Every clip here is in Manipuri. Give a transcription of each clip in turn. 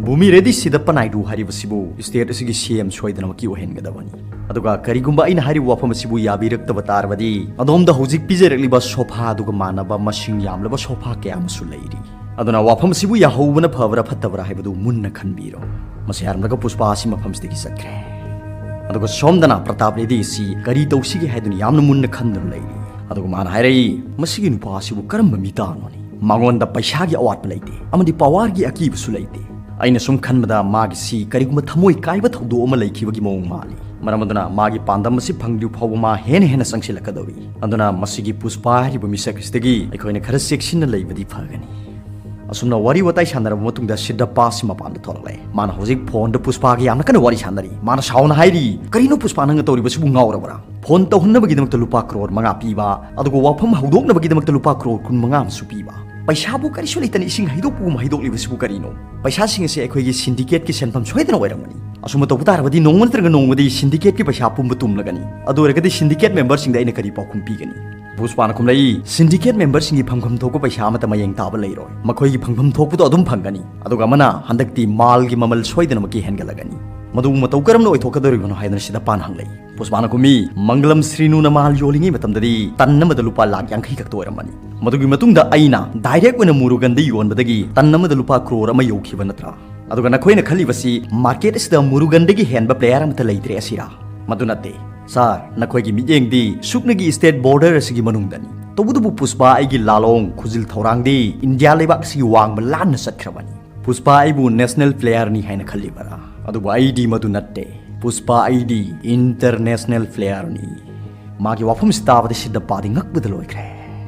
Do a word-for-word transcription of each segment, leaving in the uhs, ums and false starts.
ꯚꯨꯃꯤ ꯔꯦꯗꯤ ꯁꯤꯗꯞꯄ ꯅꯥꯏꯗꯨ ꯍꯥꯏꯔꯤꯕꯁꯤꯕꯨ ꯁ꯭ꯇꯦꯠ ꯑꯁꯤꯒꯤ ꯁꯤ ꯑꯦꯝ ꯁꯣꯏꯗꯅꯃꯛꯀꯤ ꯑꯣꯏꯍꯟꯒꯗꯕꯅꯤ꯫ ꯑꯗꯨꯒ ꯀꯔꯤꯒꯨꯝꯕ ꯑꯩꯅ ꯍꯥꯏꯔꯤꯕ ꯋꯥꯐꯝ ꯑꯁꯤꯕꯨ ꯌꯥꯕꯤꯔꯛꯇꯕ ꯇꯥꯔꯕꯗꯤ, ꯑꯗꯣꯝꯗ ꯍꯧꯖꯤꯛ ꯄꯤꯖꯔꯛꯂꯤꯕ ꯁꯣꯐꯥ ꯑꯗꯨꯒ ꯃꯥꯟꯅꯕ ꯃꯁꯤꯡ ꯌꯥꯝꯂꯕ ꯁꯣꯐꯥ ꯀꯌꯥ ꯑꯃꯁꯨ ꯂꯩꯔꯤ꯫ ꯑꯗꯨꯅ ꯋꯥꯐꯝ ꯑꯁꯤꯕꯨ ꯌꯥꯍꯧꯕꯅ ꯐꯕ꯭ꯔꯥ ꯐꯠꯇꯕ꯭ꯔꯥ ꯍꯥꯏꯕꯗꯨ ꯃꯨꯟꯅ ꯈꯟꯕꯤꯔꯣ꯫ ꯃꯁꯤ ꯍꯥꯏꯔꯝꯂꯒ ꯄꯨꯁꯄꯥ ꯑꯁꯤ ꯃꯐꯝꯁꯤꯗꯒꯤ ꯆꯠꯈ꯭ꯔꯦ꯫ ꯑꯗꯨꯒ ꯁꯣꯝꯗꯅ ꯄ꯭ꯔꯇꯥꯞ ꯔꯦꯗꯤ ꯑꯁꯤ ꯀꯔꯤ ꯇꯧꯁꯤꯒꯦ ꯍꯥꯏꯗꯨꯅ ꯌꯥꯝꯅ ꯃꯨꯟꯅ ꯈꯟꯗꯨꯅ ꯂꯩꯔꯤ꯫ ꯑꯗꯨꯒ ꯃꯥꯅ ꯍꯥꯏꯔꯛꯏ, "ꯃꯁꯤꯒꯤ ꯅꯨꯄꯥ ꯑꯁꯤꯕꯨ ꯀꯔꯝꯕ ꯃꯤꯇꯥꯅꯣꯅꯤ? ꯃꯉꯣꯟꯗ ꯄꯩꯁꯥꯒꯤ ꯑꯋꯥꯠꯄ ꯂꯩꯇꯦ ꯑꯃꯗꯤ ꯄꯋꯥꯔꯒꯤ ꯑꯀꯤꯕꯁꯨ ꯂꯩꯇꯦ꯫ ꯑꯩꯅ ꯁꯨꯝ ꯈꯟꯕꯗ ꯃꯥꯒꯤꯁꯤ ꯀꯔꯤꯒꯨꯝꯕ ꯊꯃꯣꯏ ꯀꯥꯏꯕ ꯊꯧꯗꯣꯛ ꯑꯃ ꯂꯩꯈꯤꯕꯒꯤ ꯃꯑꯣꯡ ꯃꯥꯜꯂꯤ꯫ ꯃꯔꯝ ꯑꯗꯨꯅ ꯃꯥꯒꯤ ꯄꯥꯟꯗꯝ ꯑꯁꯤ ꯐꯪꯗ꯭ꯔꯤꯕ ꯐꯥꯎꯕ ꯃꯥ ꯍꯦꯟꯅ ꯍꯦꯟꯅ ꯆꯪꯁꯤꯜꯂꯛꯀꯗꯧꯔꯤ꯫ ꯑꯗꯨꯅ ꯃꯁꯤꯒꯤ ꯄꯨꯁꯄꯥ ꯍꯥꯏꯔꯤꯕ ꯃꯤꯁꯛ ꯑꯁꯤꯗꯒꯤ ꯑꯩꯈꯣꯏꯅ ꯈꯔ ꯆꯦꯛꯁꯤꯟꯅ ꯂꯩꯕꯗꯤ ꯐꯒꯅꯤ"꯫ ꯑꯁꯨꯝꯅ ꯋꯥꯔꯤ ꯋꯥꯇꯥꯏ ꯁꯥꯟꯅꯔꯕ ꯃꯇꯨꯡꯗ ꯁꯤꯗꯞꯄ ꯑꯁꯤ ꯃꯄꯥꯟꯗ ꯊꯣꯛꯂꯛꯂꯦ꯫ ꯃꯥꯅ ꯍꯧꯖꯤꯛ ꯐꯣꯟꯗ ꯄꯨꯁꯄꯥꯒ ꯌꯥꯝꯅ ꯀꯟꯅ ꯋꯥꯔꯤ ꯁꯥꯟꯅꯔꯤ꯫ ꯃꯥꯅ ꯁꯥꯎꯅ ꯍꯥꯏꯔꯤ, "ꯀꯔꯤꯅꯣ ꯄꯨꯁꯄꯥ ꯅꯪꯅ ꯇꯧꯔꯤꯕꯁꯤꯕꯨ? ꯉꯥꯎꯔꯕ꯭ꯔꯥ? ꯐꯣꯟ ꯇꯧꯍꯟꯅꯕꯒꯤꯗꯃꯛꯇ ꯂꯨꯄꯥ ꯀ꯭ꯔꯣꯔ ꯃꯉꯥ ꯄꯤꯕ, ꯑꯗꯨꯒ ꯋꯥꯐꯝ ꯍꯧꯗꯣꯛꯅꯕꯒꯤꯗꯃꯛꯇ ꯂꯨꯄꯥ ꯀ꯭ꯔꯣꯔ ꯀꯨꯟ ꯃꯉꯥ ꯑꯃꯁꯨ ꯄꯤꯕ꯫ ꯄꯩꯁꯥꯕꯨ ꯀꯔꯤꯁꯨ ꯂꯩꯇꯅ ꯏꯁꯤꯡ ꯍꯩꯗꯣꯛꯄꯒꯨꯝ ꯍꯩꯗꯣꯛꯂꯤꯕꯁꯤꯕꯨ ꯀꯔꯤꯅꯣ? ꯄꯩꯁꯥꯁꯤꯡ ꯑꯁꯤ ꯑꯩꯈꯣꯏꯒꯤ ꯁꯤꯟꯗꯤꯀꯦꯠꯀꯤ ꯁꯦꯟꯐꯝ ꯁꯣꯏꯗꯅ ꯑꯣꯏꯔꯝꯒꯅꯤ꯫ ꯑꯁꯨꯝꯅ ꯇꯧꯕ ꯇꯥꯔꯕꯗꯤ ꯅꯣꯡꯃ ꯅꯠꯇ꯭ꯔꯒ ꯅꯣꯡꯃꯗꯤ ꯁꯤꯟꯗꯤꯀꯦꯠꯀꯤ ꯄꯩꯁꯥ ꯄꯨꯝꯕ ꯇꯨꯝꯂꯒꯅꯤ꯫ ꯑꯗꯨ ꯑꯣꯏꯔꯒꯗꯤ ꯁꯤꯟꯗꯤꯀꯦꯠ ꯃꯦꯝꯕꯔꯁꯤꯡꯗ ꯑꯩꯅ ꯀꯔꯤ ꯄꯥꯎꯈꯨꯝ ꯄꯤꯒꯅꯤ?" ꯄꯨꯁꯄꯥꯅ ꯈꯨꯝꯂꯛꯏ, "ꯁꯤꯟꯗꯤꯀꯦꯠ ꯃꯦꯝꯕꯔꯁꯤꯡꯒꯤ ꯐꯪꯐꯝ ꯊꯣꯛꯄ ꯄꯩꯁꯥ ꯑꯃꯠꯇ ꯃꯌꯦꯡ ꯇꯥꯕ ꯂꯩꯔꯣꯏ꯫ ꯃꯈꯣꯏꯒꯤ ꯐꯪꯐꯝ ꯊꯣꯛꯄꯗꯣ ꯑꯗꯨꯝ ꯐꯪꯒꯅꯤ꯫ ꯑꯗꯨꯒ ꯑꯃꯅ ꯍꯟꯗꯛꯇꯤ ꯃꯥꯜꯒꯤ ꯃꯃꯜ ꯁꯣꯏꯗꯅꯃꯛꯀꯤ ꯍꯦꯟꯒꯠꯂꯒꯅꯤ꯫ ꯃꯗꯨ ꯃꯇꯧ ꯀꯔꯝꯅ ꯑꯣꯏꯊꯣꯛꯀꯗꯧꯔꯤꯕꯅꯣ?" ꯍꯥꯏꯗꯅ ꯁꯤꯗꯞꯄꯥꯅ ꯍꯪꯂꯛꯏ꯫ ꯄꯨꯁꯄꯥꯅ ꯈꯨꯝꯃꯤ, "ꯃꯪꯒꯂꯝ ꯁ꯭ꯔꯤꯅꯨꯅ ꯃꯥꯜ ꯌꯣꯜꯂꯤꯉꯩ ꯃꯇꯝꯗꯗꯤ ꯇꯟ ꯑꯃꯗ ꯂꯨꯄꯥ ꯂꯥꯈ ꯌꯥꯡꯈꯩ ꯈꯛꯇ ꯑꯣꯏꯔꯝꯕꯅꯤ꯫ ꯃꯗꯨꯒꯤ ꯃꯇꯨꯡꯗ ꯑꯩꯅ ꯗꯥꯏꯔꯦꯛ ꯑꯣꯏꯅ ꯃꯨꯔꯨꯒꯟꯗ ꯌꯣꯟꯕꯗꯒꯤ ꯇꯟ ꯑꯃꯗ ꯂꯨꯄꯥ ꯀ꯭ꯔꯣꯔ ꯑꯃ ꯌꯧꯈꯤꯕ ꯅꯠꯇ꯭ꯔꯥ? ꯑꯗꯨꯒ ꯅꯈꯣꯏꯅ ꯈꯜꯂꯤꯕꯁꯤ ꯃꯥꯔꯀꯦꯠ ꯑꯁꯤꯗ ꯃꯨꯔꯨꯒꯟꯗꯒꯤ ꯍꯦꯟꯕ ꯄ꯭ꯂꯦꯌꯔ ꯑꯃꯠꯇ ꯂꯩꯇ꯭ꯔꯦ ꯑꯁꯤꯔꯥ? ꯃꯗꯨ ꯅꯠꯇꯦ꯫ ꯁꯥꯔ, ꯅꯈꯣꯏꯒꯤ ꯃꯤꯠꯌꯦꯡꯗꯤ ꯁꯨꯞꯅꯒꯤ ꯁ꯭ꯇꯦꯠ ꯕꯣꯔꯗꯔ ꯑꯁꯤꯒꯤ ꯃꯅꯨꯡꯗꯅꯤ꯫ ꯇꯧꯕꯇꯕꯨ ꯄꯨꯁꯄꯥ ꯑꯩꯒꯤ ꯂꯥꯂꯣꯡ ꯈꯨꯖꯤꯜ ꯊꯧꯔꯥꯡꯗꯤ ꯏꯟꯗꯤꯌꯥ ꯂꯩꯕꯥꯛ ꯑꯁꯤꯒꯤ ꯋꯥꯡꯃ ꯂꯥꯟꯅ ꯆꯠꯈ꯭ꯔꯕꯅꯤ꯫ ꯄꯨꯁꯄꯥ ꯑꯩꯕꯨ ꯅꯦꯁꯅꯦꯜ ꯄ꯭ꯂꯦꯌꯔꯅꯤ ꯍꯥꯏꯅ ꯈꯜꯂꯤꯕꯔꯥ? ꯑꯗꯨꯕꯨ ꯑꯩꯗꯤ ꯃꯗꯨ ꯅꯠꯇꯦ꯫ ꯄꯨꯁꯄꯥ ꯑꯩꯗꯤ ꯏꯟꯇꯔꯅꯦꯁꯅꯦꯜ ꯄ꯭ꯂꯦꯌꯔꯅꯤ"꯫ ꯃꯥꯒꯤ ꯋꯥꯐꯝꯁꯤ ꯇꯥꯕꯗ ꯁꯤꯗꯞꯄꯥꯗꯤ ꯉꯛꯄꯗ ꯂꯣꯏꯈ꯭ꯔꯦ꯫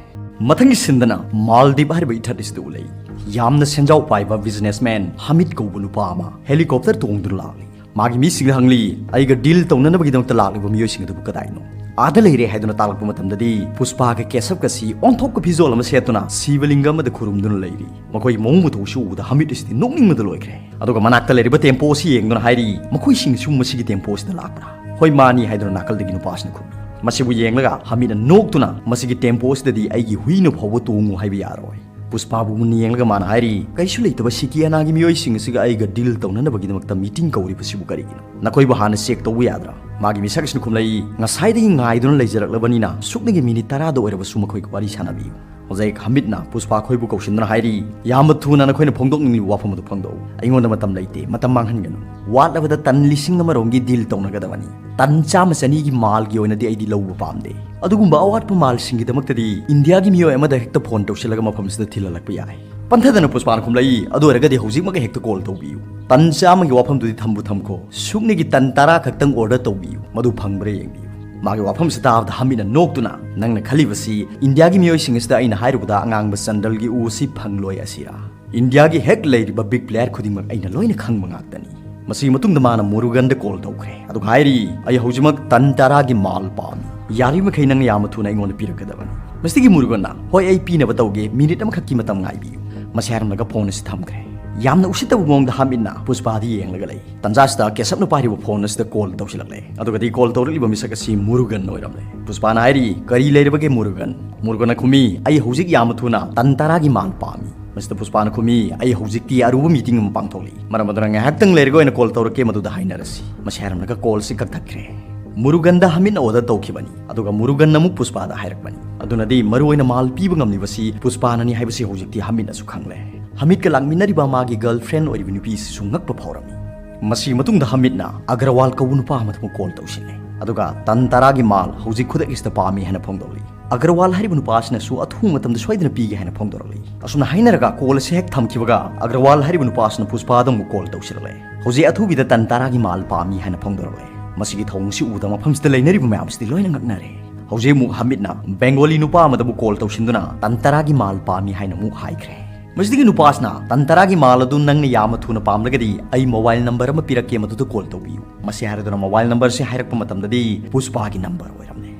ꯃꯊꯪꯒꯤ ꯁꯤꯟꯗꯅ ꯃꯥꯜꯗꯤꯞ ꯍꯥꯏꯔꯤꯕ ꯏꯊꯠ ꯑꯁꯤꯗ ꯎꯠꯂꯛꯏ꯫ ꯌꯥꯝꯅ ꯁꯦꯟꯖꯥꯎ ꯄꯥꯏꯕ ꯕꯤꯖꯤꯅꯦꯁꯃꯦꯟ ꯍꯃꯤꯠ ꯀꯧꯕ ꯅꯨꯄꯥ ꯑꯃ ꯍꯦꯂꯤꯀꯣꯞꯇꯔ ꯇꯣꯡꯗꯨꯅ ꯂꯥꯛꯂꯤ꯫ ꯃꯥꯒꯤ ꯃꯤꯁꯤꯡꯗ ꯍꯪꯂꯤ, "ꯑꯩꯒ ꯗꯤꯜ ꯇꯧꯅꯅꯕꯒꯤꯗꯃꯛꯇ ꯂꯥꯛꯂꯤꯕ ꯃꯤꯑꯣꯏꯁꯤꯡ ꯑꯗꯨꯕꯨ ꯀꯗꯥꯏꯅꯣ?" "ꯑꯥꯗ ꯂꯩꯔꯦ" ꯍꯥꯏꯗꯨꯅ ꯇꯥꯛꯂꯛꯄ ꯃꯇꯝꯗꯗꯤ ꯄꯨꯁꯄꯥꯒ ꯀꯦꯁꯞꯀꯁꯤ ꯑꯣꯟꯊꯣꯛꯄ ꯐꯤꯖꯣꯜ ꯑꯃ ꯁꯦꯠꯇꯨꯅ ꯁꯤꯕꯂꯤꯡꯒ ꯑꯃꯗ ꯈꯨꯔꯨꯝꯗꯨꯅ ꯂꯩꯔꯤ꯫ ꯃꯈꯣꯏꯒꯤ ꯃꯑꯣꯡ ꯃꯇꯧꯁꯨ ꯎꯕꯗ ꯍꯃꯤꯠ ꯑꯁꯤꯗꯤ ꯅꯣꯛꯅꯤꯡꯕꯗ ꯂꯣꯏꯈ꯭ꯔꯦ꯫ ꯑꯗꯨꯒ ꯃꯅꯥꯛꯇ ꯂꯩꯔꯤꯕ ꯇꯦꯝꯄꯣ ꯑꯁꯤ ꯌꯦꯡꯗꯨꯅ ꯍꯥꯏꯔꯤ, "ꯃꯈꯣꯏꯁꯤꯡꯁꯨ ꯃꯁꯤꯒꯤ ꯇꯦꯝꯄꯣ ꯑꯁꯤꯗ ꯂꯥꯛꯄ꯭ꯔꯥ?" "ꯍꯣꯏ, ꯃꯥꯅꯤ" ꯍꯥꯏꯗꯨꯅ ꯅꯥꯀꯜꯗꯒꯤ ꯅꯨꯄꯥꯁꯤꯅ ꯈꯨꯝꯃꯤ꯫ ꯃꯁꯤꯕꯨ ꯌꯦꯡꯂꯒ ꯍꯃꯤꯠꯅ ꯅꯣꯛꯇꯨꯅ, "ꯃꯁꯤꯒꯤ ꯇꯦꯝꯄꯣ ꯑꯁꯤꯗꯗꯤ ꯑꯩꯒꯤ ꯍꯨꯏꯅ ꯐꯥꯎꯕ ꯇꯣꯡꯉꯨ ꯍꯥꯏꯕ ꯌꯥꯔꯣꯏ"꯫ ꯄꯨꯁꯄꯥꯕꯨ ꯃꯨꯟꯅ ꯌꯦꯡꯂꯒ ꯃꯥꯅ ꯍꯥꯏꯔꯤ, "ꯀꯩꯁꯨ ꯂꯩꯇꯕ ꯁꯤꯀꯤ ꯑꯅꯥꯒꯤ ꯃꯤꯑꯣꯏꯁꯤꯡ ꯑꯁꯤꯒ ꯑꯩꯒ ꯗꯤꯜ ꯇꯧꯅꯅꯕꯒꯤꯗꯃꯛꯇ ꯃꯤꯇꯤꯡ ꯀꯧꯔꯤꯕꯁꯤꯕꯨ ꯀꯔꯤꯒꯤꯅꯣ? ꯅꯈꯣꯏꯕꯨ ꯍꯥꯟꯅ ꯆꯦꯛ ꯇꯧꯕ ꯌꯥꯗ꯭ꯔꯥ?" ꯃꯥꯒꯤ ꯃꯤꯁꯛ ꯑꯁꯤꯅ ꯈꯨꯝꯂꯛꯏ, "ꯉꯁꯥꯏꯗꯒꯤ ꯉꯥꯏꯗꯨꯅ ꯂꯩꯖꯔꯛꯂꯕꯅꯤꯅ ꯁꯨꯞꯅꯒꯤ ꯃꯤꯅꯤꯠ ꯇꯔꯥꯗ ꯑꯣꯏꯔꯕꯁꯨ ꯃꯈꯣꯏꯒ ꯋꯥꯔꯤ ꯁꯥꯟꯅꯕꯤꯌꯨ"꯫ ꯍꯧꯖꯤꯛ ꯍꯃꯤꯠꯅ ꯄꯨꯁꯄꯥ ꯑꯩꯈꯣꯏꯕꯨ ꯀꯧꯁꯤꯟꯗꯨꯅ ꯍꯥꯏꯔꯤ, "ꯌꯥꯝꯅ ꯊꯨꯅ ꯅꯈꯣꯏꯅ ꯐꯣꯡꯗꯣꯛꯅꯤꯡꯂꯤꯕ ꯋꯥꯐꯝ ꯑꯗꯨ ꯐꯣꯡꯗꯣꯛꯎ꯫ ꯑꯩꯉꯣꯟꯗ ꯃꯇꯝ ꯂꯩꯇꯦ, ꯃꯇꯝ ꯃꯥꯡꯍꯟꯒꯅꯨ꯫ ꯋꯥꯠꯂꯕꯗ ꯇꯟ ꯂꯤꯁꯤꯡ ꯑꯃꯔꯣꯝꯒꯤ ꯗꯤꯜ ꯇꯧꯅꯒꯗꯕꯅꯤ꯫ ꯇꯟ ꯆꯥꯝꯃ ꯆꯅꯤꯒꯤ ꯃꯥꯜꯒꯤ ꯑꯣꯏꯅꯗꯤ ꯑꯩꯗꯤ ꯂꯧꯕ ꯄꯥꯝꯗꯦ꯫ ꯑꯗꯨꯒꯨꯝꯕ ꯑꯋꯥꯠꯄ ꯃꯥꯜꯁꯤꯡꯒꯤꯗꯃꯛꯇꯗꯤ ꯏꯟꯗꯤꯌꯥꯒꯤ ꯃꯤꯑꯣꯏ ꯑꯃꯗ ꯍꯦꯛꯇ ꯐꯣꯟ ꯇꯧꯁꯤꯜꯂꯒ ꯃꯐꯝꯁꯤꯗ ꯊꯤꯜꯍꯜꯂꯛꯄ ꯌꯥꯏ"꯫ ꯄꯟꯊꯗꯅ ꯄꯨꯁꯄꯥꯅ ꯈꯨꯝꯂꯛꯏ, "ꯑꯗꯨ ꯑꯣꯏꯔꯒꯗꯤ ꯍꯧꯖꯤꯛꯃꯛ ꯍꯦꯛꯇ ꯀꯣꯜ ꯇꯧꯕꯤꯌꯨ꯫ ꯇꯟ ꯆꯥꯝꯃꯒꯤ ꯋꯥꯐꯝꯗꯨꯗꯤ ꯊꯝꯕꯨ ꯊꯝꯈꯣ, ꯁꯨꯞꯅꯒꯤ ꯇꯟ ꯇꯔꯥ ꯈꯛꯇꯪ ꯑꯣꯔꯗꯔ ꯇꯧꯕꯤꯌꯨ, ꯃꯗꯨ ꯐꯪꯕ꯭ꯔꯥ ꯌꯦꯡꯕꯤꯌꯨ"꯫ ꯃꯥꯒꯤ ꯋꯥꯐꯝꯁꯤ ꯇꯥꯕꯗ ꯍꯃꯤꯠꯅ ꯅꯣꯛꯇꯨꯅ, "ꯅꯪꯅ ꯈꯜꯂꯤꯕꯁꯤ ꯏꯟꯗꯤꯌꯥꯒꯤ ꯃꯤꯑꯣꯏꯁꯤꯡ ꯑꯁꯤꯗ ꯑꯩꯅ ꯍꯥꯏꯔꯨꯕꯗ ꯑꯉꯥꯡꯕ ꯆꯟꯗꯜꯒꯤ ꯎ ꯑꯁꯤ ꯐꯪꯂꯣꯏ ꯑꯁꯤꯔꯥ? ꯏꯟꯗꯤꯌꯥꯒꯤ ꯍꯦꯛ ꯂꯩꯔꯤꯕ ꯕꯤꯒ ꯄ꯭ꯂꯦꯌꯔ ꯈꯨꯗꯤꯡꯃꯛ ꯑꯩꯅ ꯂꯣꯏꯅ ꯈꯪꯕ ꯉꯥꯛꯇꯅꯤ"꯫ ꯃꯁꯤꯒꯤ ꯃꯇꯨꯡꯗ ꯃꯥꯅ ꯃꯨꯔꯨꯒꯟꯗ ꯀꯣꯜ ꯇꯧꯈ꯭ꯔꯦ, ꯑꯗꯨꯒ ꯍꯥꯏꯔꯤ, "ꯑꯩ ꯍꯧꯖꯤꯛꯃꯛ ꯇꯟ ꯇꯔꯥꯒꯤ ꯃꯥꯜ ꯄꯥꯝꯃꯤ꯫ ꯌꯥꯔꯤꯕꯃꯈꯩ ꯅꯪꯅ ꯌꯥꯝꯅ ꯊꯨꯅ ꯑꯩꯉꯣꯟꯗ ꯄꯤꯔꯛꯀꯗꯕꯅꯤ"꯫ ꯃꯁꯤꯗꯒꯤ ꯃꯨꯔꯨꯒꯟꯅ, "ꯍꯣꯏ, ꯑꯩ ꯄꯤꯅꯕ ꯇꯧꯒꯦ, ꯃꯤꯅꯤꯠ ꯑꯃꯈꯛꯀꯤ ꯃꯇꯝ ꯉꯥꯏꯕꯤꯌꯨ"꯫ ꯃꯁꯤ ꯍꯥꯏꯔꯝꯂꯒ ꯐꯣꯟ ꯑꯁꯤ ꯊꯝꯈ꯭ꯔꯦ꯫ ꯌꯥꯝꯅ ꯎꯁꯤꯠꯇꯕ ꯃꯑꯣꯡꯗ ꯍꯥꯃꯤꯠꯅ ꯄꯨꯁꯄꯥꯗꯤ ꯌꯦꯡꯂꯒ ꯂꯩ꯫ ꯇꯟꯖꯥꯁꯤꯗ ꯀꯦꯁꯞꯅ ꯄꯥꯏꯔꯤꯕ ꯐꯣꯟ ꯑꯁꯤꯗ ꯀꯣꯜ ꯇꯧꯁꯤꯜꯂꯛꯂꯦ꯫ ꯑꯗꯨꯒꯗꯤ ꯀꯣꯜ ꯇꯧꯔꯛꯂꯤꯕ ꯃꯤꯁꯛ ꯑꯁꯤ ꯃꯨꯔꯨꯒꯟ ꯑꯣꯏꯔꯝꯂꯦ꯫ ꯄꯨꯁꯄꯥꯅ ꯍꯥꯏꯔꯤ, "ꯀꯔꯤ ꯂꯩꯔꯕꯒꯦ ꯃꯨꯔꯨꯒꯟ?" ꯃꯨꯔꯨꯒꯟꯅ ꯈꯨꯝꯃꯤ, "ꯑꯩ ꯍꯧꯖꯤꯛ ꯌꯥꯝꯅ ꯊꯨꯅ ꯇꯟ ꯇꯔꯥꯒꯤ ꯃꯥꯜ ꯄꯥꯝꯃꯤ"꯫ ꯃꯁꯤꯗ ꯄꯨꯁꯄꯥꯅ ꯈꯨꯝꯃꯤ, "ꯑꯩ ꯍꯧꯖꯤꯛꯇꯤ ꯑꯔꯨꯕ ꯃꯤꯇꯤꯡ ꯑꯃ ꯄꯥꯡꯊꯣꯛꯂꯤ, ꯃꯔꯝ ꯑꯗꯨꯅ ꯉꯥꯏꯍꯥꯛꯇꯪ ꯂꯩꯔꯒ ꯑꯣꯏꯅ ꯀꯣꯜ ꯇꯧꯔꯛꯀꯦ, ꯃꯗꯨꯗ ꯍꯥꯏꯅꯔꯁꯤ"꯫ ꯃꯁꯤ ꯍꯥꯏꯔꯝꯂꯒ ꯀꯣꯜꯁꯤ ꯀꯛꯊꯠꯈ꯭ꯔꯦ꯫ ꯃꯨꯔꯨꯒꯟꯗ ꯍꯃꯤꯠꯅ ꯑꯣꯔꯗꯔ ꯇꯧꯈꯤꯕꯅꯤ, ꯑꯗꯨꯒ ꯃꯨꯔꯨꯒꯟꯅ ꯑꯃꯨꯛ ꯄꯨꯁꯄꯥꯗ ꯍꯥꯏꯔꯛꯄꯅꯤ꯫ ꯑꯗꯨꯅꯗꯤ ꯃꯔꯨꯑꯣꯏꯅ ꯃꯥꯜ ꯄꯤꯕ ꯉꯝꯂꯤꯕꯁꯤ ꯄꯨꯁꯄꯥꯅꯅꯤ ꯍꯥꯏꯕꯁꯤ ꯍꯧꯖꯤꯛꯇꯤ ꯍꯃꯤꯠꯅꯁꯨ ꯈꯪꯂꯦ꯫ ꯍꯃꯤꯠꯀ ꯂꯥꯛꯃꯤꯟꯅꯔꯤꯕ ꯃꯥꯒꯤ ꯒꯔꯜꯐ꯭ꯔꯦꯟ ꯑꯣꯏꯔꯤꯕ ꯅꯨꯄꯤꯁꯤꯁꯨ ꯉꯛꯄ ꯐꯥꯎꯔꯝꯃꯤ꯫ ꯃꯁꯤꯒꯤ ꯃꯇꯨꯡꯗ ꯍꯃꯤꯠꯅ ꯑꯒꯔꯋꯥꯜ ꯀꯧꯕ ꯅꯨꯄꯥ ꯑꯃꯗ ꯑꯃꯨꯛ ꯀꯣꯜ ꯇꯧꯁꯤꯜꯂꯦ, ꯑꯗꯨꯒ ꯇꯟ ꯇꯔꯥꯒꯤ ꯃꯥꯜ ꯍꯧꯖꯤꯛ ꯈꯨꯗꯛ ꯑꯁꯤꯗ ꯄꯥꯝꯃꯤ ꯍꯥꯏꯅ ꯐꯣꯡꯗꯣꯛꯂꯤ꯫ ꯑꯒꯔꯋꯥꯜ ꯍꯥꯏꯔꯤꯕ ꯅꯨꯄꯥ ꯑꯁꯤꯅꯁꯨ ꯑꯊꯨꯕ ꯃꯇꯝꯗ ꯁꯣꯏꯗꯅ ꯄꯤꯒꯦ ꯍꯥꯏꯅ ꯐꯣꯡꯗꯣꯔꯛꯂꯤ꯫ ꯑꯁꯨꯝꯅ ꯍꯥꯏꯅꯔꯒ ꯀꯣꯜ ꯑꯁꯤ ꯍꯦꯛ ꯊꯝꯈꯤꯕꯒ ꯑꯒꯔꯋꯥꯜ ꯍꯥꯏꯔꯤꯕ ꯅꯨꯄꯥ ꯑꯁꯤꯅ ꯄꯨꯁꯄꯥꯗ ꯑꯃꯨꯛ ꯀꯣꯜ ꯇꯧꯁꯤꯜꯂꯛꯂꯦ꯫ ꯍꯧꯖꯤꯛ ꯑꯊꯨꯕꯤꯗ ꯇꯟ ꯇꯔꯥꯒꯤ ꯃꯥꯜ ꯄꯥꯝꯃꯤ ꯍꯥꯏꯅ ꯐꯣꯡꯗꯣꯔꯛꯂꯦ꯫ ꯃꯁꯤꯒꯤ ꯊꯧꯑꯣꯡꯁꯤ ꯎꯕꯗ ꯃꯐꯝꯁꯤꯗ ꯂꯩꯅꯔꯤꯕ ꯃꯌꯥꯝꯁꯤꯗꯤ ꯂꯣꯏꯅ ꯉꯛꯅꯔꯦ꯫ ꯍꯧꯖꯤꯛ ꯑꯃꯨꯛ ꯍꯃꯤꯠꯅ ꯕꯦꯡꯒꯣꯂꯤ ꯅꯨꯄꯥ ꯑꯃꯗꯕꯨ ꯀꯣꯜ ꯇꯧꯁꯤꯟꯗꯨꯅ ꯇꯟ ꯇꯔꯥꯒꯤ ꯃꯥꯜ ꯄꯥꯝꯃꯤ ꯍꯥꯏꯅ ꯑꯃꯨꯛ ꯍꯥꯏꯈ꯭ꯔꯦ꯫ ꯃꯁꯤꯗꯒꯤ ꯅꯨꯄꯥꯁꯤꯅ, "ꯇꯟ ꯇꯔꯥꯒꯤ ꯃꯥꯜ ꯑꯗꯨ ꯅꯪꯅ ꯌꯥꯝꯅ ꯊꯨꯅ ꯄꯥꯝꯂꯒꯗꯤ ꯑꯩ ꯃꯣꯕꯥꯏꯜ ꯅꯝꯕꯔ ꯑꯃ ꯄꯤꯔꯛꯀꯦ, ꯃꯗꯨꯗ ꯀꯣꯜ ꯇꯧꯕꯤꯌꯨ"꯫ ꯃꯁꯤ ꯍꯥꯏꯔꯗꯨꯅ ꯃꯣꯕꯥꯏꯜ ꯅꯝꯕꯔꯁꯤ ꯍꯥꯏꯔꯛꯄ ꯃꯇꯝꯗꯗꯤ ꯄꯨꯁꯄꯥꯒꯤ ꯅꯝꯕꯔ ꯑꯣꯏꯔꯝꯂꯦ꯫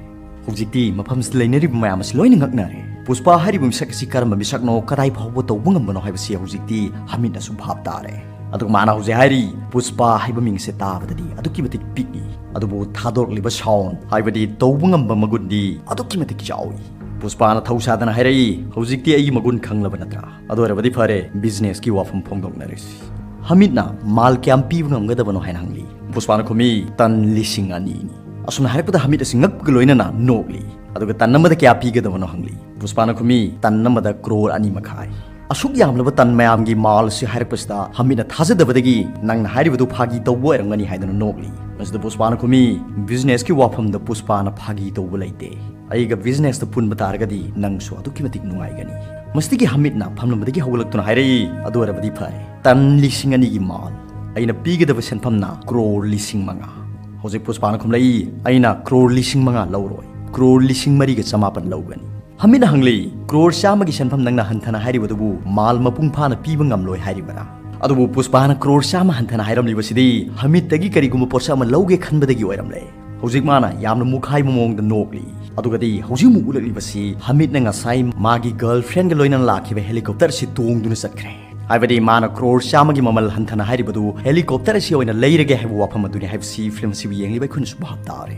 ꯍꯧꯖꯤꯛꯇꯤ ꯃꯐꯝꯁꯤꯗ ꯂꯩꯅꯔꯤꯕ ꯃꯌꯥꯝ ꯑꯁꯤ ꯂꯣꯏꯅ ꯉꯛꯅꯔꯦ꯫ ꯄꯨꯁꯄꯥ ꯍꯥꯏꯔꯤꯕ ꯃꯤꯁꯛ ꯑꯁꯤ ꯀꯔꯝꯕ ꯃꯤꯁꯛꯅꯣ, ꯀꯗꯥꯏ ꯐꯥꯎꯕ ꯇꯧꯕ ꯉꯝꯕꯅꯣ ꯍꯥꯏꯕꯁꯤ ꯍꯧꯖꯤꯛꯇꯤ ꯍꯃꯤꯠꯅꯁꯨ ꯚꯥꯞ ꯇꯥꯔꯦ꯫ ꯑꯗꯨꯒ ꯃꯥꯅ ꯍꯧꯖꯤꯛ ꯍꯥꯏꯔꯤ, "ꯄꯨꯁꯄꯥ ꯍꯥꯏꯕ ꯃꯤꯡꯁꯦ ꯇꯥꯕꯗꯗꯤ ꯑꯗꯨꯛꯀꯤ ꯃꯇꯤꯛ ꯄꯤꯛꯏ, ꯑꯗꯨꯕꯨ ꯊꯥꯗꯣꯔꯛꯂꯤꯕ ꯁꯥꯎꯟ, ꯍꯥꯏꯕꯗꯤ ꯇꯧꯕ ꯉꯝꯕ ꯃꯒꯨꯟꯗꯤ ꯑꯗꯨꯛꯀꯤ ꯃꯇꯤꯛ ꯆꯥꯎꯏ"꯫ ꯄꯨꯁꯄꯥꯅ ꯊꯧ ꯁꯥꯗꯅ ꯍꯥꯏꯔꯛꯏ, "ꯍꯧꯖꯤꯛꯇꯤ ꯑꯩꯒꯤ ꯃꯒꯨꯟ ꯈꯪꯂꯕ ꯅꯠꯇ꯭ꯔꯥ? ꯑꯗꯨ ꯑꯣꯏꯔꯕꯗꯤ ꯐꯔꯦ, ꯕꯤꯖꯤꯅꯦꯁꯀꯤ ꯋꯥꯐꯝ ꯐꯣꯡꯗꯣꯛꯅꯔꯁꯤ꯫ ꯍꯃꯤꯠꯅ ꯃꯥꯜ ꯀꯌꯥꯝ ꯄꯤꯕ ꯉꯝꯒꯗꯕꯅꯣ?" ꯍꯥꯏꯅ ꯍꯪꯂꯤ꯫ ꯄꯨꯁꯄꯥꯅ ꯈꯨꯝꯃꯤ, "ꯇꯟ ꯂꯤꯁꯤꯡ ꯑꯅꯤꯅꯤ"꯫ ꯑꯁꯨꯝꯅ ꯍꯥꯏꯔꯛꯄꯗ ꯍꯃꯤꯠ ꯑꯁꯤ ꯉꯛꯄꯒ ꯂꯣꯏꯅꯅ ꯅꯣꯛꯂꯤ꯫ ꯑꯗꯨꯒ ꯇꯟ ꯑꯃꯗ ꯀꯌꯥ ꯄꯤꯒꯗꯕꯅꯣ ꯍꯪꯂꯤ꯫ ꯄꯨꯁꯄꯥꯅ ꯈꯨꯝꯃꯤ, "ꯇꯟ ꯑꯃꯗ ꯀ꯭ꯔꯣꯔ ꯑꯅꯤ ꯃꯈꯥꯏ꯫ ꯑꯁꯨꯛ ꯌꯥꯝꯂꯕ ꯇꯟ ꯃꯌꯥꯝꯒꯤ ꯃꯥꯜ ꯑꯁꯤ ꯍꯥꯏꯔꯛꯄꯁꯤꯗ ꯍꯃꯤꯠꯅ ꯊꯥꯖꯗꯕꯗꯒꯤ, "ꯅꯪꯅ ꯍꯥꯏꯔꯤꯕꯗꯨ ꯐꯥꯒꯤ ꯇꯧꯕ ꯑꯣꯏꯔꯝꯒꯅꯤ" ꯍꯥꯏꯗꯨꯅ ꯅꯣꯛꯂꯤ꯫ ꯃꯁꯤꯗ ꯄꯨꯁꯄꯥꯅ ꯈꯨꯝꯃꯤ, "ꯕꯤꯖꯤꯅꯦꯁꯀꯤ ꯋꯥꯐꯝꯗ ꯄꯨꯁꯄꯥꯅ ꯐꯥꯒꯤ ꯇꯧꯕ ꯂꯩꯇꯦ꯫ ꯑꯩꯒ ꯕꯤꯖꯤꯅꯦꯁꯇ ꯄꯨꯟꯕ ꯇꯥꯔꯒꯗꯤ ꯅꯪꯁꯨ ꯑꯗꯨꯛꯀꯤ ꯃꯇꯤꯛ ꯅꯨꯡꯉꯥꯏꯒꯅꯤ"꯫ ꯃꯁꯤꯗꯒꯤ ꯍꯃꯤꯠꯅ ꯐꯝꯂꯝꯕꯗꯒꯤ ꯍꯧꯒꯠꯂꯛꯇꯨꯅ ꯍꯥꯏꯔꯛꯏ, "ꯑꯗꯨ ꯑꯣꯏꯔꯕꯗꯤ ꯐꯔꯦ, ꯇꯟ ꯂꯤꯁꯤꯡ ꯑꯅꯤꯒꯤ ꯃꯥꯜ꯫ ꯑꯩꯅ ꯄꯤꯒꯗꯕ ꯁꯦꯟꯐꯝꯅ ꯀ꯭ꯔꯣꯔ ꯂꯤꯁꯤꯡ ꯃꯉꯥ"꯫ ꯍꯧꯖꯤꯛ ꯄꯨꯁꯄꯥꯅ ꯈꯨꯝꯂꯛꯏ, "ꯑꯩꯅ ꯀ꯭ꯔꯣꯔ ꯂꯤꯁꯤꯡ ꯃꯉꯥ ꯂꯧꯔꯣꯏ, ꯀ꯭ꯔꯣꯔ ꯂꯤꯁꯤꯡ ꯃꯔꯤꯒ ꯆꯃꯥꯄꯟ ꯂꯧꯒꯅꯤ"꯫ ꯍꯃꯤꯠꯅ ꯍꯪꯂꯤ, "ꯀ꯭ꯔꯣꯔ ꯆꯥꯝꯃꯒꯤ ꯁꯦꯟꯐꯝ ꯅꯪꯅ ꯍꯟꯊꯅ ꯍꯥꯏꯔꯤꯕꯗꯨꯕꯨ ꯃꯥꯜ ꯃꯄꯨꯡ ꯐꯥꯅ ꯄꯤꯕ ꯉꯝꯂꯣꯏ ꯍꯥꯏꯔꯤꯕꯔꯥ?" ꯑꯗꯨꯕꯨ ꯄꯨꯁꯄꯥꯅ ꯀ꯭ꯔꯣꯔ ꯆꯥꯝꯃ ꯍꯟꯊꯅ ꯍꯥꯏꯔꯝꯂꯤꯕꯁꯤꯗꯤ ꯍꯃꯤꯠꯇꯒꯤ ꯀꯔꯤꯒꯨꯝꯕ ꯄꯣꯠꯁꯛ ꯑꯃ ꯂꯧꯒꯦ ꯈꯟꯕꯗꯒꯤ ꯑꯣꯏꯔꯝꯂꯦ꯫ ꯍꯧꯖꯤꯛ ꯃꯥꯅ ꯌꯥꯝꯅ ꯃꯨꯛꯈꯥꯏꯕ ꯃꯑꯣꯡꯗ ꯅꯣꯛꯂꯤ꯫ ꯑꯗꯨꯒꯗꯤ ꯍꯧꯖꯤꯛ ꯑꯃꯨꯛ ꯎꯠꯂꯛꯂꯤꯕꯁꯤ ꯍꯃꯤꯠꯅ ꯉꯁꯥꯏ ꯃꯥꯒꯤ ꯒꯔꯜꯐ꯭ꯔꯦꯟꯒ ꯂꯣꯏꯅꯅ ꯂꯥꯛꯈꯤꯕ ꯍꯦꯂꯤꯀꯣꯞꯇꯔ ꯑꯁꯤ ꯇꯣꯡꯗꯨꯅ ꯆꯠꯈ꯭ꯔꯦ꯫ ꯍꯥꯏꯕꯗꯤ ꯃꯥꯅ ꯀ꯭ꯔꯣꯔ ꯆꯥꯝꯃꯒꯤ ꯃꯃꯜ ꯍꯟꯊꯅ ꯍꯥꯏꯔꯤꯕꯗꯨ ꯍꯦꯂꯤꯀꯣꯞꯇꯔ ꯑꯁꯤ ꯑꯣꯏꯅ ꯂꯩꯔꯒꯦ ꯍꯥꯏꯕ ꯋꯥꯐꯝ ꯑꯗꯨꯅꯤ ꯍꯥꯏꯕꯁꯤ ꯐꯤꯂꯝ ꯑꯁꯤꯕꯨ ꯌꯦꯡꯂꯤꯕ ꯑꯩꯈꯣꯏꯅꯁꯨ ꯚꯥꯞ ꯇꯥꯔꯦ꯫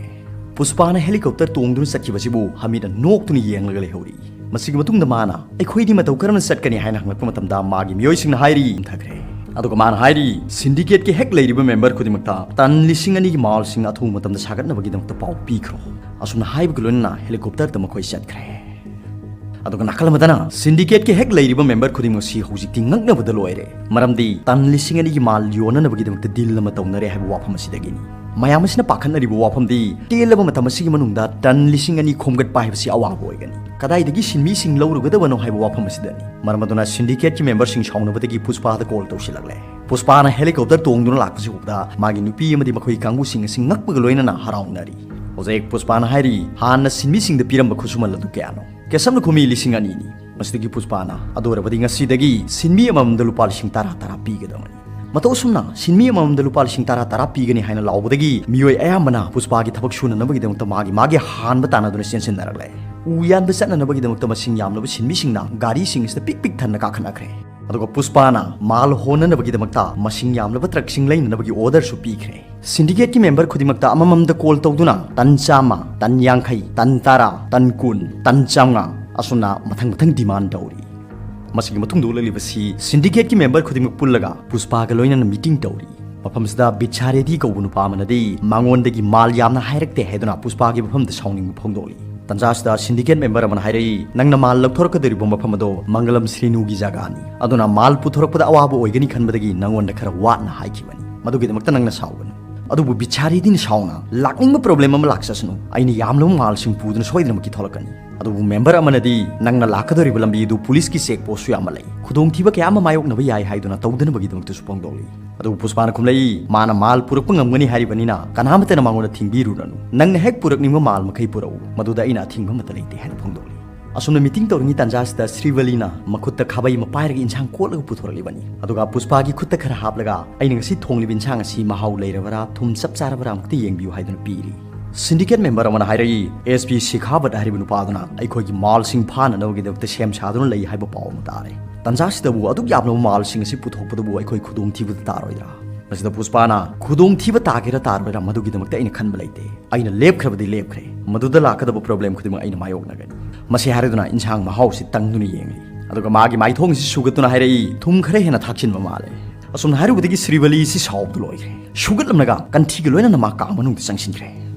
ꯄꯨꯁꯄꯥꯅ ꯍꯦꯂꯤꯀꯣꯞꯇꯔ ꯇꯣꯡꯗꯨꯅ ꯆꯠꯈꯤꯕꯁꯤꯕꯨ ꯍꯃꯤꯠꯅ ꯅꯣꯛꯇꯨꯅ ꯌꯦꯡꯂꯒ ꯂꯩꯍꯧꯔꯤ꯫ ꯃꯁꯤꯒꯤ ꯃꯇꯨꯡꯗ ꯃꯥꯅ, "ꯑꯩꯈꯣꯏꯗꯤ ꯃꯇꯧ ꯀꯔꯝꯅ ꯆꯠꯀꯅꯤ?" ꯍꯥꯏꯅ ꯍꯪꯂꯛꯄ ꯃꯇꯝꯗ ꯃꯥꯒꯤ ꯃꯤꯑꯣꯏꯁꯤꯡꯅ ꯍꯥꯏꯔꯤ, ꯍꯟꯊꯈ꯭ꯔꯦ꯫ ꯑꯗꯨꯒ ꯃꯥꯅ ꯍꯥꯏꯔꯤ, "ꯁꯤꯟꯗꯤꯀꯦꯠꯀꯤ ꯍꯦꯛ ꯂꯩꯔꯤꯕ ꯃꯦꯝꯕꯔ ꯈꯨꯗꯤꯡꯃꯛꯇ ꯇꯟ ꯂꯤꯁꯤꯡ ꯑꯅꯤꯒꯤ ꯃꯥꯜꯁꯤꯡ ꯑꯊꯨꯕ ꯃꯇꯝꯗ ꯁꯥꯒꯠꯅꯕꯒꯤꯗꯃꯛꯇ ꯄꯥꯎ ꯄꯤꯈ꯭ꯔꯣ"꯫ ꯑꯁꯨꯝꯅ ꯍꯥꯏꯕꯒ ꯂꯣꯏꯅꯅ ꯍꯦꯂꯤꯀꯣꯞꯇꯔꯗ ꯃꯈꯣꯏ ꯆꯠꯈ꯭ꯔꯦ꯫ ꯑꯗꯨꯒ ꯅꯥꯀꯜ ꯑꯃꯗꯅ ꯁꯤꯟꯗꯤꯀꯦꯠꯀꯤ ꯍꯦꯛ ꯂꯩꯔꯤꯕ ꯃꯦꯝꯕꯔ ꯈꯨꯗꯤꯡꯃꯛꯁꯤ ꯍꯧꯖꯤꯛꯇꯤ ꯉꯛꯅꯕꯗ ꯂꯣꯏꯔꯦ꯫ ꯃꯔꯝꯗꯤ ꯇꯟ ꯂꯤꯁꯤꯡ ꯑꯅꯤꯒꯤ ꯃꯥꯜ ꯌꯣꯟꯅꯅꯕꯒꯤꯗꯃꯛꯇ ꯗꯤꯜ ꯑꯃ ꯇꯧꯅꯔꯦ ꯍꯥꯏꯕ ꯋꯥꯐꯝ ꯑꯁꯤꯗꯒꯤꯅꯤ꯫ ꯃꯌꯥꯝ ꯑꯁꯤꯅ ꯄꯥꯈꯠꯅꯔꯤꯕ ꯋꯥꯐꯝꯗꯤ ꯇꯦꯜꯂꯕ ꯃꯇꯝ ꯑꯁꯤꯒꯤ ꯃꯅꯨꯡꯗ ꯇꯟ ꯂꯤꯁꯤꯡ ꯑꯅꯤ ꯈꯣꯝꯒꯠꯄ ꯍꯥꯏꯕꯁꯤ ꯑꯋꯥꯕ ꯑꯣꯏꯒꯅꯤ꯫ ꯀꯗꯥꯏꯗꯒꯤ ꯁꯤꯟꯃꯤꯁꯤꯡ ꯂꯧꯔꯨꯒꯗꯕꯅꯣ ꯍꯥꯏꯕ ꯋꯥꯐꯝ ꯑꯁꯤꯗꯅꯤ꯫ ꯃꯔꯝ ꯑꯗꯨꯅ ꯁꯤꯟꯗꯤꯀꯦꯠꯀꯤ ꯃꯦꯝꯕꯔꯁꯤꯡ ꯁꯥꯎꯅꯕꯗꯒꯤ ꯄꯨꯁꯄꯥꯗ ꯀꯣꯜ ꯇꯧꯁꯤꯜꯂꯛꯂꯦ꯫ ꯄꯨꯁꯄꯥꯅ ꯍꯦꯂꯤꯀꯣꯞꯇꯔ ꯇꯣꯡꯗꯨꯅ ꯂꯥꯛꯄꯁꯤ ꯎꯕꯗ ꯃꯥꯒꯤ ꯅꯨꯄꯤ ꯑꯃꯗꯤ ꯃꯈꯣꯏꯒꯤ ꯀꯥꯡꯕꯨꯁꯤꯡ ꯑꯁꯤ ꯉꯛꯄꯒ ꯂꯣꯏꯅꯅ ꯍꯔꯥꯎꯅꯔꯤ꯫ ꯍꯧꯖꯤꯛ ꯄꯨꯁꯄꯥꯅ ꯍꯥꯏꯔꯤ, "ꯍꯥꯟꯅ ꯁꯤꯟꯃꯤꯁꯤꯡꯗ ꯄꯤꯔꯝꯕ ꯈꯨꯠꯁꯨꯃꯜ ꯑꯗꯨ ꯀꯌꯥꯅꯣ?" ꯀꯦꯁꯞꯅ ꯈꯨꯝꯃꯤ, "ꯂꯤꯁꯤꯡ ꯑꯅꯤꯅꯤ"꯫ ꯃꯁꯤꯗꯒꯤ ꯄꯨꯁꯄꯥꯅ, "ꯑꯗꯨ ꯑꯣꯏꯔꯕꯗꯤ ꯉꯁꯤꯗꯒꯤ ꯁꯤꯟꯃꯤ ꯑꯃꯃꯝꯗ ꯂꯨꯄꯥ ꯂꯤꯁꯤꯡ ꯇꯔꯥ ꯇꯔꯥ ꯄꯤꯒꯗꯕꯅꯤ"꯫ ꯃꯇꯧ ꯑꯁꯨꯝꯅ ꯁꯤꯟꯃꯤ ꯑꯃꯃꯝꯗ ꯂꯨꯄꯥ ꯂꯤꯁꯤꯡ ꯇꯔꯥ ꯇꯔꯥ ꯄꯤꯒꯅꯤ ꯍꯥꯏꯅ ꯂꯥꯎꯕꯗꯒꯤ ꯃꯤꯑꯣꯏ ꯑꯌꯥꯝꯕꯅ ꯄꯨꯁꯄꯥꯒꯤ ꯊꯕꯛ ꯁꯨꯅꯅꯕꯒꯤꯗꯃꯛꯇ ꯃꯥꯒꯤ ꯃꯥꯒꯤ ꯍꯥꯟꯕ ꯇꯥꯟꯅꯗꯨꯅ ꯆꯦꯟꯁꯤꯟꯅꯔꯛꯂꯦ꯫ ꯎ ꯌꯥꯟꯕ ꯆꯠꯅꯅꯕꯒꯤꯗꯃꯛꯇ ꯃꯁꯤꯡ ꯌꯥꯝꯂꯕ ꯁꯤꯟꯃꯤꯁꯤꯡꯅ ꯒꯥꯔꯤꯁꯤꯡ ꯑꯁꯤꯗ ꯄꯤꯛ ꯄꯤꯛ ꯊꯟꯅ ꯀꯥꯈꯠꯅꯈ꯭ꯔꯦ꯫ ꯑꯗꯨꯒ ꯄꯨꯁꯄꯥꯅ ꯃꯥꯜ ꯍꯣꯟꯅꯅꯕꯒꯤꯗꯃꯛꯇ ꯃꯁꯤꯡ ꯌꯥꯝꯂꯕ ꯇ꯭ꯔꯛꯁꯤꯡ ꯂꯩꯅꯅꯕꯒꯤ ꯑꯣꯔꯗꯔꯁꯨ ꯄꯤꯈ꯭ꯔꯦ꯫ ꯁꯤꯟꯗꯤꯀꯦꯠꯀꯤ ꯃꯦꯝꯕꯔ ꯈꯨꯗꯤꯡꯃꯛꯇ ꯑꯃꯃꯝꯗ ꯀꯣꯜ ꯇꯧꯗꯨꯅ ꯇꯟ ꯆꯥꯝꯃ, ꯇꯟ ꯌꯥꯡꯈꯩ, ꯇꯟ ꯇꯔꯥ, ꯇꯟ ꯀꯨꯟ, ꯇꯟ ꯆꯥꯝꯃꯉꯥ ꯑꯁꯨꯝꯅ ꯃꯊꯪ ꯃꯊꯪ ꯗꯤꯃꯥꯟ ꯇꯧꯔꯤ꯫ ꯃꯁꯤꯒꯤ ꯃꯇꯨꯡꯗ ꯎꯠꯂꯛꯂꯤꯕꯁꯤ ꯁꯤꯟꯗꯤꯀꯦꯠꯀꯤ ꯃꯦꯝꯕꯔ ꯈꯨꯗꯤꯡꯃꯛ ꯄꯨꯜꯂꯒ ꯄꯨꯁꯄꯥꯒ ꯂꯣꯏꯅꯅ ꯃꯤꯇꯤꯡ ꯇꯧꯔꯤ꯫ ꯃꯐꯝꯁꯤꯗ ꯕꯤꯠꯁꯥ ꯔꯦꯗꯤ ꯀꯧꯕ ꯅꯨꯄꯥ ꯑꯃꯅꯗꯤ ꯃꯉꯣꯟꯗꯒꯤ ꯃꯥꯜ ꯌꯥꯝꯅ ꯍꯥꯏꯔꯛꯇꯦ ꯍꯥꯏꯗꯨꯅ ꯄꯨꯁꯄꯥꯒꯤ ꯃꯐꯝꯗ ꯁꯥꯎꯅꯤꯡꯕ ꯐꯣꯡꯗꯣꯛꯂꯤ꯫ ꯇꯟꯖꯥꯁꯤꯗ ꯁꯤꯟꯗꯤꯀꯦꯠ ꯃꯦꯝꯕꯔ ꯑꯃꯅ ꯍꯥꯏꯔꯛꯏ, "ꯅꯪꯅ ꯃꯥꯜ ꯂꯧꯊꯣꯔꯛꯀꯗꯧꯔꯤꯕ ꯃꯐꯝ ꯑꯗꯣ ꯃꯪꯒꯂꯝ ꯁ꯭ꯔꯤꯅꯨꯒꯤ ꯖꯒꯥꯅꯤ, ꯑꯗꯨꯅ ꯃꯥꯜ ꯄꯨꯊꯣꯔꯛꯄꯗ ꯑꯋꯥꯕ ꯑꯣꯏꯒꯅꯤ ꯈꯟꯕꯗꯒꯤ ꯅꯪꯉꯣꯟꯗ ꯈꯔ ꯋꯥꯠꯅ ꯍꯥꯏꯈꯤꯕꯅꯤ, ꯃꯗꯨꯒꯤꯗꯃꯛꯇ ꯅꯪꯅ ꯁꯥꯎꯒꯅꯨ꯫" ꯑꯗꯨꯕꯨ ꯕꯤꯠꯁꯥ ꯔꯦꯗꯤꯅ ꯁꯥꯎꯅ, "ꯂꯥꯛꯅꯤꯡꯕ ꯄ꯭ꯔꯣꯕ꯭ꯂꯦꯝ ꯑꯃ ꯂꯥꯛꯆꯁꯅꯨ, ꯑꯩꯅ ꯌꯥꯝꯂꯕ ꯃꯥꯜꯁꯤꯡ ꯄꯨꯗꯨꯅ ꯁꯣꯏꯗꯅꯃꯛꯀꯤ ꯊꯣꯛꯂꯛꯀꯅꯤ꯫" ꯑꯗꯨꯕꯨ ꯃꯦꯝꯕꯔ ꯑꯃꯅꯗꯤ, "ꯅꯪꯅ ꯂꯥꯛꯀꯗꯧꯔꯤꯕ ꯂꯝꯕꯤ ꯑꯗꯨ ꯄꯨꯂꯤꯁꯀꯤ ꯆꯦꯛ ꯄꯣꯁꯁꯨ ꯌꯥꯝꯅ ꯂꯩ, ꯈꯨꯗꯣꯡꯊꯤꯕ ꯀꯌꯥ ꯑꯃ ꯃꯥꯌꯣꯛꯅꯕ ꯌꯥꯏ" ꯍꯥꯏꯗꯨꯅ ꯇꯧꯗꯅꯕꯒꯤꯗꯃꯛꯇꯁꯨ ꯐꯣꯡꯗꯣꯛꯂꯤ꯫ ꯑꯗꯨꯕꯨ ꯄꯨꯁꯄꯥꯅ ꯈꯨꯝꯂꯛꯏ, "ꯃꯥꯅ ꯃꯥꯜ ꯄꯨꯔꯛꯄ ꯉꯝꯒꯅꯤ ꯍꯥꯏꯔꯤꯕꯅꯤꯅ ꯀꯅꯥꯃꯠꯇꯅ ꯃꯉꯣꯟꯗ ꯊꯤꯡꯕꯤꯔꯨꯔꯅꯨ꯫ ꯅꯪꯅ ꯍꯦꯛ ꯄꯨꯔꯛꯅꯤꯡꯕ ꯃꯥꯜ ꯃꯈꯩ ꯄꯨꯔꯛꯎ, ꯃꯗꯨꯗ ꯑꯩꯅ ꯑꯊꯤꯡꯕ ꯑꯃꯠꯇ ꯂꯩꯇꯦ" ꯍꯥꯏꯅ ꯐꯣꯡꯗꯣꯛꯂꯤ꯫ ꯑꯁꯨꯝꯅ ꯃꯤꯇꯤꯡ ꯇꯧꯔꯤꯉꯩ ꯇꯥꯟꯖꯥꯁꯤꯗ ꯁ꯭ꯔꯤꯚꯂꯤꯅ ꯃꯈꯨꯠꯇ ꯈꯥꯕꯩ ꯑꯃ ꯄꯥꯏꯔꯒ ꯏꯟꯁꯥꯡ ꯀꯣꯠꯂꯒ ꯄꯨꯊꯣꯔꯛꯂꯤꯕꯅꯤ꯫ ꯑꯗꯨꯒ ꯄꯨꯁꯄꯥꯒꯤ ꯈꯨꯠꯇ ꯈꯔ ꯍꯥꯞꯂꯒ, "ꯑꯩꯅ ꯉꯁꯤ ꯊꯣꯡꯂꯤꯕ ꯏꯟꯁꯥꯡ ꯑꯁꯤ ꯃꯍꯥꯎ ꯂꯩꯔꯕꯔꯥ, ꯊꯨꯝ ꯆꯞ ꯆꯥꯔꯕꯔꯥ ꯑꯃꯨꯛꯇ ꯌꯦꯡꯕꯤꯌꯨ" ꯍꯥꯏꯗꯨꯅ ꯄꯤꯔꯤ꯫ ꯁꯤꯟꯗꯤꯀꯦꯠ ꯃꯦꯝꯕꯔ ꯑꯃꯅ ꯍꯥꯏꯔꯛꯏ, "ꯑꯦꯁ ꯄꯤ ꯁꯤꯈꯥꯕꯠ ꯍꯥꯏꯔꯤꯕ ꯅꯨꯄꯥꯗꯨꯅ ꯑꯩꯈꯣꯏꯒꯤ ꯃꯥꯜꯁꯤꯡ ꯐꯥꯅꯅꯕꯒꯤꯗꯃꯛꯇ ꯁꯦꯝ ꯁꯥꯗꯨꯅ ꯂꯩ ꯍꯥꯏꯕ ꯄꯥꯎ ꯑꯃ ꯇꯥꯔꯦ꯫ ꯇꯥꯟꯖꯥꯁꯤꯗꯕꯨ ꯑꯗꯨꯛ ꯌꯥꯝꯂꯕ ꯃꯥꯜꯁꯤꯡ ꯑꯁꯤ ꯄꯨꯊꯣꯛꯄꯗꯕꯨ ꯑꯩꯈꯣꯏ ꯈꯨꯗꯣꯡꯊꯤꯕꯗ ꯇꯥꯔꯣꯏꯗ꯭ꯔꯥ?" ꯃꯁꯤꯗ ꯄꯨꯁꯄꯥꯅ, "ꯈꯨꯗꯣꯡꯊꯤꯕ ꯇꯥꯒꯦꯔꯥ ꯇꯥꯔꯣꯏꯔꯥ, ꯃꯗꯨꯒꯤꯗꯃꯛꯇ ꯑꯩꯅ ꯈꯟꯕ ꯂꯩꯇꯦ꯫ ꯑꯩꯅ ꯂꯦꯞꯈ꯭ꯔꯕꯗꯤ ꯂꯦꯞꯈ꯭ꯔꯦ꯫ ꯃꯗꯨꯗ ꯂꯥꯛꯀꯗꯕ ꯄ꯭ꯔꯣꯕ꯭ꯂꯦꯝ ꯈꯨꯗꯤꯡꯃꯛ ꯑꯩꯅ ꯃꯥꯌꯣꯛꯅꯒꯅꯤ꯫" ꯃꯁꯤ ꯍꯥꯏꯔꯗꯨꯅ ꯏꯟꯁꯥꯡ ꯃꯍꯥꯎꯁꯤ ꯇꯪꯗꯨꯅ ꯌꯦꯡꯂꯤ꯫ ꯑꯗꯨꯒ ꯃꯥꯒꯤ ꯃꯥꯏꯊꯣꯡꯁꯤ ꯁꯨꯒꯠꯇꯨꯅ ꯍꯥꯏꯔꯛꯏ, "ꯊꯨꯝ ꯈꯔ ꯍꯦꯟꯅ ꯊꯥꯛꯆꯤꯟꯕ ꯃꯥꯜꯂꯦ꯫" ꯑꯁꯨꯝꯅ ꯍꯥꯏꯔꯨꯕꯗꯒꯤ ꯁ꯭ꯔꯤꯚꯂꯤꯁꯤ ꯁꯥꯎꯕꯗꯨ ꯂꯣꯏꯈ꯭ꯔꯦ꯫ ꯁꯨꯒꯠꯂꯝꯂꯒ ꯀꯟꯊꯤꯒ ꯂꯣꯏꯅꯅ ꯃꯥ ꯀꯥ ꯃꯅꯨꯡꯗ ꯆꯪꯁꯤꯟꯈ꯭ꯔꯦ꯫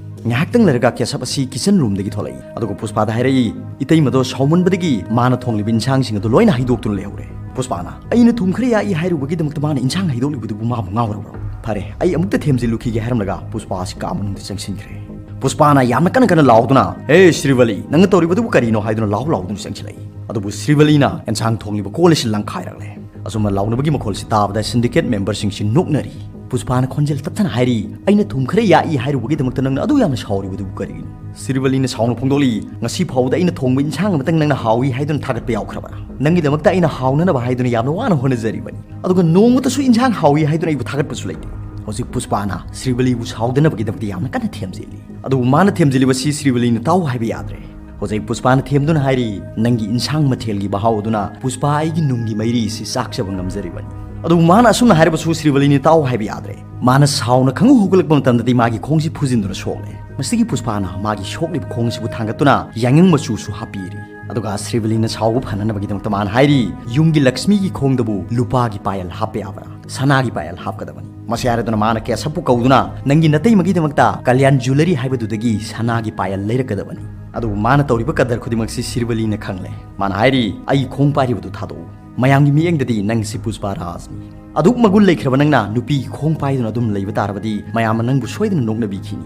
ꯉꯥꯏꯍꯥꯛꯇꯪ ꯂꯩꯔꯒ ꯀꯦꯁꯞ ꯑꯁꯤ ꯀꯤꯆꯟ ꯔꯨꯝꯗꯒꯤ ꯊꯣꯛꯂꯛꯏ꯫ ꯑꯗꯨꯒ ꯄꯨꯁꯄꯥꯗ ꯍꯥꯏꯔꯛꯏ, "ꯏꯇꯩꯃꯗꯣ ꯁꯥꯎꯃꯟꯕꯗꯒꯤ ꯃꯥꯅ ꯊꯣꯡꯂꯤꯕ ꯏꯟꯁꯥꯡꯁꯤꯡ ꯑꯗꯨ ꯂꯣꯏꯅ ꯍꯩꯗꯣꯛꯇꯨꯅ ꯂꯩꯍꯧꯔꯦ꯫" ꯄꯨꯁꯄꯥꯅ, "ꯑꯩꯅ ꯊꯨꯝ ꯈꯔ ꯌꯥꯛꯏ ꯍꯥꯏꯔꯨꯕꯒꯤꯗꯃꯛꯇ ꯃꯥꯅ ꯏꯟꯁꯥꯡ ꯍꯩꯗꯣꯛꯂꯤꯕꯗꯨꯕꯨ ꯃꯥꯕꯨ ꯉꯥꯎꯔꯕ꯭ꯔꯣ? ꯐꯔꯦ, ꯑꯩ ꯑꯃꯨꯛꯇ ꯊꯦꯝꯖꯤꯜꯂꯨꯈꯤꯒꯦ" ꯍꯥꯏꯔꯝꯂꯒ ꯄꯨꯁꯄꯥ ꯑꯁꯤ ꯀꯥ ꯃꯅꯨꯡꯗ ꯆꯪꯁꯤꯟꯈ꯭ꯔꯦ꯫ ꯄꯨꯁꯄꯥꯅ ꯌꯥꯝꯅ ꯀꯟꯅ ꯀꯟꯅ ꯂꯥꯎꯗꯨꯅ, "ꯍꯦ ꯁ꯭ꯔꯤꯚꯂꯤ, ꯅꯪꯅ ꯇꯧꯔꯤꯕꯗꯨꯕꯨ ꯀꯔꯤꯅꯣ?" ꯍꯥꯏꯗꯨꯅ ꯂꯥꯎ ꯂꯥꯎꯗꯨꯅ ꯆꯪꯁꯤꯜꯂꯛꯏ꯫ ꯑꯗꯨꯕꯨ ꯁ꯭ꯔꯤꯚꯂꯤꯅ ꯑꯦꯟꯁꯥꯡ ꯊꯣꯡꯂꯤꯕ ꯀꯣꯜ ꯑꯁꯤ ꯂꯪꯈꯥꯏꯔꯛꯂꯦ꯫ ꯑꯁꯨꯝꯅ ꯂꯥꯎꯅꯕꯒꯤ ꯃꯈꯣꯜꯁꯤ ꯇꯥꯕꯗ ꯁꯤꯟꯗꯤꯀꯦꯠ ꯃꯦꯝꯕꯔꯁꯤꯡꯁꯤ ꯅꯣꯛꯅꯔꯤ꯫ ꯄꯨꯁꯄꯥꯅ ꯈꯣꯟꯖꯦꯜ ꯇꯞꯊꯅ ꯍꯥꯏꯔꯤ, "ꯑꯩꯅ ꯊꯨꯝ ꯈꯔ ꯌꯥꯛꯏ ꯍꯥꯏꯔꯨꯕꯒꯤꯗꯃꯛꯇ ꯅꯪꯅ ꯑꯗꯨ ꯌꯥꯝꯅ ꯁꯥꯎꯔꯤꯕꯗꯨꯕꯨ ꯀꯔꯤꯒꯤꯅꯣ?" ꯁꯤꯔꯤꯕꯂꯤꯅ ꯁꯥꯎꯅ ꯐꯣꯡꯗꯣꯛꯂꯤ, "ꯉꯁꯤ ꯐꯥꯎꯕꯗ ꯑꯩꯅ ꯊꯣꯡꯕ ꯏꯟꯁꯥꯡ ꯑꯃꯇꯪ ꯅꯪꯅ ꯍꯥꯎꯏ ꯍꯥꯏꯗꯨꯅ ꯊꯥꯒꯠꯄ ꯌꯥꯎꯈ꯭ꯔꯕ꯭ꯔꯥ? ꯅꯪꯒꯤꯗꯃꯛꯇ ꯑꯩꯅ ꯍꯥꯎꯅꯅꯕ ꯍꯥꯏꯗꯨꯅ ꯌꯥꯝꯅ ꯋꯥꯅ ꯍꯣꯠꯅꯖꯔꯤꯕꯅꯤ, ꯑꯗꯨꯒ ꯅꯣꯡꯃꯇꯁꯨ ꯏꯟꯁꯥꯡ ꯍꯥꯎꯏ ꯍꯥꯏꯗꯨꯅ ꯑꯩꯕꯨ ꯊꯥꯒꯠꯄꯁꯨ ꯂꯩꯇꯦ꯫" ꯍꯧꯖꯤꯛ ꯄꯨꯁꯄꯥꯅ ꯁꯤꯔꯤꯕꯂꯤꯕꯨ ꯁꯥꯎꯗꯅꯕꯒꯤꯗꯃꯛꯇ ꯌꯥꯝꯅ ꯀꯟꯅ ꯊꯦꯝꯖꯤꯜꯂꯤ꯫ ꯑꯗꯨꯕꯨ ꯃꯥꯅ ꯊꯦꯝꯖꯤꯜꯂꯤꯕꯁꯤ ꯁꯤꯔꯤꯕꯂꯤꯅ ꯇꯥꯎ ꯍꯥꯏꯕ ꯌꯥꯗ꯭ꯔꯦ꯫ ꯍꯧꯖꯤꯛ ꯄꯨꯁꯄꯥꯅ ꯊꯦꯝꯗꯨꯅ ꯍꯥꯏꯔꯤ, "ꯅꯪꯒꯤ ꯏꯟꯁꯥꯡ ꯃꯊꯦꯜꯒꯤ ꯃꯍꯥꯎ ꯑꯗꯨꯅ ꯄꯨꯁꯄꯥ ꯑꯩꯒꯤ ꯅꯨꯡꯒꯤ ꯃꯩꯔꯤꯁꯤ ꯆꯥꯛꯆꯕ ꯉꯝꯖꯔꯤꯕꯅꯤ꯫" ꯑꯗꯨꯕꯨ ꯃꯥꯅ ꯑꯁꯨꯝꯅ ꯍꯥꯏꯔꯕꯁꯨ ꯁꯤꯔꯤꯕꯂꯤꯅ ꯇꯥꯎ ꯍꯥꯏꯕ ꯌꯥꯗ꯭ꯔꯦ꯫ ꯃꯥꯅ ꯁꯥꯎꯅ ꯈꯪꯍꯧ ꯍꯧꯒꯠꯂꯛꯄ ꯃꯇꯝꯗꯗꯤ ꯃꯥꯒꯤ ꯈꯣꯡꯁꯤ ꯐꯨꯖꯤꯟꯗꯨꯅ ꯁꯣꯛꯂꯦ꯫ ꯃꯁꯤꯗꯒꯤ ꯄꯨꯁꯄꯥꯅ ꯃꯥꯒꯤ ꯁꯣꯛꯂꯤꯕ ꯈꯣꯡ ꯑꯁꯤꯕꯨ ꯊꯥꯡꯒꯠꯇꯨꯅ ꯌꯥꯏꯉꯪ ꯃꯆꯨꯁꯨ ꯍꯥꯞꯄꯤꯔꯤ꯫ ꯑꯗꯨꯒ ꯁ꯭ꯔꯤꯕꯂꯤꯅ ꯁꯥꯎꯕ ꯐꯅꯅꯕꯒꯤꯗꯃꯛꯇ ꯃꯥꯅ ꯍꯥꯏꯔꯤ, "ꯌꯨꯝꯒꯤ ꯂꯛꯁꯃꯤꯒꯤ ꯈꯣꯡꯗꯕꯨ ꯂꯨꯄꯥꯒꯤ ꯄꯥꯌꯜ ꯍꯥꯞꯄ ꯌꯥꯕ꯭ꯔꯥ? ꯁꯅꯥꯒꯤ ꯄꯥꯌꯜ ꯍꯥꯞꯀꯗꯕꯅꯤ"꯫ ꯃꯁꯤ ꯍꯥꯏꯔꯗꯨꯅ ꯃꯥꯅ ꯀꯦꯁꯕꯄꯨ ꯀꯧꯗꯨꯅ, "ꯅꯪꯒꯤ ꯅꯇꯩꯃꯒꯤꯗꯃꯛꯇ ꯀꯂꯌꯥꯟ ꯖꯨꯋꯦꯂꯔꯤ ꯍꯥꯏꯕꯗꯨꯗꯒꯤ ꯁꯅꯥꯒꯤ ꯄꯥꯌꯜ ꯂꯩꯔꯛꯀꯗꯕꯅꯤ"꯫ ꯑꯗꯨꯕꯨ ꯃꯥꯅ ꯇꯧꯔꯤꯕ ꯀꯗꯔ ꯈꯨꯗꯤꯡꯃꯛꯁꯤ ꯁ꯭ꯔꯤꯕꯂꯤꯅ ꯈꯪꯂꯦ꯫ ꯃꯥꯅ ꯍꯥꯏꯔꯤ, "ꯑꯩ ꯈꯣꯡ ꯄꯥꯏꯔꯤꯕꯗꯨ ꯊꯥꯗꯣꯛꯎ꯫ ꯃꯌꯥꯝꯒꯤ ꯃꯤꯠꯌꯦꯡꯗꯗꯤ ꯅꯪꯁꯤ ꯄꯨꯁꯄꯥ ꯔꯥꯖꯅꯤ꯫ ꯑꯗꯨꯛ ꯃꯒꯨꯟ ꯂꯩꯈ꯭ꯔꯕ ꯅꯪꯅ ꯅꯨꯄꯤꯒꯤ ꯈꯣꯡ ꯄꯥꯏꯗꯨꯅ ꯑꯗꯨꯝ ꯂꯩꯕ ꯇꯥꯔꯕꯗꯤ ꯃꯌꯥꯝꯅ ꯅꯪꯕꯨ ꯁꯣꯏꯗꯅ ꯅꯣꯛꯅꯕꯤꯈꯤꯅꯤ"꯫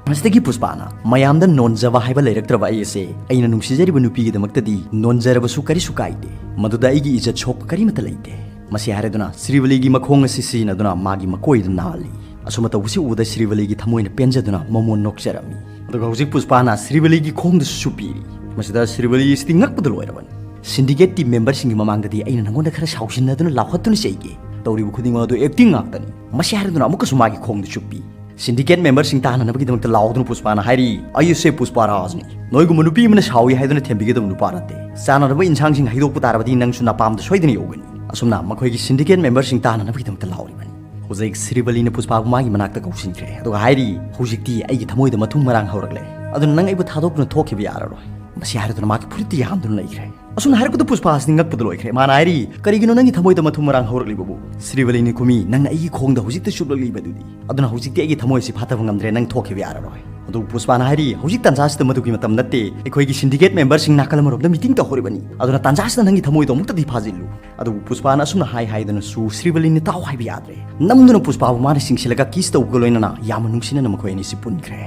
ꯃꯁꯤꯗꯒꯤ ꯄꯨꯁꯄꯥꯅ, "ꯃꯌꯥꯝꯗ ꯅꯣꯟꯖꯕ ꯍꯥꯏꯕ ꯂꯩꯔꯛꯇ꯭ꯔꯕ ꯑꯩ ꯑꯁꯦ ꯑꯩꯅ ꯅꯨꯡꯁꯤꯖꯔꯤꯕ ꯅꯨꯄꯤꯒꯤꯗꯃꯛꯇꯗꯤ ꯅꯣꯟꯖꯔꯕꯁꯨ ꯀꯔꯤꯁꯨ ꯀꯥꯏꯗꯦ꯫ ꯃꯗꯨꯗ ꯑꯩꯒꯤ ꯏꯖꯠ ꯁꯣꯛꯄ ꯀꯔꯤꯃꯠꯇ ꯂꯩꯇꯦ"꯫ ꯃꯁꯤ ꯍꯥꯏꯔꯗꯨꯅ ꯁ꯭ꯔꯤꯕꯂꯤꯒꯤ ꯃꯈꯣꯡ ꯑꯁꯤ ꯁꯤꯖꯤꯟꯅꯗꯨꯅ ꯃꯥꯒꯤ ꯃꯀꯣꯏꯗ ꯅꯥꯜꯂꯤ꯫ ꯑꯁꯨꯝꯅ ꯇꯧꯕꯁꯤ ꯎꯕꯗ ꯁ꯭ꯔꯤꯕꯂꯤꯒꯤ ꯊꯃꯣꯏꯅ ꯄꯦꯟꯖꯗꯨꯅ ꯃꯃꯣꯟ ꯅꯣꯛꯆꯔꯝꯃꯤ꯫ ꯑꯗꯨꯒ ꯍꯧꯖꯤꯛ ꯄꯨꯁꯄꯥꯅ ꯁ꯭ꯔꯤꯕꯂꯤꯒꯤ ꯈꯣꯡꯗꯁꯨ ꯁꯨꯞꯄꯤꯔꯤ꯫ ꯃꯁꯤꯗ ꯁ꯭ꯔꯤꯕꯂꯤ ꯑꯁꯤꯗꯤ ꯉꯛꯄꯗ ꯂꯣꯏꯔꯕꯅꯤ꯫ "ꯁꯤꯟꯗꯤꯀꯦꯠ ꯇꯤꯝ ꯃꯦꯝꯕꯔꯁꯤꯡꯒꯤ ꯃꯃꯥꯡꯗꯗꯤ ꯑꯩꯅ ꯅꯪꯉꯣꯟꯗ ꯈꯔ ꯁꯥꯎꯁꯤꯟꯅꯗꯨꯅ ꯂꯥꯎꯍꯠꯇꯨꯅ ꯆꯩꯒꯦ꯫ ꯇꯧꯔꯤꯕ ꯈꯨꯗꯤꯡꯃꯛ ꯑꯗꯨ ꯑꯦꯛꯇꯤꯡ ꯉꯥꯛꯇꯅꯤ"꯫ ꯃꯁꯤ ꯍꯥꯏꯔꯗꯨꯅ ꯑꯃꯨꯛꯀꯁꯨ ꯃꯥꯒꯤ ꯈꯣꯡꯗ ꯆꯨꯞꯄꯤ꯫ ꯁꯤꯟꯗꯤꯀꯦꯠ ꯃꯦꯝꯕꯔꯁꯤꯡ ꯇꯥꯅꯅꯕꯒꯤꯗꯃꯛꯇ ꯂꯥꯎꯗꯨꯅ ꯄꯨꯁꯄꯥꯅ ꯍꯥꯏꯔꯤ, "ꯑꯩ ꯑꯁꯦ ꯄꯨꯁꯄꯥ ꯔꯥꯖꯅꯤ꯫ ꯅꯣꯏꯒꯨꯝꯕ ꯅꯨꯄꯤ ꯑꯃꯅ ꯁꯥꯎꯏ ꯍꯥꯏꯗꯨꯅ ꯊꯦꯝꯕꯤꯒꯗꯕ ꯅꯨꯄꯥ ꯅꯠꯇꯦ꯫ ꯆꯥꯅꯅꯕ ꯏꯟꯁꯥꯡꯁꯤꯡ ꯍꯩꯗꯣꯛꯄ ꯇꯥꯔꯕꯗꯤ ꯅꯪꯁꯨ ꯅꯄꯥꯝꯗ ꯁꯣꯏꯗꯅ ꯌꯧꯒꯅꯤ"꯫ ꯑꯁꯨꯝꯅ ꯃꯈꯣꯏꯒꯤ ꯁꯤꯟꯗꯤꯀꯦꯠ ꯃꯦꯝꯕꯔꯁꯤꯡ ꯇꯥꯅꯅꯕꯒꯤꯗꯃꯛꯇ ꯂꯥꯎꯔꯤꯕꯅꯤ꯫ ꯍꯧꯖꯤꯛ ꯁ꯭ꯔꯤꯕꯂꯤꯅ ꯄꯨꯁꯄꯥꯕꯨ ꯃꯥꯒꯤ ꯃꯅꯥꯛꯇ ꯀꯧꯁꯤꯟꯈ꯭ꯔꯦ꯫ ꯑꯗꯨꯒ ꯍꯥꯏꯔꯤ, "ꯍꯧꯖꯤꯛꯇꯤ ꯑꯩꯒꯤ ꯊꯃꯣꯏꯗ ꯃꯊꯨꯝ ꯃꯔꯥꯡ ꯍꯧꯔꯛꯂꯦ꯫ ꯑꯗꯨꯅ ꯅꯪ ꯑꯩꯕꯨ ꯊꯥꯗꯣꯛꯇꯨꯅ ꯊꯣꯛꯈꯤꯕ ꯌꯥꯔꯔꯣꯏ"꯫ ꯃꯁꯤ ꯍꯥꯏꯔꯗꯨꯅ ꯃꯥꯒꯤ ꯐꯨꯔꯤꯠꯇ ꯌꯥꯟꯗꯨꯅ ꯂꯩꯈ꯭ꯔꯦ꯫ ꯑꯁꯨꯝꯅ ꯍꯥꯏꯔꯛꯄꯗ ꯄꯨꯁꯄꯥ ꯑꯁꯤꯗꯤ ꯉꯛꯄꯗ ꯂꯣꯏꯈ꯭ꯔꯦ꯫ ꯃꯥꯅ ꯍꯥꯏꯔꯤ, "ꯀꯔꯤꯒꯤꯅꯣ ꯅꯪꯒꯤ ꯊꯃꯣꯏꯗ ꯃꯊꯨꯝ ꯃꯔꯥꯡ ꯍꯧꯔꯛꯂꯤꯕꯕꯨ?" ꯁ꯭ꯔꯤꯕꯂꯤꯅ ꯈꯨꯝꯃꯤ, "ꯅꯪꯅ ꯑꯩꯒꯤ ꯈꯣꯡꯗ ꯍꯧꯖꯤꯛꯇ ꯆꯨꯞꯂꯛꯂꯤꯕꯗꯨꯗꯤ꯫ ꯑꯗꯨꯅ ꯍꯧꯖꯤꯛꯇꯤ ꯑꯩꯒꯤ ꯊꯃꯣꯏ ꯑꯁꯤ ꯐꯥꯊꯕ ꯉꯝꯗ꯭ꯔꯦ, ꯅꯪ ꯊꯣꯛꯈꯤꯕ ꯌꯥꯔꯔꯣꯏ"꯫ ꯑꯗꯨꯕꯨ ꯄꯨꯁꯄꯥꯅ ꯍꯥꯏꯔꯤ, "ꯍꯧꯖꯤꯛ ꯇꯥꯟꯖꯥꯁꯤꯗ ꯃꯗꯨꯒꯤ ꯃꯇꯝ ꯅꯠꯇꯦ꯫ ꯑꯩꯈꯣꯏꯒꯤ ꯁꯤꯟꯗꯤꯀꯦꯠ ꯃꯦꯝꯕꯔꯁꯤꯡ ꯅꯥꯀꯜ ꯑꯃꯔꯣꯝꯗ ꯃꯤꯇꯤꯡ ꯇꯧꯍꯧꯔꯤꯕꯅꯤ꯫ ꯑꯗꯨꯅ ꯇꯥꯟꯖꯥꯁꯤꯗ ꯅꯪꯒꯤ ꯊꯃꯣꯏꯗꯣ ꯑꯃꯨꯛꯇꯗꯤ ꯐꯥꯖꯤꯜꯂꯨ"꯫ ꯑꯗꯨꯕꯨ ꯄꯨꯁꯄꯥꯅ ꯑꯁꯨꯝꯅ ꯍꯥꯏ ꯍꯥꯏꯗꯨꯅꯁꯨ ꯁ꯭ꯔꯤꯕꯂꯤꯅ ꯇꯥꯎ ꯍꯥꯏꯕ ꯌꯥꯗ꯭ꯔꯦ꯫ ꯅꯝꯗꯨꯅ ꯄꯨꯁꯄꯥꯕꯨ ꯃꯥꯅ ꯆꯤꯡꯁꯤꯜꯂꯒ ꯀꯤꯁ ꯇꯧꯕꯒ ꯂꯣꯏꯅꯅ ꯌꯥꯝꯅ ꯅꯨꯡꯁꯤꯅꯅ ꯃꯈꯣꯏ ꯑꯅꯤꯁꯤ ꯄꯨꯟꯈ꯭ꯔꯦ꯫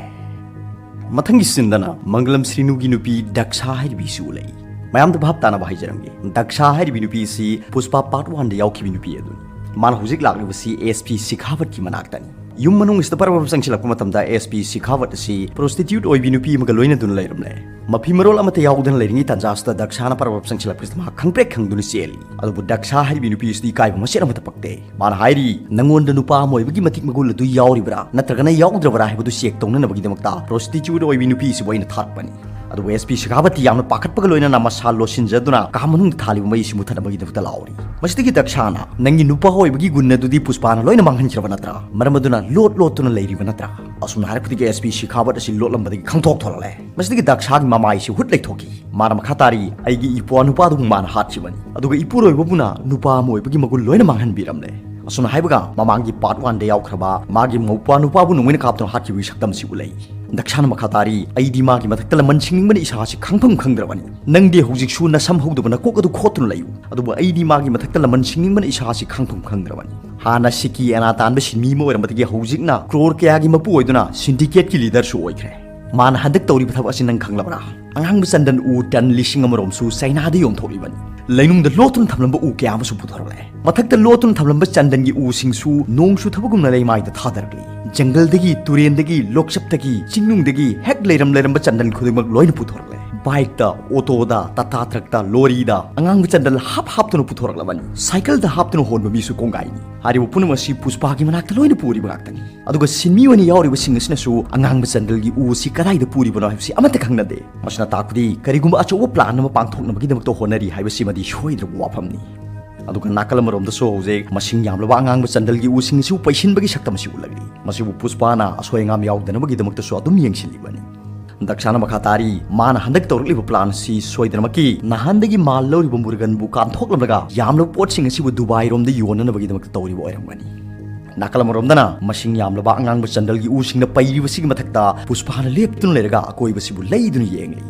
ꯃꯊꯪꯒꯤ ꯁꯤꯟꯗꯅ ꯃꯪꯒꯂꯝ ꯁ꯭ꯔꯤꯅꯨꯒꯤ ꯅꯨꯄꯤ ꯗꯛꯁꯥ ꯍꯥꯏꯔꯤꯕꯤꯁꯨ ꯂꯩ꯫ ꯃꯌꯥꯝꯗ ꯚꯥꯞ ꯇꯥꯅꯕ ꯍꯥꯏꯖꯔꯝꯒꯦ, ꯗꯛꯁꯥ ꯍꯥꯏꯔꯤꯕꯤ ꯅꯨꯄꯤ ꯑꯁꯤ ꯄꯨꯁꯄꯥ ꯄꯥꯔꯠ ꯋꯥꯟꯗ ꯌꯥꯎꯈꯤꯕ ꯅꯨꯄꯤ ꯑꯗꯨꯅꯤ꯫ ꯃꯥꯅ ꯍꯧꯖꯤꯛ ꯂꯥꯛꯂꯤꯕꯁꯤ ꯑꯦꯁ ꯄꯤ ꯁꯤꯈꯥꯋꯠꯀꯤ ꯃꯅꯥꯛꯇꯅꯤ꯫ ꯌꯨꯝ ꯃꯅꯨꯡ ꯑꯁꯤꯗ ꯄꯔꯕꯞ ꯆꯪꯁꯤꯜꯂꯛꯄ ꯃꯇꯝꯗ ꯑꯦꯁ ꯄꯤ ꯁꯤꯈꯥꯋꯠ ꯑꯁꯤ ꯄ꯭ꯔꯣꯁꯇꯤꯇ꯭ꯌꯨꯠ ꯑꯣꯏꯕꯤ ꯅꯨꯄꯤ ꯑꯃꯒ ꯂꯣꯏꯅꯗꯨꯅ ꯂꯩꯔꯝꯂꯦ꯫ ꯃꯐꯤ ꯃꯔꯣꯜ ꯑꯃꯠꯇ ꯌꯥꯎꯗꯅ ꯂꯩꯔꯤꯉꯩ ꯇꯥꯟꯖꯥ ꯑꯁꯤꯗ ꯗꯛꯁꯥꯅ ꯄꯔꯕꯞ ꯆꯪꯁꯤꯜꯂꯛꯄꯁꯤꯗ ꯃꯍꯥꯛ ꯈꯪꯄ꯭ꯔꯦꯛ ꯈꯪꯗꯨꯅ ꯆꯦꯜꯂꯤ꯫ ꯑꯗꯨꯕꯨ ꯗꯛꯁꯥ ꯍꯥꯏꯔꯤꯕꯤ ꯅꯨꯄꯤ ꯑꯁꯤꯗꯤ ꯏꯀꯥꯏꯕ ꯃꯆꯦꯠ ꯑꯃꯠꯇ ꯄꯛꯇꯦ꯫ ꯃꯥꯅ ꯍꯥꯏꯔꯤ, "ꯅꯪꯉꯣꯟꯗ ꯅꯨꯄꯥ ꯑꯃ ꯑꯣꯏꯕꯒꯤ ꯃꯇꯤꯛ ꯃꯒꯨꯟ ꯑꯗꯨ ꯌꯥꯎꯔꯤꯕ꯭ꯔꯥ ꯅꯠꯇ꯭ꯔꯒꯅ ꯌꯥꯎꯗ꯭ꯔꯕ꯭ꯔꯥ ꯍꯥꯏꯕꯗꯨ ꯆꯦꯛ ꯇꯧꯅꯅꯕꯒꯤꯗꯃꯛꯇ ꯄ꯭ꯔꯣꯁꯇꯤꯇ꯭ꯌꯨꯠ ꯑꯣꯏꯕꯤ ꯅꯨꯄꯤ ꯑꯁꯤꯕꯨ ꯑꯩꯅ ꯊꯥꯔꯛꯄꯅꯤ"꯫ ꯑꯗꯨꯕꯨ ꯑꯦꯁ ꯄꯤ ꯁꯤꯈꯥꯕꯇꯤ ꯌꯥꯝꯅ ꯄꯥꯈꯠꯄꯒ ꯂꯣꯏꯅꯅ ꯃꯁꯥ ꯂꯣꯠꯁꯤꯟꯖꯗꯨꯅ ꯀꯥ ꯃꯅꯨꯡꯗ ꯊꯥꯜꯂꯤꯕ ꯃꯩꯁꯤ ꯃꯨꯊꯠꯅꯕꯒꯤꯗꯃꯛꯇ ꯂꯥꯎꯔꯤ꯫ ꯃꯁꯤꯗꯒꯤ ꯗꯛꯁꯥꯅ, "ꯅꯪꯒꯤ ꯅꯨꯄꯥ ꯑꯣꯏꯕꯒꯤ ꯒꯨꯟ ꯑꯗꯨꯗꯤ ꯄꯨꯁꯄꯥꯅ ꯂꯣꯏꯅ ꯃꯥꯡꯍꯟꯈ꯭ꯔꯕ ꯅꯠꯇ꯭ꯔꯥ? ꯃꯔꯝ ꯑꯗꯨꯅ ꯂꯣꯠ ꯂꯣꯠꯇꯨꯅ ꯂꯩꯔꯤꯕ ꯅꯠꯇ꯭ꯔꯥ?" ꯑꯁꯨꯝꯅ ꯍꯥꯏꯔꯛꯄꯗꯒꯤ ꯑꯦꯁ ꯄꯤ ꯁꯤꯈꯥꯕꯠ ꯑꯁꯤ ꯂꯣꯠꯂꯝꯕꯗꯒꯤ ꯈꯪꯊꯣꯛ ꯊꯣꯛꯂꯛꯂꯦ꯫ ꯃꯁꯤꯗꯒꯤ ꯗꯛꯁꯥꯒꯤ ꯃꯃꯥꯏꯁꯤ ꯍꯨꯠ ꯂꯩꯊꯣꯛꯈꯤ꯫ ꯃꯥꯅ ꯃꯈꯥ ꯇꯥꯔꯤ, "ꯑꯩꯒꯤ ꯏꯄ꯭ꯋꯥ ꯅꯨꯄꯥꯗꯨꯕꯨ ꯃꯥꯅ ꯍꯥꯠꯈꯤꯕꯅꯤ, ꯑꯗꯨꯒ ꯏꯄꯨꯔꯣꯏꯕꯕꯨꯅ ꯅꯨꯄꯥ ꯑꯃ ꯑꯣꯏꯕꯒꯤ ꯃꯒꯨꯟ ꯂꯣꯏꯅ ꯃꯥꯡꯍꯟꯕꯤꯔꯝꯂꯦ"꯫ ꯑꯁꯨꯝꯅ ꯍꯥꯏꯕꯒ ꯃꯃꯥꯡꯒꯤ ꯄꯥꯔꯠ ꯋꯥꯟꯗ ꯌꯥꯎꯈ꯭ꯔꯕ ꯃꯥꯒꯤ ꯃꯧꯄ꯭ꯋꯥ ꯅꯨꯄꯥꯕꯨ ꯅꯣꯡꯃꯩꯅ ꯀꯥꯞꯇꯨꯅ ꯍꯥꯠꯈꯤꯕꯒꯤ ꯁꯛꯇꯝꯁꯤ ꯎꯠꯂꯛꯏ꯫ ꯗꯛꯁꯥꯅ ꯃꯈꯥ ꯇꯥꯔꯤ, "ꯑꯩꯗꯤ ꯃꯥꯒꯤ ꯃꯊꯛꯇ ꯂꯃꯟ ꯁꯤꯡꯅꯤꯡꯕꯅ ꯏꯁꯥꯁꯤ ꯈꯪꯐꯝ ꯈꯪꯗ꯭ꯔꯕꯅꯤ꯫ ꯅꯪꯗꯤ ꯍꯧꯖꯤꯛꯁꯨ ꯅꯁꯝ ꯍꯧꯗꯕ ꯅꯀꯣꯛ ꯑꯗꯨ ꯈꯣꯠꯇꯨꯅ ꯂꯩꯌꯨ, ꯑꯗꯨꯕꯨ ꯑꯩꯗꯤ ꯃꯥꯒꯤ ꯃꯊꯛꯇ ꯂꯃꯟ ꯁꯤꯡꯅꯤꯡꯕꯅ ꯏꯁꯥꯁꯤ ꯈꯪꯐꯝ ꯈꯪꯗ꯭ꯔꯕꯅꯤ꯫ ꯍꯥꯟꯅ ꯁꯤꯀꯤ ꯑꯦꯅꯥ ꯇꯥꯟꯕ ꯁꯤꯟꯃꯤ ꯑꯃ ꯑꯣꯏꯔꯝꯕꯗꯒꯤ ꯍꯧꯖꯤꯛꯅ ꯀ꯭ꯔꯣꯔ ꯀꯌꯥꯒꯤ ꯃꯄꯨ ꯑꯣꯏꯗꯨꯅ ꯁꯤꯟꯗꯤꯀꯦꯠꯀꯤ ꯂꯤꯗꯔꯁꯨ ꯑꯣꯏꯈ꯭ꯔꯦ꯫ ꯃꯥꯅ ꯍꯟꯗꯛ ꯇꯧꯔꯤꯕ ꯊꯕꯛ ꯑꯁꯤ ꯅꯪ ꯈꯪꯂꯕ꯭ꯔꯥ? ꯑꯉꯥꯡꯕ ꯆꯟꯗꯟ ꯎ ꯇꯟ ꯂꯤꯁꯤꯡ ꯑꯃꯔꯣꯝꯁꯨ ꯆꯥꯏꯅꯥꯗ ꯌꯣꯟꯊꯣꯛꯂꯤꯕꯅꯤ꯫ ꯂꯩꯅꯨꯡꯗ ꯂꯣꯠꯇꯨꯅ ꯊꯝꯂꯝꯕ ꯎ ꯀꯌꯥ ꯑꯃꯁꯨ ꯄꯨꯊꯣꯔꯛꯂꯦ꯫ ꯃꯊꯛꯇ ꯂꯣꯠꯇꯨꯅ ꯊꯝꯂꯝꯕ ꯆꯟꯗꯟꯒꯤ ꯎꯁꯤꯡꯁꯨ ꯅꯣꯡ ꯆꯨꯊꯕꯒꯨꯝꯅ ꯂꯩꯃꯥꯏꯗ ꯊꯥꯗꯔꯛꯂꯤ꯫ ꯖꯪꯒꯜꯗꯒꯤ, ꯇꯨꯔꯦꯟꯗꯒꯤ, ꯂꯣꯛꯆꯞꯇꯒꯤ, ꯆꯤꯡꯅꯨꯡꯗꯒꯤ ꯍꯦꯛ ꯂꯩꯔꯝ ꯂꯩꯔꯝꯕ ꯆꯟꯗꯟ ꯈꯨꯗꯤꯡꯃꯛ ꯂꯣꯏꯅ ꯄꯨꯊꯣꯔꯛꯂꯦ꯫ ꯕꯥꯏꯛꯇ, ꯑꯣꯇꯣꯗ, ꯇꯥꯇꯥ ꯇ꯭ꯔꯛꯇ, ꯂꯣꯔꯤꯗ ꯑꯉꯥꯡꯕ ꯆꯟꯗꯟ ꯍꯥꯞ ꯍꯥꯞꯇꯨꯅ ꯄꯨꯊꯣꯔꯛꯂꯕꯅꯤ꯫ ꯁꯥꯏꯀꯜꯗ ꯍꯥꯞꯇꯨꯅ ꯍꯣꯟꯕ ꯃꯤꯁꯨ ꯀꯣꯡꯒꯥꯏꯅꯤ꯫ ꯍꯥꯏꯔꯤꯕ ꯄꯨꯝꯅꯃꯛ ꯑꯁꯤ ꯄꯨꯁꯄꯥꯒꯤ ꯃꯅꯥꯛꯇ ꯂꯣꯏꯅ ꯄꯨꯔꯤꯕ ꯉꯥꯛꯇꯅꯤ꯫ ꯑꯗꯨꯒ ꯁꯤꯟꯃꯤ ꯑꯣꯏꯅ ꯌꯥꯎꯔꯤꯕꯁꯤꯡ ꯑꯁꯤꯅꯁꯨ ꯑꯉꯥꯡꯕ ꯆꯟꯗꯜꯒꯤ ꯎ ꯑꯁꯤ ꯀꯗꯥꯏꯗ ꯄꯨꯔꯤꯕꯅꯣ ꯍꯥꯏꯕꯁꯤ ꯑꯃꯠꯇ ꯈꯪꯅꯗꯦ꯫ ꯃꯁꯤꯅ ꯇꯥꯛꯄꯗꯤ ꯀꯔꯤꯒꯨꯝꯕ ꯑꯆꯧꯕ ꯄ꯭ꯂꯥꯟ ꯑꯃ ꯄꯥꯡꯊꯣꯛꯅꯕꯒꯤꯗꯃꯛꯇ ꯍꯣꯠꯅꯔꯤ ꯍꯥꯏꯕꯁꯤꯃꯗꯤ ꯁꯣꯏꯗ꯭ꯔꯕ ꯋꯥꯐꯝꯅꯤ꯫ ꯑꯗꯨꯒ ꯅꯥꯀꯜ ꯑꯃꯔꯣꯝꯗꯁꯨ ꯍꯧꯖꯤꯛ ꯃꯁꯤꯡ ꯌꯥꯝꯂꯕ ꯑꯉꯥꯡꯕ ꯆꯟꯗꯜꯒꯤ ꯎꯁꯤꯡ ꯑꯁꯤꯕꯨ ꯄꯩꯁꯤꯟꯕꯒꯤ ꯁꯛꯇꯝ ꯑꯁꯤ ꯎꯠꯂꯛꯂꯤ꯫ ꯃꯁꯤꯕꯨ ꯄꯨꯁꯄꯥꯅ ꯑꯁꯣꯏ ꯑꯉꯥꯝ ꯌꯥꯎꯗꯅꯕꯒꯤꯗꯃꯛꯇꯁꯨ ꯑꯗꯨꯝ ꯌꯦꯡꯁꯤꯜꯂꯤꯕꯅꯤ꯫ ꯗꯛꯁꯥꯅ ꯃꯈꯥ ꯇꯥꯔꯤ, ꯃꯥꯅ ꯍꯟꯗꯛ ꯇꯧꯔꯛꯂꯤꯕ ꯄ꯭ꯂꯥꯟ ꯑꯁꯤ ꯁꯣꯏꯗꯅꯃꯛꯀꯤ ꯅꯍꯥꯟꯗꯒꯤ ꯃꯥꯜ ꯂꯧꯔꯤꯕ ꯃꯨꯔꯒꯟꯕꯨ ꯀꯥꯟꯊꯣꯛꯂꯝꯂꯒ ꯌꯥꯝꯂꯕ ꯄꯣꯠꯁꯤꯡ ꯑꯁꯤꯕꯨ ꯗꯨꯕꯥꯏꯔꯣꯝꯗ ꯌꯣꯟꯅꯅꯕꯒꯤꯗꯃꯛꯇ ꯇꯧꯔꯤꯕ ꯑꯣꯏꯔꯝꯒꯅꯤ꯫ ꯅꯥꯀꯜ ꯑꯃꯔꯣꯝꯗꯅ ꯃꯁꯤꯡ ꯌꯥꯝꯂꯕ ꯑꯉꯥꯡꯕ ꯆꯟꯗꯜꯒꯤ ꯎꯁꯤꯡꯅ ꯄꯩꯔꯤꯕꯁꯤꯒꯤ ꯃꯊꯛꯇ ꯄꯨꯁꯄꯥꯅ ꯂꯦꯞꯇꯨꯅ ꯂꯩꯔꯒ ꯑꯀꯣꯏꯕꯁꯤꯕꯨ ꯂꯩꯗꯨꯅ ꯌꯦꯡꯂꯤ꯫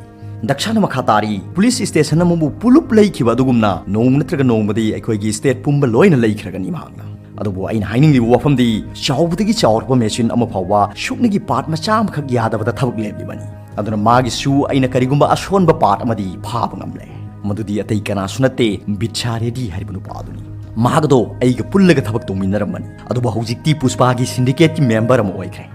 ꯗꯛꯁꯥꯅ ꯃꯈꯥ ꯇꯥꯔꯤ, ꯄꯨꯂꯤꯁ ꯁ꯭ꯇꯦꯁꯟ ꯑꯃꯕꯨ ꯄꯨꯂꯨꯞ ꯂꯩꯈꯤꯕ ꯑꯗꯨꯒꯨꯝꯅ ꯅꯣꯡꯃ ꯅꯠꯇ꯭ꯔꯒ ꯅꯣꯡꯃꯗꯤ ꯑꯩꯈꯣꯏꯒꯤ ꯁ꯭ꯇꯦꯠ ꯄꯨꯝꯕ ꯂꯣꯏꯅ ꯂꯩꯈ꯭ꯔꯒꯅꯤ ꯃꯍꯥꯛꯅ꯫ ꯑꯗꯨꯕꯨ ꯑꯩꯅ ꯍꯥꯏꯅꯤꯡꯂꯤꯕ ꯋꯥꯐꯝꯗꯤ, ꯆꯥꯎꯕꯗꯒꯤ ꯆꯥꯎꯔꯕ ꯃꯦꯆꯤꯟ ꯑꯃ ꯐꯥꯎꯕ ꯁꯨꯞꯅꯒꯤ ꯄꯥꯔꯠ ꯃꯆꯥ ꯑꯃꯈꯛ ꯌꯥꯗꯕꯗ ꯊꯕꯛ ꯂꯦꯞꯂꯤꯕꯅꯤ꯫ ꯑꯗꯨꯅ ꯃꯥꯒꯤꯁꯨ ꯑꯩꯅ ꯀꯔꯤꯒꯨꯝꯕ ꯑꯁꯣꯟꯕ ꯄꯥꯔꯠ ꯑꯃꯗꯤ ꯐꯥꯕ ꯉꯝꯂꯦ꯫ ꯃꯗꯨꯗꯤ ꯑꯇꯩ ꯀꯅꯥꯁꯨ ꯅꯠꯇꯦ, ꯕꯤꯠꯁꯥ ꯔꯦꯗꯤ ꯍꯥꯏꯔꯤꯕ ꯅꯨꯄꯥ ꯑꯗꯨꯅꯤ꯫ ꯃꯍꯥꯛ ꯑꯗꯣ ꯑꯩꯒ ꯄꯨꯜꯂꯒ ꯊꯕꯛ ꯇꯧꯃꯤꯟꯅꯔꯝꯕꯅꯤ, ꯑꯗꯨꯕꯨ ꯍꯧꯖꯤꯛꯇꯤ ꯄꯨꯁꯄꯥꯒꯤ ꯁꯤꯟꯗꯤꯀꯦꯠꯀꯤ ꯃꯦꯝꯕꯔ ꯑꯃ ꯑꯣꯏꯈ꯭ꯔꯦ꯫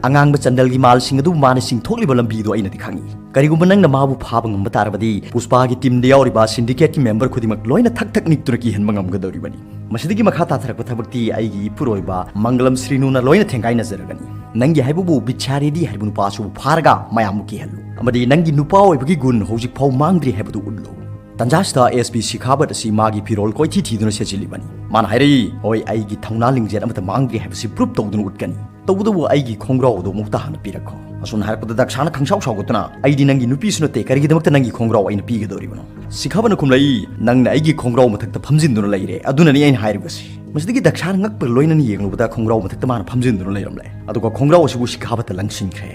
ꯑꯉꯥꯡꯕ ꯆꯟꯗꯜꯒꯤ ꯃꯥꯜꯁꯤꯡ ꯑꯗꯨ ꯃꯥꯅ ꯆꯤꯡꯊꯣꯛꯂꯤꯕ ꯂꯝꯕꯤꯗꯣ ꯑꯩꯅꯗꯤ ꯈꯪꯏ꯫ ꯀꯔꯤꯒꯨꯝꯕ ꯅꯪꯅ ꯃꯥꯕꯨ ꯐꯥꯕ ꯉꯝꯕ ꯇꯥꯔꯕꯗꯤ, ꯄꯨꯁꯄꯥꯒꯤ ꯇꯤꯝꯗ ꯌꯥꯎꯔꯤꯕ ꯁꯤꯟꯗꯤꯀꯦꯠꯀꯤ ꯃꯦꯝꯕꯔ ꯈꯨꯗꯤꯡꯃꯛ ꯂꯣꯏꯅ ꯊꯛ ꯊꯛ ꯅꯤꯛꯇꯨꯅ ꯀꯤꯍꯟꯕ ꯉꯝꯒꯗꯧꯔꯤꯕꯅꯤ꯫ ꯃꯁꯤꯗꯒꯤ ꯃꯈꯥ ꯇꯥꯊꯔꯛꯄ ꯊꯕꯛꯇꯤ ꯑꯩꯒꯤ ꯏꯄꯨꯔꯣꯏꯕ ꯃꯪꯒꯂꯝ ꯁ꯭ꯔꯤꯅꯨꯅ ꯂꯣꯏꯅ ꯊꯦꯡꯒꯥꯏꯅꯖꯔꯒꯅꯤ꯫ ꯅꯪꯒꯤ ꯍꯥꯏꯕꯕꯨ ꯕꯤꯠꯁꯥꯔꯦꯗꯤ ꯍꯥꯏꯔꯤꯕ ꯅꯨꯄꯥꯁꯨ ꯐꯥꯔꯒ ꯃꯌꯥꯝꯕꯨ ꯀꯤꯍꯜꯂꯨ, ꯑꯃꯗꯤ ꯅꯪꯒꯤ ꯅꯨꯄꯥ ꯑꯣꯏꯕꯒꯤ ꯒꯨꯟ ꯍꯧꯖꯤꯛ ꯐꯥꯎ ꯃꯥꯡꯗ꯭ꯔꯤ ꯍꯥꯏꯕꯗꯨ ꯎꯠꯂꯨ꯫ ꯇꯟꯖꯥꯁꯤꯗ ꯑꯦꯁ ꯄꯤ ꯁꯤꯈꯥꯕꯠ ꯑꯁꯤ ꯃꯥꯒꯤ ꯐꯤꯔꯣꯜ ꯀꯣꯏꯊꯤ ꯊꯤꯗꯨꯅ ꯁꯦꯠꯆꯤꯜꯂꯤꯕꯅꯤ꯫ ꯃꯥꯅ ꯍꯥꯏꯔꯛꯏ, "ꯍꯣꯏ, ꯑꯩꯒꯤ ꯊꯧꯅꯥ ꯂꯤꯡꯖꯦꯜ ꯑꯃꯠꯇ ꯃꯥꯡꯗ꯭ꯔꯤ ꯍꯥꯏꯕꯁꯤ ꯄ꯭ꯔꯨꯞ ꯇꯧꯗꯨꯅ ꯎꯠꯀꯅꯤ꯫ ꯇꯧꯕꯇꯕꯨ ꯑꯩꯒꯤ ꯈꯣꯡꯒ꯭ꯔꯥꯎ ꯑꯗꯨ ꯑꯃꯨꯛꯇ ꯍꯥꯟꯅ ꯄꯤꯔꯛꯈꯣ꯫" ꯑꯁꯨꯝꯅ ꯍꯥꯏꯔꯛꯄꯗ ꯗꯛꯁꯥꯅ ꯈꯪꯁꯥꯎ ꯁꯥꯎꯒꯠꯇꯨꯅ, "ꯑꯩꯗꯤ ꯅꯪꯒꯤ ꯅꯨꯄꯤꯁꯨ ꯅꯠꯇꯦ, ꯀꯔꯤꯒꯤꯗꯃꯛꯇ ꯅꯪꯒꯤ ꯈꯣꯡꯒ꯭ꯔꯥꯎ ꯑꯩꯅ ꯄꯤꯒꯗꯧꯔꯤꯕꯅꯣ?" ꯁꯤꯈꯥꯕꯠꯅ ꯈꯨꯝꯂꯛꯏ, "ꯅꯪꯅ ꯑꯩꯒꯤ ꯈꯣꯡꯒ꯭ꯔꯥꯎ ꯃꯊꯛꯇ ꯐꯝꯖꯤꯟꯗꯨꯅ ꯂꯩꯔꯦ, ꯑꯗꯨꯅꯅꯤ ꯑꯩꯅ ꯍꯥꯏꯔꯤꯕꯁꯤ꯫" ꯃꯁꯤꯗꯒꯤ ꯗꯛꯁꯥꯅ ꯉꯛꯄꯒ ꯂꯣꯏꯅꯅ ꯌꯦꯡꯂꯨꯕꯗ ꯈꯣꯡꯒ꯭ꯔꯥꯎ ꯃꯊꯛꯇ ꯃꯥꯅ ꯐꯝꯖꯤꯟꯗꯨꯅ ꯂꯩꯔꯝꯂꯦ꯫ ꯑꯗꯨꯒ ꯈꯣꯡꯒ꯭ꯔꯥꯎ ꯑꯁꯤꯕꯨ ꯁꯤꯈꯥꯕꯠꯇ ꯂꯪꯁꯤꯟꯈ꯭ꯔꯦ꯫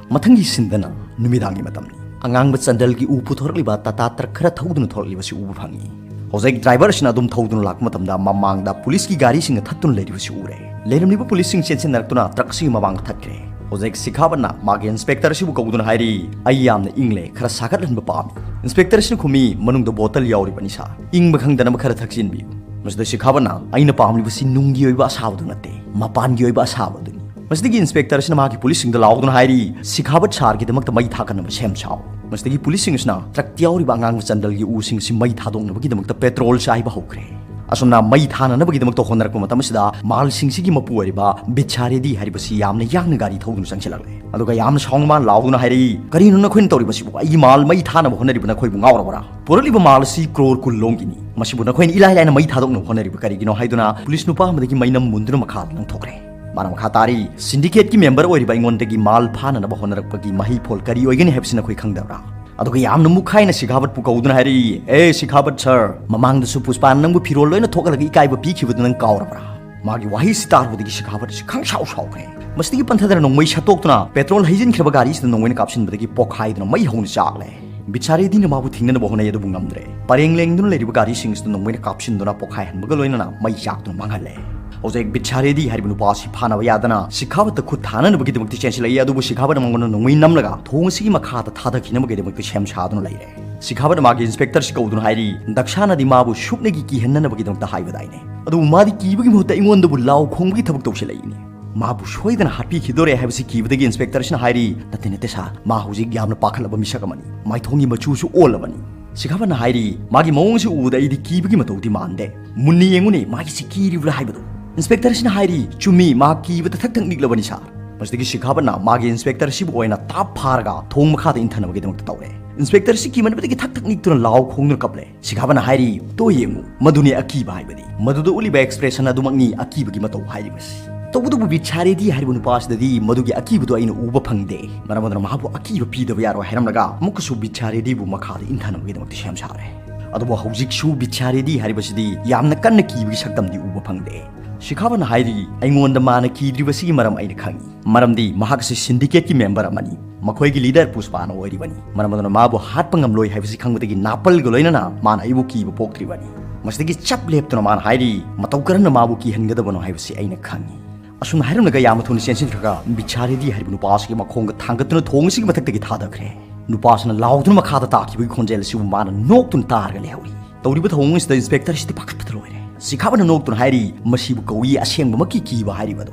ꯃꯊꯪꯒꯤ ꯁꯤꯟꯗꯅ ꯅꯨꯃꯤꯗꯥꯡꯒꯤ ꯃꯇꯝꯅꯤ꯫ ꯑꯉꯥꯡꯕ ꯆꯟꯗꯜꯒꯤ ꯎ ꯄꯨꯊꯣꯔꯛꯂꯤꯕ ꯇꯥꯇꯥ ꯇ꯭ꯔꯛ ꯈꯔ ꯊꯧꯗꯨꯅ ꯊꯣꯔꯛꯂꯤꯕꯁꯤ ꯎꯕ ꯐꯪꯏ꯫ ꯍꯧꯖꯤꯛ ꯗ꯭ꯔꯥꯏꯚꯔ ꯑꯁꯤꯅ ꯑꯗꯨꯝ ꯊꯧꯗꯨꯅ ꯂꯥꯛꯄ ꯃꯇꯝꯗ ꯃꯃꯥꯡꯗ ꯄꯨꯂꯤꯁꯀꯤ ꯒꯥꯔꯤꯁꯤꯡꯅ ꯊꯠꯇꯨꯅ ꯂꯩꯔꯤꯕꯁꯤ ꯎꯔꯦ꯫ ꯂꯩꯔꯝꯂꯤꯕ ꯄꯨꯂꯤꯁꯁꯤꯡ ꯆꯦꯟꯁꯤꯟꯅꯔꯛꯇꯨꯅ ꯇ꯭ꯔꯛ ꯑꯁꯤꯒꯤ ꯃꯃꯥꯡꯗ ꯊꯠꯈ꯭ꯔꯦ꯫ ꯍꯧꯖꯤꯛ ꯁꯤꯈꯥꯕꯠꯅ ꯃꯥꯒꯤ ꯏꯟꯁꯄꯦꯛꯇꯔ ꯑꯁꯤꯕꯨ ꯀꯧꯗꯨꯅ ꯍꯥꯏꯔꯤ, "ꯑꯩ ꯌꯥꯝꯅ ꯏꯪꯂꯦ, ꯈꯔ ꯁꯥꯒꯠꯍꯟꯕ ꯄꯥꯝꯃꯤ꯫" ꯏꯟꯁꯄꯦꯛꯇꯔ ꯑꯁꯤꯅ ꯈꯨꯝꯃꯤ, "ꯃꯅꯨꯡꯗ ꯕꯣꯇꯜ ꯌꯥꯎꯔꯤꯕ ꯅꯤꯁꯥ, ꯏꯪꯕ ꯈꯪꯗꯅꯕ ꯈꯔ ꯊꯛꯆꯤꯟꯕꯤꯌꯨ꯫" ꯃꯁꯤꯗ ꯁꯤꯈꯥꯕꯠꯅ, "ꯑꯩꯅ ꯄꯥꯝꯂꯤꯕꯁꯤ ꯅꯨꯡꯒꯤ ꯑꯣꯏꯕ ꯑꯁꯥꯕꯗꯨ ꯅꯠꯇꯦ, ꯃꯄꯥꯟꯒꯤ ꯑꯣꯏꯕ ꯑꯁꯥꯕꯗꯨꯅꯤ꯫" ꯃꯁꯤꯗꯒꯤ ꯏꯟꯁꯄꯦꯛꯇꯔ ꯑꯁꯤꯅ ꯃꯍꯥꯛꯀꯤ ꯄꯨꯂꯤꯁꯁꯤꯡꯗ ꯂꯥꯎꯗꯨꯅ ꯍꯥꯏꯔꯤ, "ꯁꯤꯈꯥꯕꯠ ꯁꯥꯔꯒꯤꯗꯃꯛꯇ ꯃꯩ ꯊꯥꯒꯠꯅꯕ ꯁꯦꯝ ꯁꯥꯎ꯫" ꯃꯁꯤꯗꯒꯤ ꯄꯨꯂꯤꯁꯁꯤꯡ ꯑꯁꯤꯅ ꯇ꯭ꯔꯛꯇ ꯌꯥꯎꯔꯤꯕ ꯑꯉꯥꯡꯕ ꯆꯟꯗꯜꯒꯤ ꯎꯁꯤꯡ ꯑꯁꯤ ꯃꯩ ꯊꯥꯗꯣꯛꯅꯕꯒꯤꯗꯃꯛꯇ ꯄꯦꯇ꯭ꯔꯣꯜ ꯆꯥꯏꯕ ꯍꯧꯈ꯭ꯔꯦ꯫ ꯑꯁꯨꯝꯅ ꯃꯩ ꯊꯥꯅꯅꯕꯒꯤꯗꯃꯛꯇ ꯍꯣꯠꯅꯔꯛꯄ ꯃꯇꯝ ꯑꯁꯤꯗ ꯃꯥꯜꯁꯤꯡꯁꯤꯒꯤ ꯃꯄꯨ ꯑꯣꯏꯔꯤꯕ ꯕꯤꯠꯁꯥꯔꯦꯗꯤ ꯍꯥꯏꯔꯤꯕꯁꯤ ꯌꯥꯝꯅ ꯌꯥꯡꯅ ꯒꯥꯔꯤ ꯊꯧꯗꯨꯅ ꯆꯪꯁꯤꯜꯂꯛꯂꯦ꯫ ꯑꯗꯨꯒ ꯌꯥꯝꯅ ꯁꯥꯎꯅ ꯃꯥꯅ ꯂꯥꯎꯗꯨꯅ ꯍꯥꯏꯔꯛꯏ, "ꯀꯔꯤꯅꯣ ꯅꯈꯣꯏꯅ ꯇꯧꯔꯤꯕꯁꯤꯕꯨ? ꯑꯩꯒꯤ ꯃꯥꯜ ꯃꯩ ꯊꯥꯅꯕ ꯍꯣꯠꯅꯔꯤꯕ ꯅꯈꯣꯏꯕꯨ ꯉꯥꯎꯔꯕ꯭ꯔꯥ? ꯄꯨꯔꯛꯂꯤꯕ ꯃꯥꯜ ꯑꯁꯤ ꯀ꯭ꯔꯣꯔ ꯀꯨꯟ ꯂꯣꯝꯒꯤꯅꯤ꯫ ꯃꯁꯤꯕꯨ ꯅꯈꯣꯏꯅ ꯏꯂꯥꯏ ꯂꯥꯏꯅ ꯃꯩ ꯊꯥꯗꯣꯛꯅꯕ ꯍꯣꯠꯅꯔꯤꯕ ꯀꯔꯤꯒꯤꯅꯣ?" ꯍꯥꯏꯗꯨꯅ ꯄꯨꯂꯤꯁ ꯅꯨꯄꯥ ꯑꯃꯗꯒꯤ ꯃꯩꯅꯝ ꯃꯨꯟꯗꯨꯅ ꯃꯈꯥꯗ ꯂꯪꯊꯣꯛꯈ꯭ꯔꯦ꯫ ꯃꯥꯅ ꯃꯈꯥ ꯇꯥꯔꯤ, "ꯁꯤꯟꯗꯤꯀꯦꯠꯀꯤ ꯃꯦꯝꯕꯔ ꯑꯣꯏꯔꯤꯕ ꯑꯩꯉꯣꯟꯗꯒꯤ ꯃꯥꯜ ꯐꯥꯅꯅꯕ ꯍꯣꯠꯅꯔꯛꯄꯒꯤ ꯃꯍꯩꯐꯣꯜ ꯀꯔꯤ ꯑꯣꯏꯒꯅꯤ ꯍꯥꯏꯕꯁꯤ ꯅꯈꯣꯏ ꯈꯪꯗꯕ꯭ꯔꯥ? ꯑꯗꯨꯒ ꯌꯥꯝꯅ ꯃꯨꯛꯈꯥꯏꯅ ꯁꯤꯈꯥꯕꯠꯄꯨ ꯀꯧꯗꯨꯅ ꯍꯥꯏꯔꯛꯏ, "ꯑꯦ ꯁꯤꯈꯥꯕꯠ ꯁꯔ, ꯃꯃꯥꯡꯗꯁꯨ ꯄꯨꯁꯄꯥꯅ ꯅꯪꯕꯨ ꯐꯤꯔꯣꯜ ꯂꯣꯏꯅ ꯊꯣꯛꯍꯜꯂꯒ ꯏꯀꯥꯏꯕ ꯄꯤꯈꯤꯕꯗꯨ ꯅꯪ ꯀꯥꯎꯔꯕ꯭ꯔꯥ?" ꯃꯥꯒꯤ ꯋꯥꯍꯩꯁꯤ ꯇꯥꯔꯨꯕꯗꯒꯤ ꯁꯤꯈꯥꯕꯠ ꯑꯁꯤ ꯈꯪꯁꯥꯎ ꯁꯥꯎꯈ꯭ꯔꯦ꯫ ꯃꯁꯤꯗꯒꯤ ꯄꯟꯊꯗꯅ ꯅꯣꯡꯃꯩ ꯁꯠꯇꯣꯛꯇꯨꯅ ꯄꯦꯇ꯭ꯔꯣꯜ ꯍꯩꯖꯤꯟꯈ꯭ꯔꯕ ꯒꯥꯔꯤꯁꯤꯗ ꯅꯣꯡꯃꯩꯅ ꯀꯥꯞꯁꯤꯟꯕꯗꯒꯤ ꯄꯣꯛꯈꯥꯏꯗꯨꯅ ꯃꯩ ꯍꯧꯅ ꯆꯥꯛꯂꯦ꯫ ꯕꯤꯠꯁꯥꯔꯦꯗꯤꯅ ꯃꯥꯕꯨ ꯊꯤꯡꯅꯅꯕ ꯍꯣꯠꯅꯩ, ꯑꯗꯨꯕꯨ ꯉꯝꯗ꯭ꯔꯦ꯫ ꯄꯔꯦꯡ ꯂꯦꯡꯗꯨꯅ ꯂꯩꯔꯤꯕ ꯒꯥꯔꯤꯁꯤꯡ ꯑꯁꯤꯗ ꯅꯣꯡꯃꯩꯅ ꯀꯥꯞꯁꯤꯟꯗꯨꯅ ꯄꯣꯛꯈꯥꯏꯍꯟꯕꯒ ꯂꯣꯏꯅꯅ ꯃꯩ ꯆꯥꯛꯇꯨꯅ ꯃꯥꯡꯍꯜꯂꯦ꯫ ꯍꯧꯖꯤꯛ ꯕꯤꯠꯁꯥꯔꯦꯗꯤ ꯍꯥꯏꯔꯤꯕ ꯅꯨꯄꯥ ꯑꯁꯤ ꯐꯥꯅꯕ ꯌꯥꯗꯅ ꯁꯤꯈꯥꯕꯠꯇ ꯈꯨꯠ ꯊꯥꯅꯅꯕꯒꯤꯗꯃꯛꯇ ꯆꯦꯟꯁꯤꯜꯂꯛꯏ, ꯑꯗꯨꯕꯨ ꯁꯤꯈꯥꯕꯠꯅ ꯃꯉꯣꯟꯗ ꯅꯣꯡꯃꯩ ꯅꯝꯂꯒ ꯊꯣꯡ ꯑꯁꯤꯒꯤ ꯃꯈꯥꯗ ꯊꯥꯗꯈꯤꯅꯕꯒꯤꯗꯃꯛꯇ ꯁꯦꯝ ꯁꯥꯗꯨꯅ ꯂꯩꯔꯦ꯫ ꯁꯤꯈꯥꯕꯠꯅ ꯃꯥꯒꯤ ꯏꯟꯁꯄꯦꯛꯇꯔꯁꯤ ꯀꯧꯗꯨꯅ ꯍꯥꯏꯔꯤ, "ꯗꯛꯁꯥꯅꯗꯤ ꯃꯥꯕꯨ ꯁꯨꯞꯅꯒꯤ ꯀꯤꯍꯟꯅꯅꯕꯒꯤꯗꯃꯛꯇ ꯍꯥꯏꯕꯗꯥꯏꯅꯦ? ꯑꯗꯨꯕꯨ ꯃꯥꯗꯤ ꯀꯤꯕꯒꯤ ꯃꯍꯨꯠꯇ ꯑꯩꯉꯣꯟꯗꯕꯨ ꯂꯥꯎ ꯈꯣꯡꯕꯒꯤ ꯊꯕꯛ ꯇꯧꯁꯤꯜꯂꯛꯏꯅꯦ꯫" ꯃꯥꯕꯨ ꯁꯣꯏꯗꯅ ꯍꯥꯠꯄꯤꯈꯤꯗꯣꯔꯦ ꯍꯥꯏꯕꯁꯤ ꯀꯤꯕꯗꯒꯤ ꯏꯟꯁꯄꯦꯛꯇꯔꯁꯤꯅ ꯍꯥꯏꯔꯤ, "ꯅꯠꯇꯦ, ꯅꯠꯇꯦ ꯁꯥꯔ, ꯃꯥ ꯍꯧꯖꯤꯛ ꯌꯥꯝꯅ ꯄꯥꯈꯠꯂꯕ ꯃꯤꯁꯛ ꯑꯃꯅꯤ, ꯃꯥꯏꯊꯣꯡꯒꯤ ꯃꯆꯨꯁꯨ ꯑꯣꯜꯂꯕꯅꯤ"꯫ ꯁꯤꯈꯥꯕꯠꯅ ꯍꯥꯏꯔꯤ, "ꯃꯥꯒꯤ ꯃꯑꯣꯡꯁꯤ ꯎꯕꯗ ꯑꯩꯗꯤ ꯀꯤꯕꯒꯤ ꯃꯇꯧꯗꯤ ꯃꯥꯟꯗꯦ꯫ ꯃꯨꯟꯅ ꯌꯦꯡꯉꯨꯅꯦ, ꯃꯥꯒꯤꯁꯤ ꯀꯤꯔꯤꯕ꯭ꯔꯥ ꯍꯥꯏꯕꯗꯨ"꯫ ꯏꯟꯁꯄꯦꯛꯇꯔꯁꯤꯅ ꯍꯥꯏꯔꯤ, "ꯆꯨꯝꯃꯤ, ꯃꯥ ꯀꯤꯕꯗ ꯊꯛ ꯊꯛ ꯅꯤꯛꯂꯕꯅꯤ ꯁꯥꯔ"꯫ ꯃꯁꯤꯗꯒꯤ ꯁꯤꯈꯥꯕꯠꯅ ꯃꯥꯒꯤ ꯏꯟꯁꯄꯦꯛꯇꯔꯁꯤꯕꯨ ꯑꯣꯏꯅ ꯇꯥꯞ ꯐꯥꯔꯒ ꯊꯣꯡ ꯃꯈꯥꯗ ꯏꯟꯊꯅꯕꯒꯤꯗꯃꯛꯇ ꯇꯧꯔꯦ꯫ ꯏꯟꯁꯄꯦꯛꯇꯔꯁꯤ ꯀꯤꯃꯟꯕꯗꯒꯤ ꯊꯛ ꯊꯛ ꯅꯤꯛꯇꯨꯅ ꯂꯥꯎ ꯈꯣꯡꯗꯨꯅ ꯀꯞꯂꯦ꯫ ꯁꯤꯈꯥꯕꯠꯅ ꯍꯥꯏꯔꯤ, "ꯇꯣ ꯌꯦꯡꯉꯨ, ꯃꯗꯨꯅꯤ ꯑꯀꯤꯕ ꯍꯥꯏꯕꯗꯤ꯫ ꯃꯗꯨꯗ ꯎꯠꯂꯤꯕ expression ꯑꯗꯨꯃꯛꯅꯤ ꯑꯀꯤꯕꯒꯤ ꯃꯇꯧ ꯍꯥꯏꯔꯤꯕꯁꯤ"꯫ ꯇꯧꯕꯇꯕꯨ ꯕꯤꯠꯁꯥꯔꯦꯗꯤ ꯍꯥꯏꯔꯤꯕ ꯅꯨꯄꯥꯁꯤꯗꯗꯤ ꯃꯗꯨꯒꯤ ꯑꯀꯤꯕꯗꯨ ꯑꯩꯅ ꯎꯕ ꯐꯪꯗꯦ꯫ ꯃꯔꯝ ꯑꯗꯨꯅ ꯃꯍꯥꯛꯄꯨ ꯑꯀꯤꯕ ꯄꯤꯗꯕ ꯌꯥꯔꯣꯏ ꯍꯥꯏꯔꯝꯂꯒ ꯑꯃꯨꯛꯀꯁꯨ ꯕꯤꯠꯁꯥꯔꯦꯗꯤꯕꯨ ꯃꯈꯥꯗ ꯏꯟꯊꯅꯕꯒꯤꯗꯃꯛꯇ ꯁꯦꯝ ꯁꯥꯔꯦ꯫ ꯑꯗꯨꯕꯨ ꯍꯧꯖꯤꯛꯁꯨ ꯕꯤꯠꯁꯥꯔꯦꯗꯤ ꯍꯥꯏꯔꯤꯕꯁꯤꯗꯤ ꯌꯥꯝꯅ ꯀꯟꯅ ꯀꯤꯕꯒꯤ ꯁꯛꯇꯝꯗꯤ ꯎꯕ ꯐꯪꯗꯦ꯫ ꯁꯤꯈꯥꯕꯠꯅ ꯍꯥꯏꯔꯤ, "ꯑꯩꯉꯣꯟꯗ ꯃꯥꯅ ꯀꯤꯗ꯭ꯔꯤꯕꯁꯤꯒꯤ ꯃꯔꯝ ꯑꯩꯅ ꯈꯪꯏ꯫ ꯃꯔꯝꯗꯤ ꯃꯍꯥꯛ ꯑꯁꯤ syndicate ꯀꯤ member ꯑꯃꯅꯤ꯫ ꯃꯈꯣꯏꯒꯤ leader ꯄꯨꯁꯄꯥꯅ ꯑꯣꯏꯔꯤꯕꯅꯤ꯫ ꯃꯔꯝ ꯑꯗꯨꯅ ꯃꯥꯕꯨ ꯍꯥꯠꯄ ꯉꯝꯂꯣꯏ ꯍꯥꯏꯕꯁꯤ ꯈꯪꯕꯗꯒꯤ ꯅꯥꯄꯜꯒ ꯂꯣꯏꯅꯅ ꯃꯥꯅ ꯑꯩꯕꯨ ꯀꯤꯕ ꯄꯣꯛꯇ꯭ꯔꯤꯕꯅꯤ"꯫ ꯃꯁꯤꯗꯒꯤ ꯆꯞ ꯂꯦꯞꯇꯨꯅ ꯃꯥꯅ ꯍꯥꯏꯔꯤ, "ꯃꯇꯧ ꯀꯔꯝꯅ ꯃꯥꯕꯨ ꯀꯤꯍꯟꯒꯗꯕꯅꯣ ꯍꯥꯏꯕꯁꯤ ꯑꯩꯅ ꯈꯪꯏ"꯫ ꯑꯁꯨꯝꯅ ꯍꯥꯏꯔꯝꯂꯒ ꯌꯥꯝꯅ ꯊꯨꯅ ꯆꯦꯟꯁꯤꯟꯈ꯭ꯔꯒ ꯕꯤꯠꯁꯥꯔꯦꯗꯤ ꯍꯥꯏꯔꯤꯕ ꯅꯨꯄꯥ ꯑꯁꯤꯒꯤ ꯃꯈꯣꯡꯗ ꯊꯥꯡꯒꯠꯇꯨꯅ ꯊꯣꯡ ꯑꯁꯤꯒꯤ ꯃꯊꯛꯇꯒꯤ ꯊꯥꯗꯈ꯭ꯔꯦ꯫ ꯅꯨꯄꯥꯁꯤꯅ ꯂꯥꯎꯗꯨꯅ ꯃꯈꯥꯗ ꯇꯥꯈꯤꯕꯒꯤ ꯈꯣꯟꯖꯦꯜ ꯑꯁꯤꯕꯨ ꯃꯥꯅ ꯅꯣꯛꯇꯨꯅ ꯇꯥꯔꯒ ꯂꯩꯍꯧꯔꯤ꯫ ꯇꯧꯔꯤꯕ ꯊꯧꯑꯣꯡ ꯑꯁꯤꯗ ꯏꯟꯁꯄꯦꯛꯇꯔꯁꯤꯗꯤ ꯄꯥꯈꯠꯄꯗ ꯂꯣꯏꯔꯦ꯫ ꯁꯤꯈꯥꯕꯠꯅ ꯅꯣꯛꯇꯨꯅ ꯍꯥꯏꯔꯤ, "ꯃꯁꯤꯕꯨ ꯀꯧꯏ ꯑꯁꯦꯡꯕꯃꯛꯀꯤ ꯀꯤꯕ ꯍꯥꯏꯔꯤꯕꯗꯣ"꯫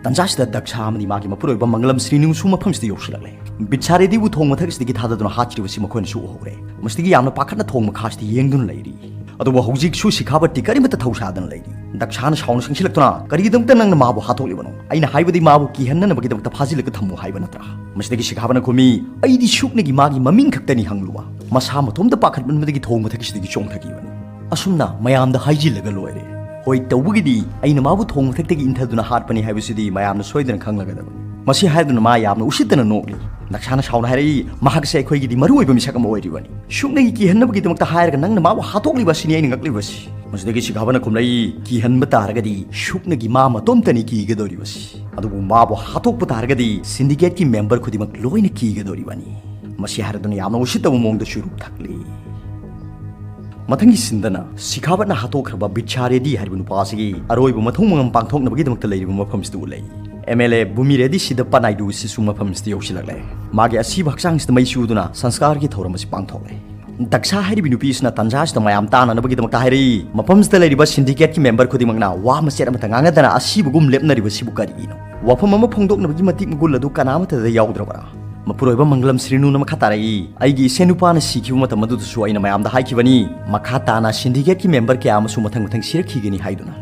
ꯇꯟꯖꯥꯁꯤꯗ ꯗꯛꯁꯥ ꯑꯃꯗꯤ ꯃꯥꯒꯤ ꯃꯄꯨꯔꯣꯏꯕ ꯃꯪꯒꯂꯝ ꯁ꯭ꯔꯤꯅꯨꯁꯨ ꯃꯐꯝꯁꯤꯗ ꯌꯧꯁꯤꯜꯂꯛꯂꯦ꯫ ꯕꯤꯠꯁꯥꯔꯦꯗꯤꯕꯨ ꯊꯣꯡ ꯃꯊꯛꯁꯤꯗꯒꯤ ꯊꯥꯗꯗꯨꯅ ꯍꯥꯠꯈꯤꯕꯁꯤ ꯃꯈꯣꯏꯅꯁꯨ ꯎꯍꯧꯔꯦ꯫ ꯃꯁꯤꯗꯒꯤ ꯌꯥꯝꯅ ꯄꯥꯈꯠꯅ ꯊꯣꯡ ꯃꯈꯥꯁꯤꯗ ꯌꯦꯡꯗꯨꯅ ꯂꯩꯔꯤ꯫ ꯑꯗꯨꯕꯨ ꯍꯧꯖꯤꯛꯁꯨ ꯁꯤꯈꯥꯕꯠꯇꯤ ꯀꯔꯤꯃꯠꯇ ꯊꯧꯁꯥꯗꯅ ꯂꯩꯔꯤ꯫ ꯗꯛꯁꯥꯅ ꯁꯥꯎꯅ ꯁꯪꯁꯤꯜꯂꯛꯇꯨꯅ, "ꯀꯔꯤꯒꯤꯗꯃꯛꯇ ꯅꯪꯅ ꯃꯥꯕꯨ ꯍꯥꯠꯇꯣꯛꯂꯤꯕꯅꯣ? ꯑꯩꯅ ꯍꯥꯏꯕꯗꯤ ꯃꯥꯕꯨ ꯀꯤꯍꯟꯅꯅꯕꯒꯤꯗꯃꯛꯇ ꯐꯥꯖꯤꯜꯂꯒ ꯊꯝꯃꯨ ꯍꯥꯏꯕ ꯅꯠꯇ꯭ꯔꯥ?" ꯃꯁꯤꯗꯒꯤ ꯁꯤꯈꯥꯕꯠꯅ ꯈꯨꯝꯃꯤ, "ꯑꯩꯗꯤ ꯁꯨꯞꯅꯒꯤ ꯃꯥꯒꯤ ꯃꯃꯤꯡ ꯈꯛꯇꯅꯤ ꯍꯪꯂꯨꯕ"꯫ ꯃꯁꯥ ꯃꯇꯣꯝꯇ ꯄꯥꯈꯠꯃꯟꯕꯗꯒꯤ ꯊꯣꯡ ꯃꯊꯛꯀꯤꯁꯤꯗꯒꯤ ꯆꯣꯡꯊꯈꯤꯕꯅꯤ꯫ ꯑꯁꯨꯝꯅ ꯃꯌꯥꯝꯗ ꯍꯥꯏꯖꯤꯜꯂꯒ ꯂꯣꯏꯔꯦ꯫ ꯍꯣꯏ, ꯇꯧꯕꯒꯤꯗꯤ ꯑꯩꯅ ꯃꯥꯕꯨ ꯊꯣꯡ ꯃꯊꯛꯇꯒꯤ ꯏꯟꯊꯗꯨꯅ ꯍꯥꯠꯄꯅꯤ ꯍꯥꯏꯕꯁꯤꯗꯤ ꯃꯌꯥꯝꯅ ꯁꯣꯏꯗꯅ ꯈꯪꯂꯒꯗꯕꯅꯤ꯫ ꯃꯁꯤ ꯍꯥꯏꯗꯨꯅ ꯃꯥ ꯌꯥꯝꯅ ꯎꯁꯤꯠꯇꯅ ꯅꯣꯛꯂꯤ꯫ ꯗꯛꯁꯥꯅ ꯁꯥꯎꯅ ꯍꯥꯏꯔꯛꯏ, "ꯃꯍꯥꯛꯁꯦ ꯑꯩꯈꯣꯏꯒꯤꯗꯤ ꯃꯔꯨ ꯑꯣꯏꯕ ꯃꯤꯁꯛ ꯑꯃ ꯑꯣꯏꯔꯤꯕꯅꯤ꯫ ꯁꯨꯞꯅꯒꯤ ꯀꯤꯍꯟꯅꯕꯒꯤꯗꯃꯛꯇ ꯍꯥꯏꯔꯒ ꯅꯪꯅ ꯃꯥꯕꯨ ꯍꯥꯠꯇꯣꯛꯂꯤꯕ ꯑꯁꯤꯅꯤ ꯑꯩꯅ ꯉꯛꯂꯤꯕꯁꯤ"꯫ ꯃꯁꯤꯗꯒꯤ ꯁꯤꯈꯥꯕꯠꯅ ꯈꯨꯝꯂꯛꯏ, "ꯀꯤꯍꯟꯕ ꯇꯥꯔꯒꯗꯤ ꯁꯨꯞꯅꯒꯤ ꯃꯥ ꯃꯇꯣꯝꯇꯅꯤ ꯀꯤꯒꯗꯧꯔꯤꯕꯁꯤ꯫ ꯑꯗꯨꯕꯨ ꯃꯥꯕꯨ ꯍꯥꯠꯇꯣꯛꯄ ꯇꯥꯔꯒꯗꯤ syndicate ꯀꯤ member ꯈꯨꯗꯤꯡꯃꯛ ꯂꯣꯏꯅ ꯀꯤꯒꯗꯧꯔꯤꯕꯅꯤ"꯫ ꯃꯁꯤ ꯍꯥꯏꯔꯗꯨꯅ ꯌꯥꯝꯅ ꯎꯁꯤꯠꯇꯕ ꯃꯑꯣꯡꯗ ꯆꯨꯔꯨꯞ ꯊꯛꯂꯤ꯫ ꯃꯊꯪꯒꯤ ꯁꯤꯟꯗꯅ ꯁꯤꯈꯥꯕꯠꯅ ꯍꯥꯠꯇꯣꯛꯈ꯭ꯔꯕ ꯕꯤꯠꯁꯥ ꯔꯦꯗꯤ ꯍꯥꯏꯔꯤꯕ ꯅꯨꯄꯥ ꯑꯁꯤꯒꯤ ꯑꯔꯣꯏꯕ ꯃꯊꯧ ꯃꯉꯝ ꯄꯥꯡꯊꯣꯛꯅꯕꯒꯤꯗꯃꯛꯇ ꯂꯩꯔꯤꯕ ꯃꯐꯝꯁꯤꯗ ꯎꯠꯂꯛꯏ꯫ M L A ꯚꯨꯃꯤ ready ꯁꯤꯗꯞꯄ Naidu ꯁꯤꯁꯨ ꯃꯐꯝꯁꯤꯗ ꯌꯧꯁꯤꯜꯂꯛꯂꯦ꯫ ꯃꯥꯒꯤ ꯑꯁꯤꯕ ꯍꯛꯆꯥꯡꯁꯤꯗ ꯃꯩ ꯆꯨꯗꯨꯅ ꯁꯪꯁꯀꯥꯔꯒꯤ ꯊꯧꯔꯝ ꯑꯁꯤ ꯄꯥꯡꯊꯣꯛꯂꯦ꯫ ꯗꯛꯁꯥ ꯍꯥꯏꯔꯤꯕꯤ ꯅꯨꯄꯤ ꯑꯁꯤꯅ ꯇꯟꯖꯥ ꯑꯁꯤꯗ ꯃꯌꯥꯝ ꯇꯥꯅꯅꯕꯒꯤꯗꯃꯛꯇ ꯍꯥꯏꯔꯛꯏ, "ꯃꯐꯝꯁꯤꯗ ꯂꯩꯔꯤꯕ syndicate ꯀꯤ member ꯈꯨꯗꯤꯡꯃꯛꯅ ꯋꯥ ꯃꯆꯦꯠ ꯑꯃꯠꯇ ꯉꯥꯡꯅꯗꯅ ꯑꯁꯤꯕꯒꯨꯝ ꯂꯦꯞꯅꯔꯤꯕꯁꯤꯕꯨ ꯀꯔꯤꯒꯤꯅꯣ?" ꯋꯥꯐꯝ ꯑꯃ ꯐꯣꯡꯗꯣꯛꯅꯕꯒꯤ ꯃꯇꯤꯛ ꯃꯒꯨꯟ ꯑꯗꯨ ꯀꯅꯥ ꯑꯃꯠꯇꯗ ꯌꯥꯎꯗ꯭ꯔꯕ꯭ꯔꯥ? ꯃꯄꯨꯔꯣꯏꯕ ꯃꯪꯒꯂꯝ ꯁ꯭ꯔꯤꯅꯨꯅ ꯃꯈꯥ ꯇꯥꯔꯛꯏ, "ꯑꯩꯒꯤ ꯏꯁꯦꯟ ꯅꯨꯄꯥꯅ ꯁꯤꯈꯤꯕ ꯃꯇꯝ ꯑꯗꯨꯗꯁꯨ ꯑꯩꯅ ꯃꯌꯥꯝꯗ ꯍꯥꯏꯈꯤꯕꯅꯤ, ꯃꯈꯥ ꯇꯥꯅ ꯁꯤꯟꯗꯤꯀꯦꯠꯀꯤ ꯃꯦꯝꯕꯔ ꯀꯌꯥ ꯑꯃꯁꯨ ꯃꯊꯪ ꯃꯊꯪ ꯁꯤꯔꯛꯈꯤꯒꯅꯤ" ꯍꯥꯏꯗꯨꯅ꯫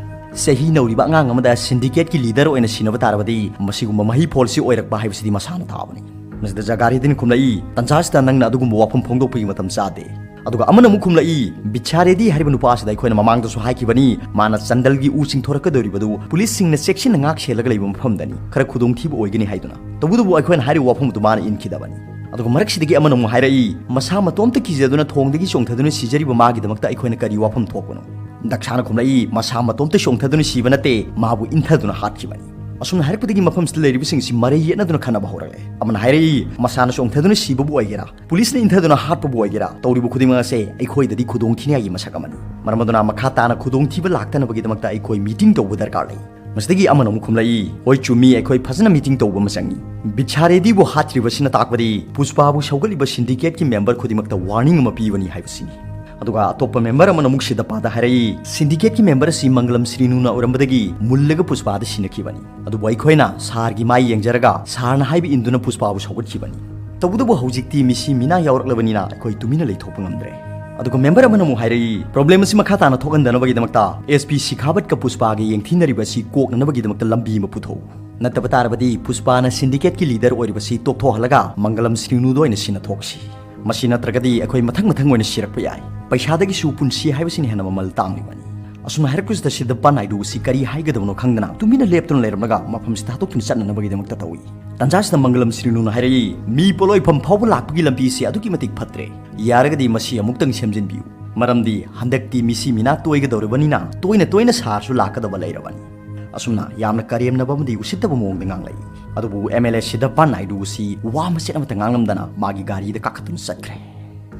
ꯆꯍꯤ ꯅꯧꯔꯤꯕ ꯑꯉꯥꯡ ꯑꯃꯗ ꯁꯤꯟꯗꯤꯀꯦꯠꯀꯤ ꯂꯤꯗꯔ ꯑꯣꯏꯅ ꯁꯤꯟꯅꯕ ꯇꯥꯔꯕꯗꯤ ꯃꯁꯤꯒꯨꯝꯕ ꯃꯍꯩ ꯐꯣꯜꯁꯤ ꯑꯣꯏꯔꯛꯄ ꯍꯥꯏꯕꯁꯤꯗꯤ ꯃꯁꯥꯅ ꯊꯥꯕꯅꯤ꯫ ꯃꯁꯤꯗ ꯖꯒꯥꯔꯤꯗꯤꯅ ꯈꯨꯝꯂꯛꯏ, "ꯇꯟꯖꯥꯁꯤꯗ ꯅꯪꯅ ꯑꯗꯨꯒꯨꯝꯕ ꯋꯥꯐꯝ ꯐꯣꯡꯗꯣꯛꯄꯒꯤ ꯃꯇꯝ ꯆꯥꯗꯦ"꯫ ꯑꯗꯨꯒ ꯑꯃꯅ ꯑꯃꯨꯛ ꯈꯨꯝꯂꯛꯏ, "ꯕꯤꯆꯥꯔꯦꯗꯤ ꯍꯥꯏꯔꯤꯕ ꯅꯨꯄꯥ ꯑꯁꯤꯗ ꯑꯩꯈꯣꯏꯅ ꯃꯃꯥꯡꯗꯁꯨ ꯍꯥꯏꯈꯤꯕꯅꯤ, ꯃꯥꯅ ꯆꯟꯗꯜꯒꯤ ꯎ ꯆꯤꯡꯊꯣꯔꯛꯀꯗꯧꯔꯤꯕꯗꯨ ꯄꯨꯂꯤꯁꯁꯤꯡꯅ ꯆꯦꯛꯁꯤꯟꯅ ꯉꯥꯛ ꯁꯦꯜꯂꯒ ꯂꯩꯕ ꯃꯐꯝꯗꯅꯤ, ꯈꯔ ꯈꯨꯗꯣꯡꯊꯤꯕ ꯑꯣꯏꯒꯅꯤ" ꯍꯥꯏꯗꯨꯅ꯫ ꯇꯧꯕꯇꯕꯨ ꯑꯩꯈꯣꯏꯅ ꯍꯥꯏꯔꯤꯕ ꯋꯥꯐꯝ ꯑꯗꯨ ꯃꯥꯅ ꯏꯟꯈꯤꯗꯕꯅꯤ꯫ ꯑꯗꯨꯒ ꯃꯔꯛꯁꯤꯗꯒꯤ ꯑꯃꯅ ꯑꯃꯨꯛ ꯍꯥꯏꯔꯛꯏ, "ꯃꯁꯥ ꯃꯇꯣꯝꯇ ꯀꯤꯖꯗꯨꯅ ꯊꯣꯡꯗꯒꯤ ꯆꯣꯡꯊꯗꯨꯅ ꯁꯤꯖꯔꯤꯕ ꯃꯥꯒꯤꯗꯃꯛꯇ ꯑꯩꯈꯣꯏꯅ ꯀꯔꯤ ꯋꯥꯐꯝ ꯊꯣꯛꯄꯅꯣ?" ꯗꯛꯁꯥꯅ ꯈꯨꯝꯂꯛꯏ, "ꯃꯁꯥ ꯃꯇꯣꯝꯇ ꯆꯣꯡꯊꯗꯨꯅ ꯁꯤꯕ ꯅꯠꯇꯦ, ꯃꯥꯕꯨ ꯏꯟꯊꯗꯨꯅ ꯍꯥꯠꯈꯤꯕꯅꯤ"꯫ ꯑꯁꯨꯝꯅ ꯍꯥꯏꯔꯛꯄꯗꯒꯤ ꯃꯐꯝꯁꯤꯗ ꯂꯩꯔꯤꯕꯁꯤꯡꯁꯤ ꯃꯔꯩ ꯌꯦꯠꯅꯗꯨꯅ ꯈꯟꯅꯕ ꯍꯧꯔꯛꯂꯦ꯫ ꯑꯃꯅ ꯍꯥꯏꯔꯛꯏ, "ꯃꯁꯥꯅ ꯆꯣꯡꯊꯗꯨꯅ ꯁꯤꯕꯕꯨ ꯑꯣꯏꯒꯦꯔꯥ, ꯄꯨꯂꯤꯁꯅ ꯏꯟꯊꯗꯨꯅ ꯍꯥꯠꯄꯕꯨ ꯑꯣꯏꯒꯦꯔꯥ, ꯇꯧꯔꯤꯕ ꯈꯨꯗꯤꯡꯃꯛ ꯑꯁꯦ ꯑꯩꯈꯣꯏꯗꯗꯤ ꯈꯨꯗꯣꯡꯊꯤꯅꯤꯡꯉꯥꯏꯒꯤ ꯃꯁꯛ ꯑꯃꯅꯤ꯫ ꯃꯔꯝ ꯑꯗꯨꯅ ꯃꯈꯥ ꯇꯥꯅ ꯈꯨꯗꯣꯡꯊꯤꯕ ꯂꯥꯛꯇꯅꯕꯒꯤꯗꯃꯛꯇ ꯑꯩꯈꯣꯏ ꯃꯤꯇꯤꯡ ꯇꯧꯕ ꯗꯔꯀꯥꯔ ꯂꯩ"꯫ ꯃꯁꯤꯗꯒꯤ ꯑꯃꯅ ꯑꯃꯨꯛ ꯈꯨꯝꯂꯛꯏ, "ꯍꯣꯏ, ꯆꯨꯝꯃꯤ, ꯑꯩꯈꯣꯏ ꯐꯖꯅ ꯃꯤꯇꯤꯡ ꯇꯧꯕ ꯑꯃ ꯆꯪꯏ꯫ ꯕꯤꯠꯁꯥꯔꯦꯗꯤꯕꯨ ꯍꯥꯠꯇ꯭ꯔꯤꯕꯁꯤꯅ ꯇꯥꯛꯄꯗꯤ ꯄꯨꯁꯄꯥꯕꯨ ꯁꯧꯒꯠꯂꯤꯕ ꯁꯤꯟꯗꯤꯀꯦꯠꯀꯤ ꯃꯦꯝꯕꯔ ꯈꯨꯗꯤꯡꯃꯛꯇ ꯋꯥꯔꯅꯤꯡ ꯑꯃ ꯄꯤꯕꯅꯤ ꯍꯥꯏꯕꯁꯤꯅꯤ"꯫ ꯑꯗꯨꯒ ꯑꯇꯣꯞꯄ ꯃꯦꯝꯕꯔ ꯑꯃꯅ ꯑꯃꯨꯛ ꯁꯤꯗꯞꯄꯥꯗ ꯍꯥꯏꯔꯛꯏ, "ꯁꯤꯟꯗꯤꯀꯦꯠꯀꯤ ꯃꯦꯝꯕꯔ ꯑꯁꯤ ꯃꯪꯒꯂꯝ ꯁ꯭ꯔꯤꯅꯨꯅ ꯑꯣꯏꯔꯝꯕꯗꯒꯤ ꯃꯨꯜꯂꯒ ꯄꯨꯁꯄꯥꯗ ꯁꯤꯟꯅꯈꯤꯕꯅꯤ꯫ ꯑꯗꯨꯕꯨ ꯑꯩꯈꯣꯏꯅ ꯁꯥꯔꯒꯤ ꯃꯥꯏ ꯌꯦꯡꯖꯔꯒ ꯁꯥꯔꯅ ꯍꯥꯏꯕ ꯏꯟꯗꯨꯅ ꯄꯨꯁꯄꯥꯕꯨ ꯁꯧꯒꯠꯈꯤꯕꯅꯤ꯫ ꯇꯧꯕꯇꯕꯨ ꯍꯧꯖꯤꯛꯇꯤ ꯃꯤꯁꯤ ꯃꯤꯅꯥ ꯌꯥꯎꯔꯛꯂꯕꯅꯤꯅ ꯑꯩꯈꯣꯏ ꯇꯨꯃꯤꯟꯅ ꯂꯩꯊꯣꯛꯄ ꯉꯝꯗ꯭ꯔꯦ"꯫ ꯑꯗꯨꯒ ꯃꯦꯝꯕꯔ ꯑꯃꯅ ꯑꯃꯨꯛ ꯍꯥꯏꯔꯛꯏ, "ꯄ꯭ꯔꯣꯕ꯭ꯂꯦꯝ ꯑꯁꯤ ꯃꯈꯥ ꯇꯥꯅ ꯊꯣꯛꯍꯟꯗꯅꯕꯒꯤꯗꯃꯛꯇ ꯑꯦꯁ ꯄꯤ ꯁꯤꯈꯥꯕꯠꯀ ꯄꯨꯁꯄꯥꯒ ꯌꯦꯡꯊꯤꯅꯔꯤꯕ ꯑꯁꯤ ꯀꯣꯛꯅꯅꯕꯒꯤꯗꯃꯛꯇ ꯂꯝꯕꯤ ꯑꯃ ꯄꯨꯊꯣꯛꯎ꯫ ꯅꯠꯇꯕ ꯇꯥꯔꯕꯗꯤ ꯄꯨꯁꯄꯥꯅ ꯁꯤꯟꯗꯤꯀꯦꯠꯀꯤ ꯂꯤꯗꯔ ꯑꯣꯏꯔꯤꯕꯁꯤ ꯇꯣꯛꯊꯣꯛꯍꯜꯂꯒ ꯃꯪꯒꯂꯝ ꯁ꯭ꯔꯤꯅꯨꯗ ꯑꯣꯏꯅ ꯁꯤꯟꯅꯊꯣꯛꯁꯤ꯫ ꯃꯁꯤ ꯅꯠꯇ꯭ꯔꯒꯗꯤ ꯑꯩꯈꯣꯏ ꯃꯊꯪ ꯃꯊꯪ ꯑꯣꯏꯅ ꯁꯤꯔꯛꯄ ꯌꯥꯏ꯫ ꯄꯩꯁꯥꯗꯒꯤꯁꯨ ꯄꯨꯟꯁꯤ ꯍꯥꯏꯕꯁꯤꯅ ꯍꯦꯟꯅ ꯃꯃꯜ ꯇꯥꯡꯂꯤꯕꯅꯤ"꯫ ꯑꯁꯨꯝꯅ ꯍꯥꯏꯔꯛꯄꯁꯤꯗ ꯁꯤꯗꯞꯄ ꯅꯥꯏꯗꯨ ꯑꯁꯤ ꯀꯔꯤ ꯍꯥꯏꯒꯗꯕꯅꯣ ꯈꯪꯗꯅ ꯇꯨꯃꯤꯟꯅ ꯂꯦꯞꯇꯨꯅ ꯂꯩꯔꯝꯂꯒ ꯃꯐꯝꯁꯤ ꯊꯥꯗꯣꯛꯇꯨꯅ ꯆꯠꯅꯅꯕꯒꯤꯗꯃꯛꯇ ꯇꯧꯏ꯫ ꯇꯟꯖꯥꯁꯤꯗ ꯃꯪꯒꯂꯝ ꯁ꯭ꯔꯤꯅꯨꯅ ꯍꯥꯏꯔꯛꯏ, "ꯃꯤ ꯄꯣꯠꯂꯣꯏꯐꯝ ꯐꯥꯎꯕ ꯂꯥꯛꯄꯒꯤ ꯂꯝꯕꯤꯁꯤ ꯑꯗꯨꯛꯀꯤ ꯃꯇꯤꯛ ꯐꯠꯇ꯭ꯔꯦ꯫ ꯌꯥꯔꯒꯗꯤ ꯃꯁꯤ ꯑꯃꯨꯛꯇꯪ ꯁꯦꯝꯖꯤꯟꯕꯤꯌꯨ꯫ ꯃꯔꯝꯗꯤ ꯍꯟꯗꯛꯇꯤ ꯃꯤꯁꯤ ꯃꯤꯅꯥ ꯇꯣꯏꯒꯗꯧꯔꯤꯕꯅꯤꯅ ꯇꯣꯏꯅ ꯇꯣꯏꯅ ꯁꯥꯔꯁꯨ ꯂꯥꯛꯀꯗꯕ ꯂꯩꯔꯕꯅꯤ"꯫ ꯑꯁꯨꯝꯅ ꯌꯥꯝꯅ ꯀꯔꯦꯝꯅꯕ ꯑꯃꯗꯤ ꯎꯁꯤꯠꯇꯕ ꯃꯑꯣꯡꯗ ꯉꯥꯡꯂꯛꯏ꯫ ꯑꯗꯨꯕꯨ ꯑꯦꯝ ꯑꯦꯜ ꯑꯦ ꯁꯤꯗꯞꯄ ꯅꯥꯏꯗꯨ ꯑꯁꯤ ꯋꯥ ꯃꯆꯦꯠ ꯑꯃꯠꯇ ꯉꯥꯡꯂꯝꯗꯅ ꯃꯥꯒꯤ ꯒꯥꯔꯤꯗ ꯀꯥꯈꯠꯇꯨꯅ ꯆꯠꯈ꯭ꯔꯦ꯫